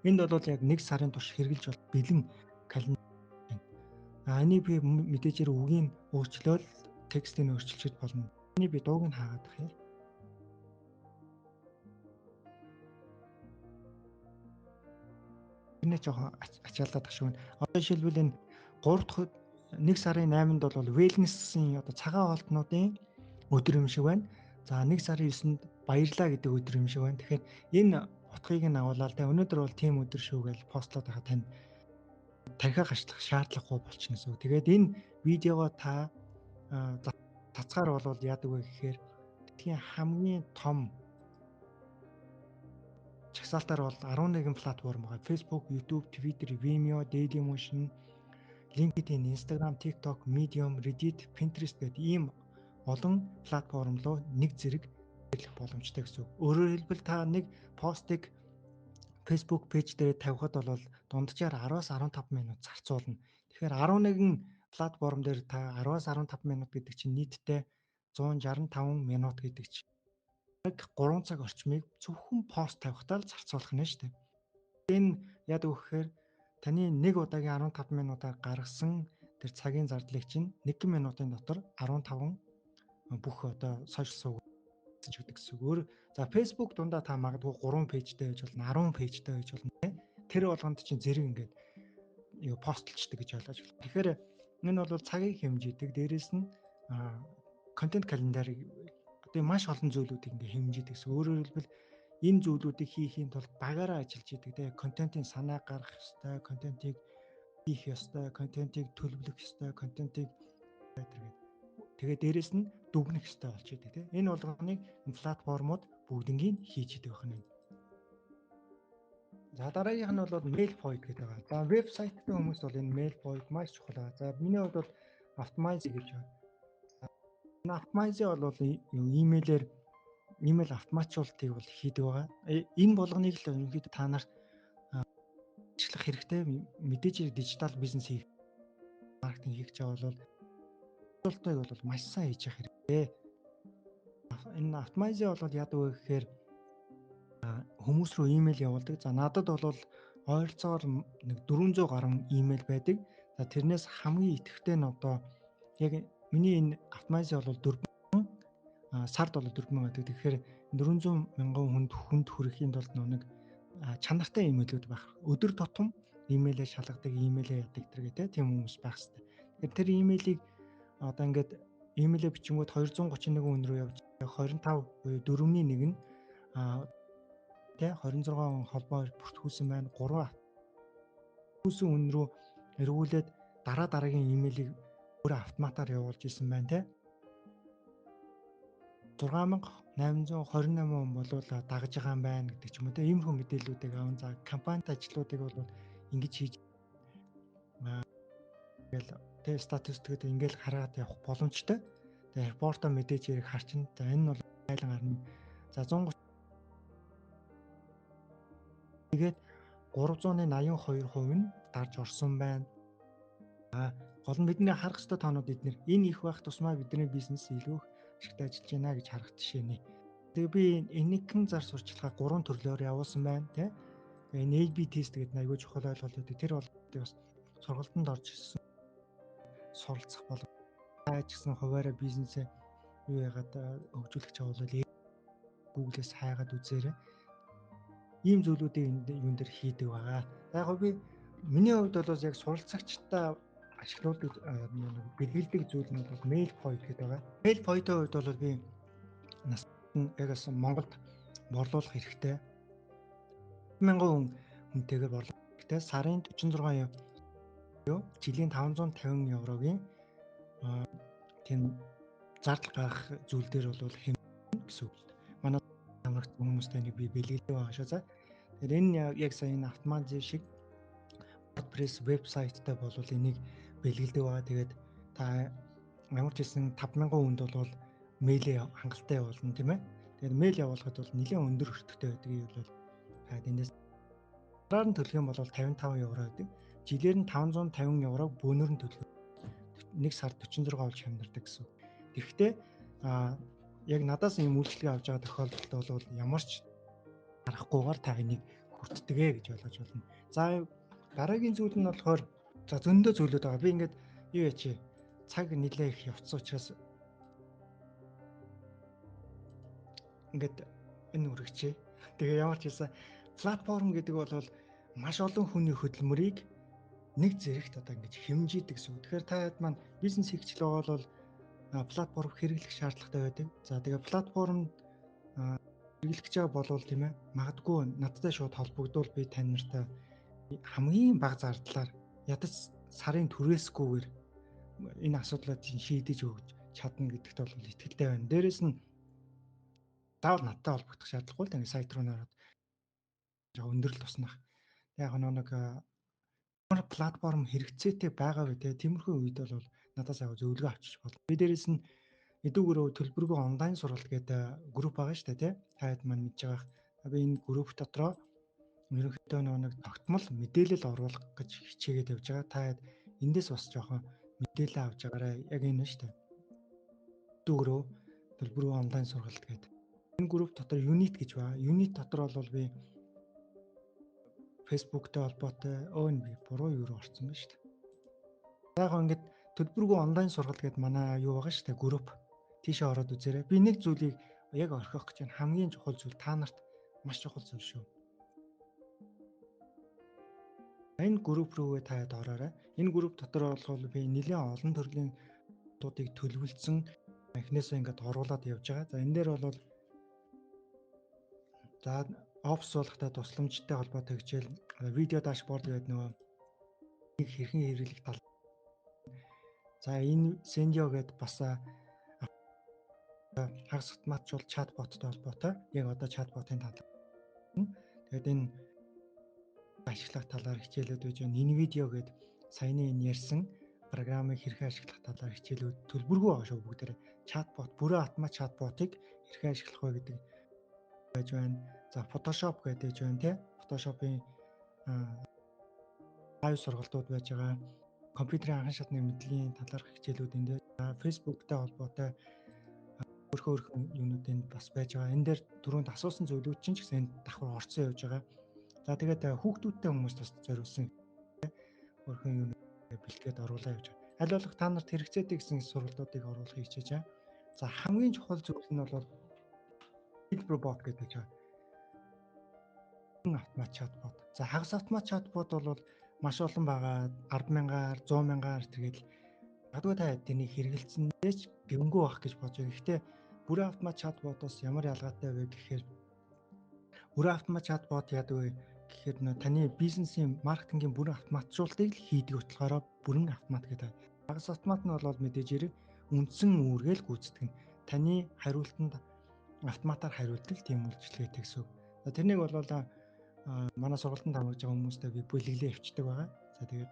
Энд бол яг нэг сарын турш хэрэгжилж бол бэлэн календар байна. А энийг би мэдээжээр үгийг өөрчлөөл текстийг өөрчилчихэд болно. Энийг би дууг нь хаагаад ах юм. Тэрнээ жоохон ачаалаад ах шиг байна. Одоо жишээлбэл энэ 3 дахь 1 сарын 8-нд бол wellness-ийн одоо цагаан хоолтнуудын өдөр юм шиг байна. За 1 сарын 9-нд баярлаа гэдэг өдөр юм шиг байна. Тэгэхээр энэ утгыг нь агуулаад та өнөөдөр бол тийм өдөр шүү гэж постлоод байхад танд тархиа гашлах шаардлагагүй болчихно гэсэн үг. Тэгээд энэ видеого та цацгаар болвол яадаг вэ гэхээр дэлхийн хамгийн том чагсаалтаар бол 11 платформ байгаа. Facebook, YouTube, Twitter, Vimeo, Dailymotion, LinkedIn, Instagram, TikTok, Medium, Reddit, Pinterest гэдэг ийм олон платформ руу нэг зэрэг хэрэглэх боломжтой гэсэн үг. Өөрөөр хэлбэл та нэг постыг Facebook пэйж дээр тавихад бол дунджаар 10-аас 15 минут зарцуулна. Тэгэхээр 11 платформ дээр та 10-аас 15 минут гэдэг чинь нийтдээ 165 минут гэдэг чинь яг 3 цаг орчмыг зөвхөн пост тавихтаа л зарцуулах нь шүү дээ. Энэ яадаг вэ гэхээр таны нэг удаагийн 15 минутаар гаргасан тэр цагийн зардлыг чинь 1 минутын дотор 15 бүх одоо сошиал суугч гэдэг гэсэн үг. Өөр за Facebook дундаа та магадгүй 3 пэйжтэй байж болно, 10 пэйжтэй байж болно. Тэр болгонд чинь зэрэг ингээд юу постлчдаг гэж ойлгож байна. Тэгэхээр энэ бол цагийг хэмжээдэг. Дээрээс нь контент календарыг одоо маш олон зүйлүүдийг ингээ хэмжээдэг гэсэн. Өөрөөр хэлбэл энэ зүйлүүдийг хийхийн тулд багаараа ажиллаж идэг те. Контентын санаа гаргах ёстой, контентыг хийх ёстой, контентыг төлөвлөх ёстой, контентыг гэдэг. Тэгээ дээрээс нь дүгнэх ёстой болж идэг те. Энэ болгоныг платформуд бүгднгийн хийж идэг байна. За дараагийнх нь бол MailPoet гэдэг байгаа. За вебсайттай хүмүүс бол энэ MailPoet маш чухал байгаа. За миний хувьд бол Optimize гэж байна. Энэ Optimize бол имэйлээр имэйл автоматжуулалтыг бол хийдэг байгаа. Энэ болгоныг л ерөнхийдөө та нарт ашиглах хэрэгтэй. Мэдээж дижитал бизнес хийх, маркетинг хийх гэж байгаа бол асуултыг бол маш сайн хийж явах хэрэгтэй. Энэ Optimize бол яадаг вэ гэхээр хүмүүс рүү имэйл явуулдаг. За надад бол ойролцоогоор нэг 400 гаруй имэйл байдаг. За тэрнээс хамгийн идэвхтэй нь одоо яг миний энэ Optimize бол 4 сард бол 4000 байдаг. Тэгэхээр 400 мянган хүнд хүрэхийн тулд нэг чанартай имэйлүүд байх. Өдөр тутам имэйлээ шалгадаг, имэйлээ яадаг тэргээ тийм хүмүүс байх хэрэгтэй. Тэгэхээр тэр имэйлийг одоо ингээд имэйлээ бичингүүд 231 хүн рүү явж 25 буюу 4-ний 1 нь 26 хүн холбоо бүртгүүлсэн байна. 3 бүртгүүлсэн хүн рүү эргүүлээд дараа дараагийн имэйлийг өөрөө автоматар явуулж исэн байна те. 6828 хүн болвол дагаж байгаа юм байна гэдэг ч юм уу те. Иймэрхүү мэдээллүүдийг аван за компанид ажлуудыг бол ингэж хийж ингээл те статистикүүд ингээл хараад явах боломжтой. Тэгээ репортоо мэдээж ярих харчин. За энэ нь бол айлан гарна. За 130 тэгээд 382% нь дарж орсон байна. Гол нь бидний харах ёстой тоонууд эднэр энэ их байх тусмаа бидний бизнес илүү их ашигтай ажиллаж байна гэж харах жишээ нэ. Тэгээ би энэхэн зар сурчлагаа 3 төрлөөр явуулсан байна тий. Тэгээ энэ AB тест гэдэг нь аягүй чухал ойлголт байдаг. Тэр бол бас сургалтанд орж ирсэн суралцах болов. Та ч гэсэн хуваараа бизнесээ юу яагаад хөгжүүлэх чавал Google-ээс хайгаад үзээрэй. Ийм зүйлүүдийг энэ юун дээр хийдэг байгаа. За яг би миний хувьд бол яг суралцагчтай ашиглуулдаг бэлгэлдэг зүйл нь бол MailPoet гэдэг байгаа. MailPoet-ийн хувьд бол би нас яг бас Монголд борлуулах хэрэгтэй. 1000 хүн хүнтэйгээр борлуулах хэрэгтэй. Сарын 46 евро, жилийн 550 еврогийн тийм зардал гаргах зүйл дээр бол хэмнэн гэсэн үг. Манай амрагт хүмүүстэй нэг би бэлгэлдэг байгаа шүү. За. Тэгэхээр энэ яг сая энэ автомат шиг WordPress вебсайттай бол энийг бэлгэлдэг байгаа. Тэгээд та ямар ч хэлсэн 5000 хүнд бол мэйлээ хангалттай явуулна тийм ээ. Тэгээд мэйл явуулахад бол нэлээд өндөр өртөгтэй байдаг юм бол та эндээс сараар нь төлөх юм бол 55 евро байдаг. Жилээр нь 550 еврог бөөнөр нь төлөх. Нэг сард 46 болж хямдардаг гэсэн. Тэгэхдээ яг надаас ийм үйлчлэгээ авч байгаа тохиолдолд бол ямар ч харахгүйгээр та энийг хүртдэгэ гэж ойлгож байна. За дараагийн зүйл нь болохоор за зөндөө зүйлүүд байгаа. Би ингээд юу яачи цаг нэлээ их явцсан учраас ингээд энэ үргэчээ. Тэгээ ямар ч хэлсэн платформ гэдэг бол маш олон хүний хөдөлмөрийг нэг зэрэгт одоо ингэж хэмжийдэг гэсэн үг. Тэгэхээр та хэд маань бизнес хийгч л байгаа бол платформ хэрэглэх шаардлагатай байдаг. За тэгээ платформ хэрэглэх гэж байгаа болвол тийм ээ магадгүй надтай шууд холбогдвол би тань нартай хамгийн бага зардлаар ядаж сарын түрээсгүйгээр энэ асуудлаа чинь шийдэж өгч чадна гэдэгт бол итгэлтэй байна. Дээрээс нь заавал надтай холбогдох шаардлагагүй л ингэ сайт руу нөрөөд жоо өндөрлөлт туснах. Яг нэг ямар платформ хэрэгцээтэй байгаа вэ те тиймэрхүү үед бол надаас яг зөвлөгөө авчиж болно. Би дээрээс нь эдүүгээрөө төлбөргүй онлайн сургалт гэдэг групп байгаа шүү дээ те. Та хэд маань мэдж байгаа. Би энэ групп дотроо ерөнхийдөө нэг тогтмол мэдээлэл оруулах гэж хичээгээд явж байгаа. Та эндээс бас жоохон мэдээлэл авч байгаарай. Яг энэ шүү дээ. Эдүүгээрөө Төлбөргүй онлайн сургалт гэдэг. Энэ групп дотор unit гэж байна. Unit дотор бол би Facebook-тэй холбоотой энэ би буруу юу руу орсон байна шүү дээ. За яг ингээд төлбөргүй онлайн сургалт гэдэг манай юу байгаа шүү дээ, групп. Тийшээ ороод үзээрэй. Би нэг зүйлийг яг орхих гэж байна. Хамгийн чухал зүйл та нарт маш чухал зүйл шүү. Энэ групп рүүгээ та хэд ороорой. Энэ групп дотор бол би нэлээд олон төрлийн туудыг төлөвлөсөн эхнээсээ ингээд оруулаад явж байгаа. За энэ дээр бол за офс суулгахтай тусламжтай холбоотой хичээл, видео дашборд гэдэг нөгөө нэг хэрхэн хэрэглэх тал. За энэ Sendio гэдэг бас хагас автоматжуул чатботтой холбоотой. Яг одоо чатботын талаар. Тэгээд энэ ашиглах талаар хичээлүүд байж байна. NVIDIA гэдэг саяны энэ ярьсан програмыг хэрхэн ашиглах талаар хичээлүүд төлбөргүй байгаа шүү бүгдээрээ. Чатбот, бүрэн автомат чатботыг хэрхэн ашиглах вэ гэдэг байж байна. За Photoshop гэдэг байж байна тий. Photoshop-ын live сургалтууд байж байгаа. Компьютерийн анхан шатны мэдлэгийн талаарх хичээлүүд энд дээр. Facebook-тай холбоотой өөрхөн юмнууд энд бас байж байгаа. Энэ дээр түрүүнд асуусан зүйлүүд чинь ч гэсэн энд давхар орцсон явж байгаа. За тэгээд хүүхдүүдтэй хүмүүст бас зориулсан өөрхөн юм бэлтгээд оруулаа явж байгаа. Аль болох та нарт хэрэгцээтэй гэсэн сургалтуудыг оруулахыг хичээж байгаа. За хамгийн чухал зүйл нь бол робот гэдэг байгаа. Автомат чатбот. За хагас автомат чатбот бол маш олон байгаа. 10,000-аар, 100,000-аар тэргээл магадгүй та тэнийг хэрэгэлцэндээ ч гэмгүй байх гэж бодож байгаа. Гэхдээ бүрэн автомат чатботоос ямар ялгаатай вэ гэхээр бүрэн автомат чатбот яадаг вэ гэхээр нөө таны бизнесийн маркетингийн бүрэн автоматжуулалтыг л хийдэг болохоор бүрэн автомат гэдэг. Хагас автомат нь бол мэдээж хэрэг үндсэн үүргээл гүйцэтгэх нь таны хариултанд автоматар хариулдаг тийм үйлчилгээтэй гэсэн үг. За тэрнийг бол манай сургалтанд хамрагдж байгаа хүмүүстэй би бэлэглээ явчихдаг байгаа. За тэгээд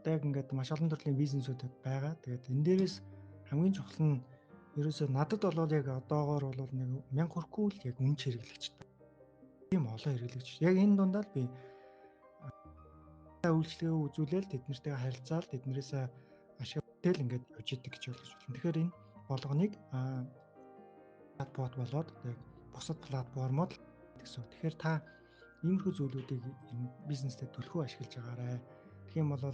яг ингээд маш олон төрлийн бизнесүүд байгаа. Тэгээд энэ дээрээс хамгийн чухал нь ерөөсөө надад бол яг одоогоор бол нэг 1000 хүрэхгүй л яг үнч хэрэглэгч. Тийм олон хэрэглэгч. Яг энэ дундаа л би үйлчлэгээ үзүүлээл тэд нартэйгээ харилцаал тэднэрээс ашиг тэл ингээд явж идэг гэж ойлгож байна. Тэгэхээр энэ болгоныг чатбот болоод яг бусад платформуд гэсэн. Тэгэхээр та иймэрхүү зүйлүүдийг энэ бизнестэй төлхөө ашиглаж байгаарай. Тэгэх юм бол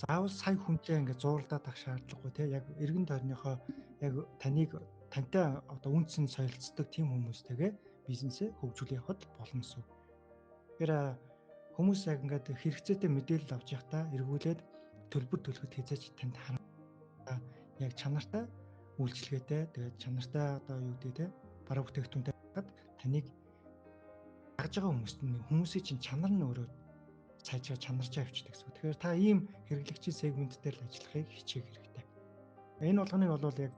заавал сая хүнтэй ингээд зууралдаад авах шаардлагагүй те. Яг эргэн тойрныхоо яг таныг тантай одоо үндсэн солилцдог тийм хүмүүстэйгээ бизнесээ хөгжүүлэх явахад болно гэсэн. Тэгэхээр хүмүүс яг ингээд хэрэгцээтэй мэдээлэл авч явахдаа эргүүлээд төлбөр төлөхөд хязгаарч танд хараа яг чанартай үйлчилгээтэй тэгээд чанартай одоо юу гэдэг те бараа бүтээгдэхүүнтэй хахад таныг дагж байгаа хүмүүст нь хүмүүсийн чинь чанар нь өөрөө сайжраа чанарчаа явчихдаг гэсэн. Тэгэхээр та ийм хэрэглэгчийн сегмент дээр л ажиллахыг хичээх хэрэгтэй. Энэ болгоныг бол яг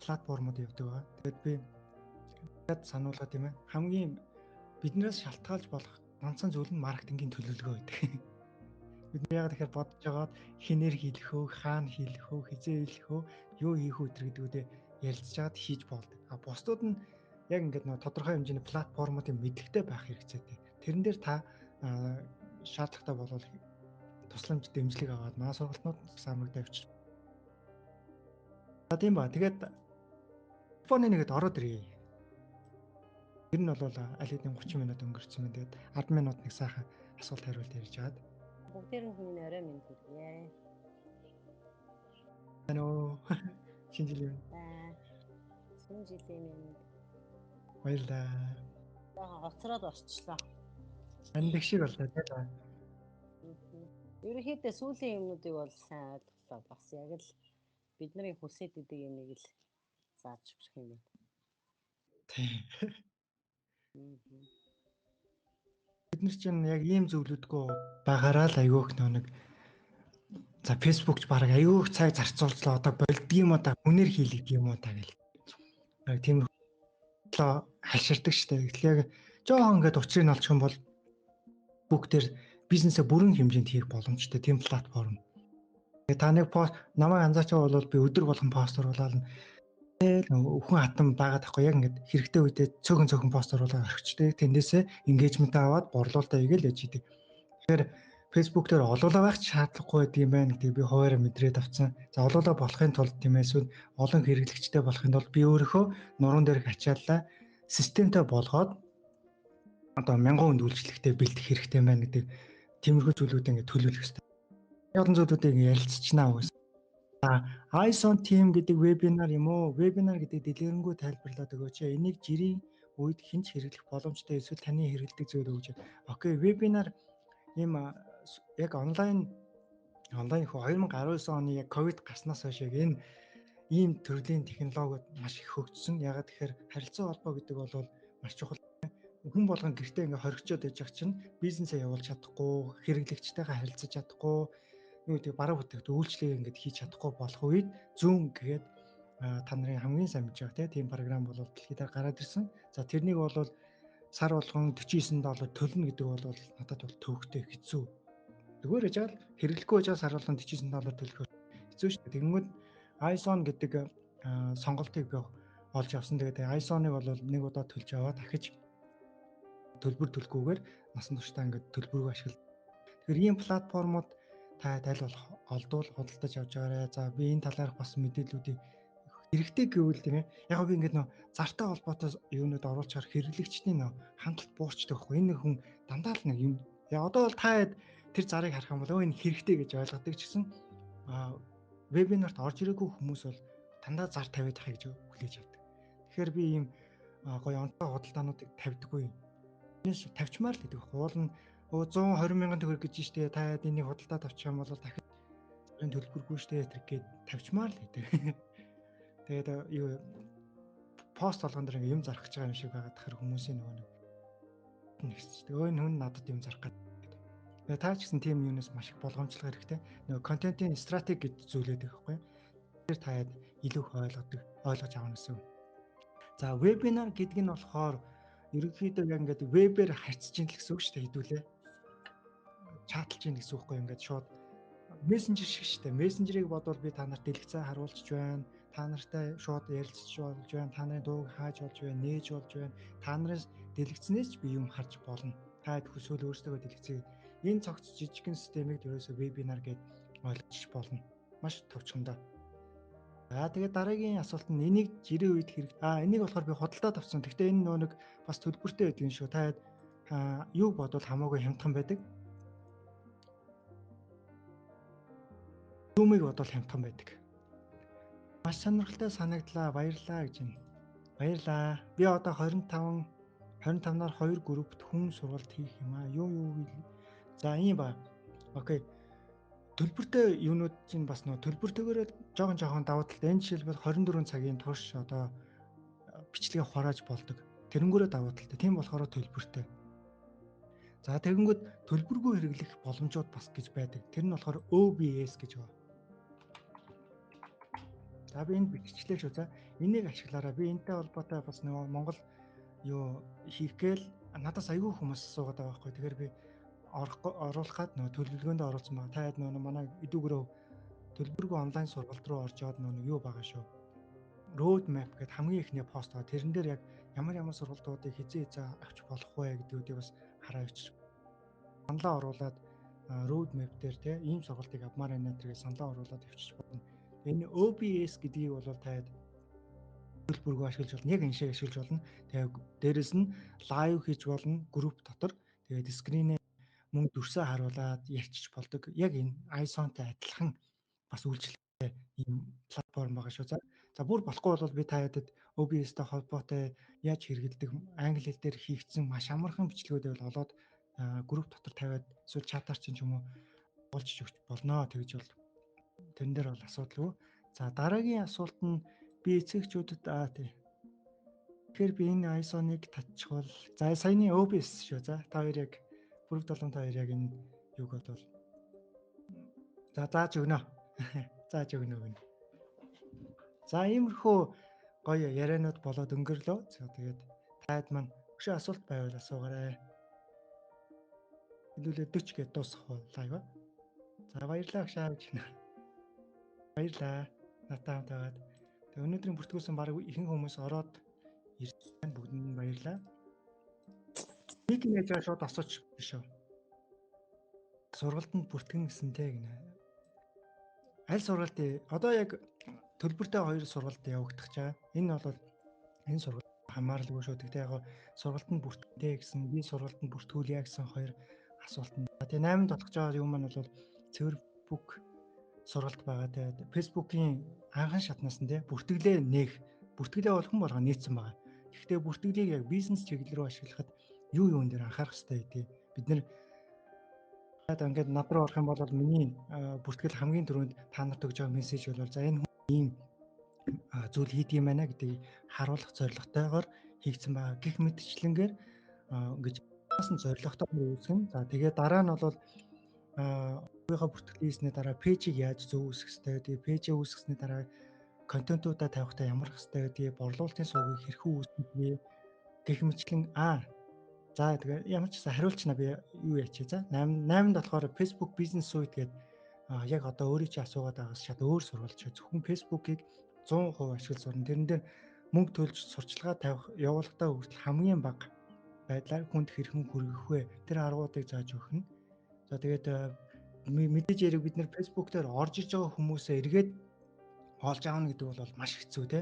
платформуд явдаг байгаа. Тэгээд би сануулгаа тийм ээ. Хамгийн биднээс шалтгаалж болох ганцхан зүйл нь маркетингийн төлөвлөгөө байдаг. Бид нар яг тэгэхээр бодож байгаад хинээр хийлэх үү, хаана хийлэх үү, хизээ хийлэх үү, юу хийх үү гэдгүүдээ ярилцж чад хийж болдог. А бусдууд нь яг ингээд нөө тодорхой хэмжээний платформуудын мэдлэгтэй байх хэрэгцээтэй. Тэрэн дээр та шаардлагатай болвол тусламж дэмжлэг аваад манай сургалтнууд самрагдаа авчир. За тийм ба. Тэгээд телефоны нэгэд ороод ирье. Тэр нь бол аль хэдийн 30 минут өнгөрцөн байна. Тэгээд 10 минут нэг сайхан асуулт хариулт ярьж аваад. Бүгдээрэнд минь орой минь хүргье. Нөө шинэ жилийн. Шинэ жилийн минь. Баярлалаа. Хоцроод орчлоо. Таньдаг шиг боллоо тийм. Ерөнхийдөө сүүлийн юмнуудыг бол сайн ойлголоо. Бас яг л бидний хүсээд идэг юмыг л зааж өгөх юм байна. Тийм. Бид нар чинь яг ийм зөвлөдгөө багаараа л айгүйх нэг за Facebook ч баг айгүйх цаг зарцуулчлаа одоо болдго юм уу та хүнээр хийлэгдэг юм уу та гэл. Яг тийм хаширдаг штэ. Гэтэл яг жоохон ингээд учрыг нь олчих юм бол Facebook дээр бизнесээ бүрэн хэмжээнд хийх боломжтой тийм платформ. Тэгээ та нэг пост намайг анзаарч байгаа бол би өдөр болгон пост оруулаад өхөн хатан байгаад тахгүй яг ингээд хэрэгтэй үедээ цөөхөн цөөхөн пост оруулаад орхичтэй. Тэндээсээ engagement аваад борлуулалтаа хийгээл яж идэг. Тэгэхээр Facebook дээр олуулаа байх шаардлагагүй байдаг юм байна гэдгийг би хуваараа мэдрээд авсан. За олуулаа болохын тулд тийм ээ эсвэл олон хэрэглэгчтэй болохын тулд би өөрийнхөө нуруунд дээрх ачааллаа системтэй болгоод одоо 1000 хүнд үйлчлэхтэй бэлдэх хэрэгтэй байна гэдэг тиймэрхүү зүйлүүдийг ингээд төлөвлөх хэрэгтэй. Олон зүйлүүдийг ярилцчихнаа угсаа. За ISON team гэдэг вебинар юм уу? Вебинар гэдэг дэлгэрэнгүй тайлбарлаад өгөөч. Энийг жирийн үед хэн ч хэрэглэх боломжтой эсвэл таны хэрэглэдэг зүйл өгч. Окей, вебинар ийм яг онлайн хөө 2019 оны яг ковид гарснаас хойш яг энэ ийм төрлийн технологиуд маш их хөгжсөн. Ягаад тэгэхээр харилцан холбоо гэдэг бол маш чухал. Хүн болгон гэртээ ингээ хоригчоод байж байгаа чинь бизнесээ явуулж чадахгүй, хэрэглэгчтэйгээ харилцаж чадахгүй, юу гэдэг бараа бүтээгдэхүүн үйлчлэгээ ингээд хийж чадахгүй болох үед Zoom гэгээд та нарын хамгийн сайн мэдж байгаа тийм програм бол дэлхийд гараад ирсэн. За тэрнийг бол сар болгон $49 төлнө гэдэг бол надад бол төвөгтэй хэцүү. Зүгээр яжаал хэрэглэхгүй байж сар болгон $49 төлөх хэцүү шүү дээ. Тэгэнгүүт iZone гэдэг сонголтыг би олж авсан. Тэгээд iZone-ыг бол нэг удаа төлж аваад дахиж төлбөр төлөхгүйгээр насан туршдаа ингээд төлбөргүй ашигла. Тэгэхээр ийм платформуд та аль болох олдвол худалдаж авч байгаарай. За би энэ талаарх бас мэдээллүүдийг хэрэгтэй гэвэл тийм ээ. Яг би ингээд нөө зартай холбоотой юунууд оруулчихаар хэрэглэгчдийн нөө хандлт буурчдаг байхгүй. Энэ хүн дандаа л нэг юм. Яг одоо бол та тэр зарыг харах юм бол өө энэ хэрэгтэй гэж ойлгодог ч гэсэн вебинарт орж ирээгүй хүмүүс бол дандаа зар тавиад байхыг гэж хүлээж авдаг. Тэгэхээр би ийм гоё онцгой худалдаануудыг тавьдаггүй. Энэс тавьчмаар л гэдэг. Уул нь 120 мянган төгрөг гэж штэ та энийг худалдаад авчих юм бол дахиж зарын төлбөргүй штэ тэр гээд тавьчмаар л гэдэг. Тэгээд юу пост болгон дээр ингээ юм зарах гэж байгаа юм шиг байгаад тахаар хүмүүсийн нөгөө нэг нэгсчдэг. Өө энэ хүн надад юм зарах гэдэг. Тэгээд та ч гэсэн тийм юунаас маш их болгоомжлох хэрэгтэй. Нөгөө контентын стратеги гэж зүйлээд байгаа байхгүй. Тэр таад илүү их ойлгож авна гэсэн. За вебинар гэдэг нь болохоор ерөнхийдөө яг ингээд вебээр харьцаж ийн л гэсэн үг шүү дээ хэдүүлээ. Чаталж ийн гэсэн үг байхгүй ингээд шууд мессенжер шиг шүү дээ. Мессенжерийг бодвол би та нарт дэлгэцээ харуулж байна. Та нартай шууд ярилцж болж байна. Та нарын дууг хааж болж байна, нээж болж байна. Та нараас дэлгэцнээс ч би юм харж болно. Та хүсвэл өөрсдөө дэлгэцээ. Энэ цогц жижигхэн системийг ерөөсөө вебинар гэд ойлгож болно. Маш товчхондоо. За тэгээд дараагийн асуулт нь энийг жирийн үед хэрэг. Энийг болохоор би худалдаад авсан. Гэхдээ энэ нөө нэг бас төлбөртэй байдаг юм шүү. Та юу бодвол хамаагүй хямдхан байдаг. Zoom-ыг бодвол хямдхан байдаг. Маш сонирхолтой санагдлаа. Баярлалаа гэж байна. Баярлалаа. Би одоо 25-наар 2 группт хүн сургалт хийх юм аа. Юу За ийм ба. Окей. Төлбөртэй юунууд чинь бас нөө төлбөртэйгээр жоохон давуу талтай. Энэ жишээлбэл 24 цагийн турш одоо бичлэгээ хурааж болдог. Тэрнгүүрээ давуу талтай. Тийм болохоор төлбөртэй. За тэгэнгүүт төлбөргүй хэрэглэх боломжууд бас гэж байдаг. Тэр нь болохоор OBS гэж байна. За би энд биччихлээ шүү. За энийг ашиглаарай. Би энэтэй холбоотой бас нөгөө Монгол юу хийх гээл надаас айгүй хүмүүс асуугаад байгаа байхгүй. Тэгэхээр би оруулах гад нөгөө төлөвлөгөөнд оруулсан байгаа. Та хэд нөгөө манай эдүүгрөө төлбөргүй онлайн сургалт руу орж яваад нөгөө юу байгаа шүү. Road map гэдэг хамгийн эхний пост байгаа. Тэрэн дээр яг ямар сургалтуудыг хизээ авч болох вэ гэдгүүдийг бас хараа явчих. Саналаа оруулаад road map дээр те ийм сургалтыг авмаар байна тэргээ саналаа оруулаад явчих болно. Энэ OBS гэдгийг бол та хэд төлбөргүй ашиглаж болно. Яг энэ шиг ашиглаж болно. Тэгээ дээрэс нь live хийж болно групп дотор. Тэгээд скринээ мөн дүрсээ харуулад ярьчих болдог. Яг энэ iSon-тай адилхан бас үйлчлэгтэй ийм платформ байгаа шүү. За бүр болохгүй бол би та ядад OBS-тэй холбоотой яаж хэрэгэлдэг англи хэл дээр хийгдсэн маш амархан бичлэгүүдээ бол олоод групп дотор тавиад эсвэл чатаар чинь ч юм уу олж өгч болно. Тэгж бол тэрэн дээр бол асуудалгүй. За дараагийн асуулт нь би эцэгчүүдэд тий. Тэгэхээр би энэ iSon-ыг татчихвал за саяны OBS шүү. За та хоёр яг Бүрэг долоон та хоёр яг энэ юуг бодвол за зааж өгнө. Зааж өгнө гэнэ. За иймэрхүү гоё яриануд болоод өнгөрлөө. За тэгээд таад маань өшөө асуулт байвал асуугаарай. Хэдүүлээ 40 гээд дуусгах уу лайв. За баярлалаа агшаа гэж байна. Баярлалаа. Надтай хамт байгаад. Тэгээд өнөөдрийн бүртгүүлсэн баг ихэнх хүмүүс ороод ирсэн бүгдэнд нь баярлалаа. Нэг нээж байгаа шууд асууч биш үү. Сургалтанд бүртгэн гэсэн те гинэ. Аль сургалт одоо яг төлбөртэй 2 сургалт явагдах чаа. Энэ бол энэ сургалт хамааралгүй шүү. Тэгтээ яг сургалтанд бүртгэнтэй гэсэн, би сургалтанд бүртгүүлье гэсэн хоёр асуулт. Тэгээ 8-нд болох байгаа юм маань бол цэвэр бүх сургалт байгаа. Тэгээд Facebook-ийн анхан шатнаас нь те бүртгэлээ нээх, бүртгэлээ бол хүн болгоо нээсэн байгаа. Гэхдээ бүртгэлийг яг бизнес чиглэл рүү ашиглахад юу юун дээр анхаарах хэрэгтэй гэдэг. Бид нэр ингээд над руу орох юм бол миний бүртгэл хамгийн түрүүнд та нарт өгж байгаа мессеж бол за энэ хүн ийм зүйл хийдэг юм байна гэдгийг харуулах зорилготойгоор хийгдсэн байгаа. Гэх мэтчлэнгээр ингэж бас зорилготойгоор үүсгэн. За тэгээ дараа нь бол өөрийнхөө бүртгэл хийснээр дараа пэйжийг яаж зөв үүсгэх хэрэгтэй, тэгээ пэйжээ үүсгэсний дараа контентуудаа тавихтаа ямар хэрэгтэй, тэгээ борлуулалтын сувгийг хэрхэн үүсгэх вэ гэх мэтлэн за тэгээ ямар ч гэсэн хариулчна би юу яачээ. За 8-нд болохоор Facebook Business Suite гэдэг яг одоо өөрийн чинь асуугаад байгаас шат өөр сургалт шүү. Зөвхөн Facebook-ыг 100% ашиглаж сурна. Тэрэн дээр мөнгө төлж сурчлагаа тавих явуулгатай хүртэл хамгийн бага байдлаар хүнд хэрхэн хүргэх вэ? Тэр аргуудыг зааж өгөх нь. За тэгээд мэдээж яриг бид нэр Facebook дээр орж иж байгаа хүмүүсээ эргээд олж аавна гэдэг бол маш хэцүү те.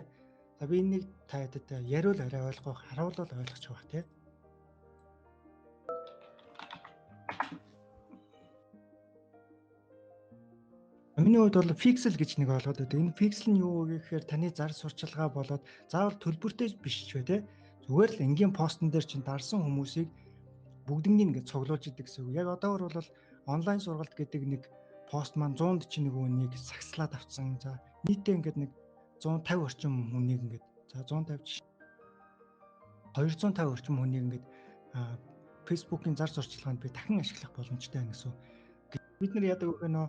За би энийг та хэд яриул арай ойлгох, харуулвал ойлгочих байх те. Миний хувьд бол pixel гэж нэг ойлгоод байдаг. Энэ pixel нь юу вэ гэхээр таны зар сурчлагаа болоод заавал төлбөртэй биш ч бай те. Зүгээр л энгийн постн дээр чинь дарсан хүмүүсийг бүгднийг ингээд цуглуулж идэг гэсэн үг. Яг одоогор бол онлайн сургалт гэдэг нэг пост маань 141 хүнийг сагслаад авсан. За нийтдээ ингээд нэг 150 орчим хүнийг ингээд за 150 250 орчим хүнийг ингээд Facebook-ийн зар сурчлаганд би дахин ашиглах боломжтой байна гэсэн. Бид нар яадаг вэ нөө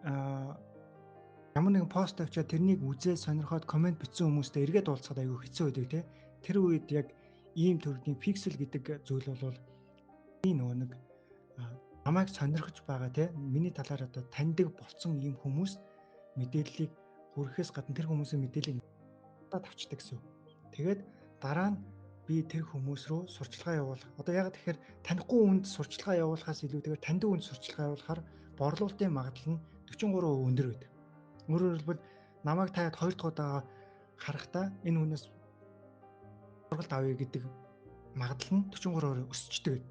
ямар нэгэн пост тавьчаад тэрнийг үзээ сонирхоод комент бичсэн хүмүүстэй эргээд уулзахад айгүй хэцүү байдаг те. Тэр үед яг ийм төрлийн пиксел гэдэг зүйл бол энэ нөгөө нэг намайг сонирхож байгаа те миний талаар одоо таньдаг болцсон ийм хүмүүс мэдээллийг хүргэхээс гадна тэр хүмүүсийн мэдээллийг тавчдаг гэсэн. Тэгээд дараа нь би тэр хүмүүс рүү сурчлагаа явуулах. Одоо яг тэгэхээр танихгүй хүнд сурчлагаа явуулахаас илүүтэйгээр таньдаг хүнд сурчлагаа явуулахаар борлуулалтын магадлал нь 43% өндөр байдаг. Өөрөөр хэлбэл намайг таад хоёр дахь удаа харахтаа энэ хүнээс сургалт авъя гэдэг магадлал нь 43% өсчдөг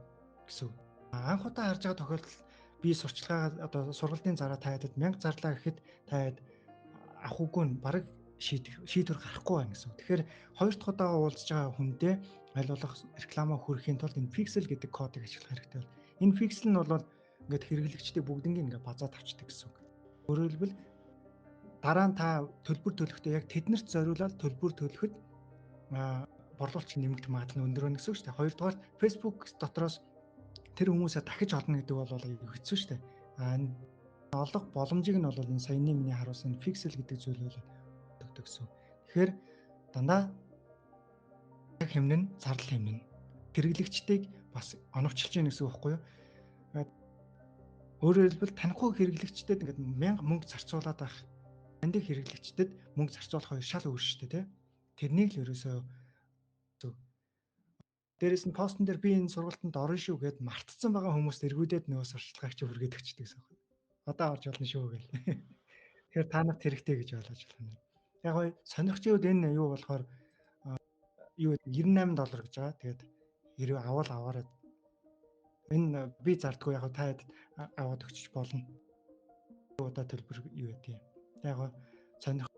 гэсэн. Анх удаа харж байгаа тохиолдолд би сурчлагаа одоо сургалтын зараа таадад 1000 зарлаа гэхэд таад авах үгүй нь бараг шийдвэр гарахгүй байна гэсэн. Тэгэхээр хоёр дахь удаа уулзж байгаа хүндээ аль болох реклама хүргэхийн тулд энэ pixel гэдэг кодыг ашиглах хэрэгтэй бол. Энэ pixel нь бол ингээд хэрэглэгчдийг бүгднийг ингээд базаад авчдаг гэсэн үг. Өөрөөр хэлбэл дараа нь та төлбөр төлөхдөө яг тэднэрт зориулаад төлбөр төлөхөд борлуулалт нэмэгдэх магадлал нь өндөр байна гэсэн үг шүү дээ. Хоёрдугаар Facebook дотроос тэр хүмүүсээ дахиж олно гэдэг бол аюу хэцүү шүү дээ. Олох боломжийг нь бол энэ саяны миний харуулсан pixel гэдэг зүйл бол өгдөг гэсэн. Тэгэхээр дандаа хэмнэн, зардал хэмнэн. Хэрэглэгчдийг бас оновчилж яах гэсэн үг байхгүй юу? Өөрөөр хэлбэл танихгүй хэрэглэгчдэд ингээд 1000 мөнгө зарцуулаад байх. Таньдаг хэрэглэгчдэд мөнгө зарцуулах хоёр шал өөр шүү дээ, тэ? Тэрнийг л ерөөсөө зөв. Дээрээс нь постн дээр би энэ сургалтанд орно шүү гэд мартцсан байгаа хүмүүст эргүүдээд нөгөө сурчлагыг чи хүргээд өгчдөг гэсэн үг. Одоо орж болно шүү гэл. Тэгэхээр та нарт хэрэгтэй гэж ойлгож байна. Яг гоё сонирхчийн үед энэ юу болохоор юу $98 гэж байгаа. Тэгээд хэрвээ авал аваарай. Энэ би зардггүй яг та аваад өгчөж болно. Одоо төлбөр юу гэдэг юм. Яг гоё сонирх.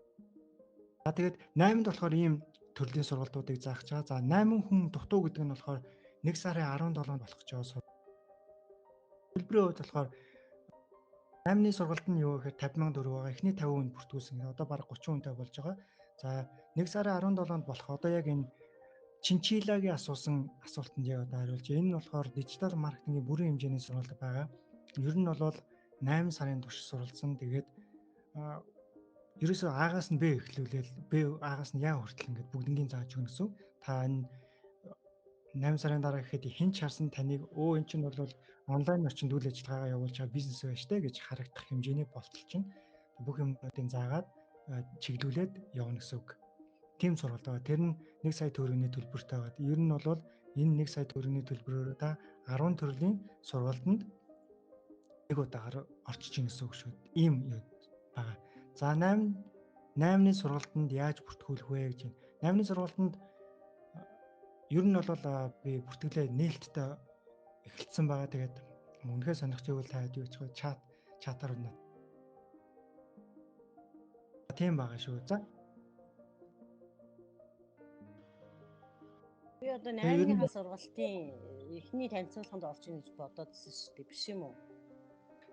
За тэгээд 8-нд болохоор ийм төрлийн сургалтуудыг заах гэж байгаа. За 8 хүн дутуу гэдэг нь болохоор 1 сарын 17-нд болох гэж байгаа. Төлбөрийн хувьд болохоор 8-ны сургалт нь юу гэхээр 50,000 төгрөг байгаа. Эхний 50 хүнд бүртгүүлсэн. Одоо бараг 30 хүнтэй болж байгаа. За 1 сарын 17-нд болох одоо яг энэ Чинчилагийн асуусан асуултанд яг одоо хариулж. Энэ нь болохоор дижитал маркетингийн бүрэн хэмжээний сургалт байгаа. Ер нь бол 8 сарын турш суралцсан. Тэгээд ерөөсөө А-гаас нь Б эхлүүлээл Б А-гаас нь Я хүртэл ингээд бүгднгийн зааж өгнө гэсэн. Та энэ 8 сарын дараа гэхэд хэн ч харсан таныг өө эн чинь бол онлайн орчинд үйл ажиллагаагаа явуулж байгаа бизнес байж тээ гэж харагдах хэмжээний болтол чинь бүх юмнуудыг заагаад чиглүүлээд явна гэсэн үг. Тим сургалт байгаа. Тэр нь 1 сая төгрөгийн төлбөртэй байгаа. Ер нь бол энэ 1 сая төгрөгийн төлбөрөөр та 10 төрлийн сургалтанд Нэг удаагаар орчиж ин гэсэн үг шүү. Ийм юу байгаа. За 8-ны сургалтанд яаж бүртгүүлэх вэ гэж байна. 8-ны сургалтанд ер нь бол би бүртгэлээ нээлттэй эхэлсэн байгаа. Тэгээд үнэхээр сонирхож байвал та юу гэж чатаар унаа. Тийм байгаа шүү. За. Би одоо 8-ны сургалтын эхний танилцуулганд орж ийн гэж бодоодсэн шүү дээ. Биш юм уу?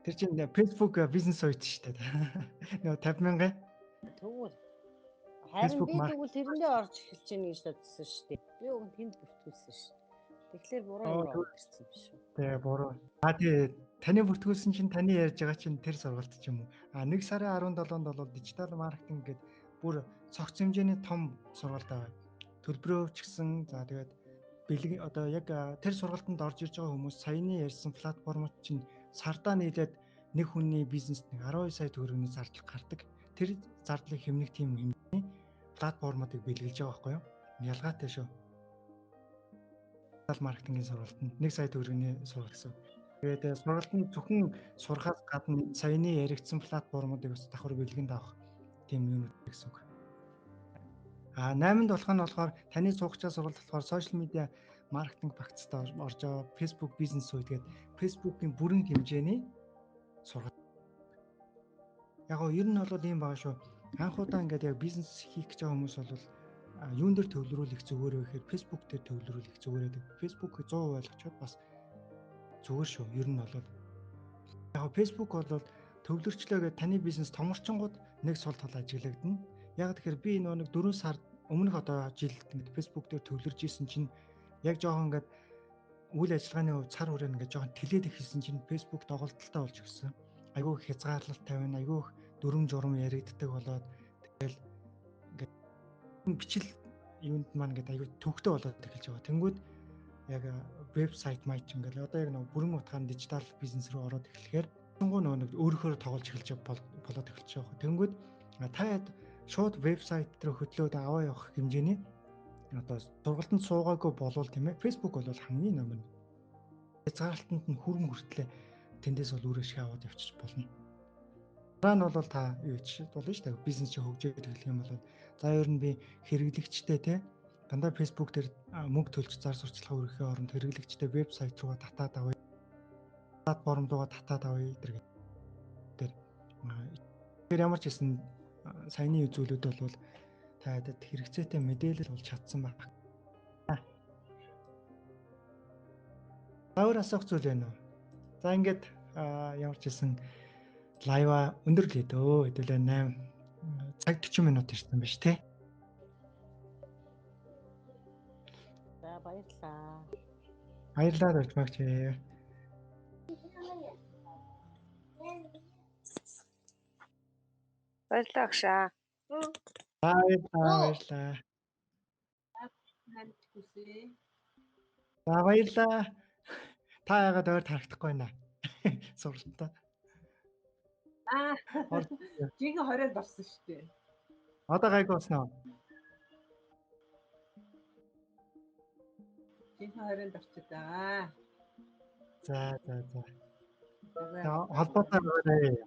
Тэр чинь Facebook бизнес сойт шүү дээ. Нөгөө 50 мянган. Тэгвэл харин би тэгвэл тэрэндээ орж эхэлж гин гэж бодсон шүү дээ. Би уг нь тэнд бүртгүүлсэн шүү дээ. Тэгэхээр буруу юм орж ирсэн биш үү? Тий, буруу. А тий, таны бүртгүүлсэн чинь таны ярьж байгаа чинь тэр сургалт ч юм уу. А 1 сарын 17-нд бол дижитал маркетинг гэдэг бүр цогц хэмжээний том сургалт байгаа. Төлбөрөө ч гэсэн за тэгээд бэлэг одоо яг тэр сургалтанд орж ирж байгаа хүмүүс саяны ярьсан платформуд чинь сардаа нийлээд нэг хүний бизнест нэг 12 сая төгрөгийн зардал гардаг. Тэр зардлыг хэмнэх тийм хэмжээний платформуудыг бэлгэлж байгаа байхгүй юу? Ялгаатай шүү. Дижитал маркетингийн сургалтанд 1 сая төгрөгийн сургалт гэсэн. Тэгээд сургалтанд зөвхөн сурахаас гадна саяны яригдсан платформуудыг бас давхар бэлгэнд авах тийм юм гэсэн үг. А 8-нд болох нь болохоор таны суугчаа сургалт болохоор сошиал медиа маркетинг багцтай орж байгаа Facebook бизнес сүйт гээд Facebook-ийн бүрэн хэмжээний сургалт. Яг гоо ер нь бол ийм байгаа шүү. Анх удаа ингээд яг бизнес хийх гэж байгаа хүмүүс бол юун дээр төвлөрүүлэх зүгээр вэ гэхээр Facebook дээр төвлөрүүлэх зүгээр гэдэг. Facebook-ыг 100% ойлгочоод бас зүгээр шүү. Ер нь бол яг Facebook бол төвлөрчлөө гэдэг таны бизнес томорчингууд нэг сул тал ажиглагдана. Яг тэгэхээр би нөгөө нэг 4 сар өмнөх одоо жилд ингээд Facebook дээр төвлөрж исэн чинь яг жоохон ингээд үйл ажиллагааны хувьд цар хүрээ ингээд жоохон тэлээд эхэлсэн чинь Facebook доголдолтой болж ирсэн. Айгүй их хязгаарлалт тавина, айгүй их дүрм журм яригддаг болоод тэгэл ингээд бичил юунд маань ингээд айгүй төвхтэй болоод эхэлж байгаа. Тэнгүүд яг вебсайт маяг ингээд одоо яг нөгөө бүрэн утгаар дижитал бизнес рүү ороод эхлэхээр тэнгүү нөгөө нэг өөрөөхөө тоглож эхэлж болоод эхэлж байгаа. Тэнгүүд та шууд вебсайт руу хөдлөөд аваа явах хэмжээний одоо сургалтанд суугаагүй болвол тийм ээ Facebook бол хамгийн номер 1. Хязгаарлалтанд нь хүрэн хүртлээ тэндээс бол үр ашиг аваад явчих болно. Дараа нь бол та юу ч болно шүү дээ. Бизнес чи хөгжөөд эхлэх юм бол за ер нь би хэрэглэгчтэй те дандаа Facebook дээр мөнгө төлж зар сурталчилгаа өргөхийн оронд хэрэглэгчтэй вебсайт руугаа татаад авъя. Платформ руугаа татаад авъя гэдэг. Тэр ямар ч гэсэн саяны зүйлүүд бол та хэд хэрэгцээтэй мэдээлэл болж чадсан байна. Өөр асуух зүйл байна уу? За ингээд ямар ч хэлсэн лайва өндөрлөе дөө. Хэдүүлээ 8 цаг 40 минут ирсэн биш тий. За баярлалаа. Баярлалаа Дөржмагч. Баярлалаа агшаа. Баярлалаа. За баярлалаа. Та яагаад ойр тарагдахгүй байна? Сургалтаа. Аа. Жинхэнэ 20-д орсон шүү дээ. Одоо гайгүй болсон уу? Жинхэнэ 20-д орчод байгаа. За за за. Холбоотой байгаарай.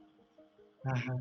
Ааха.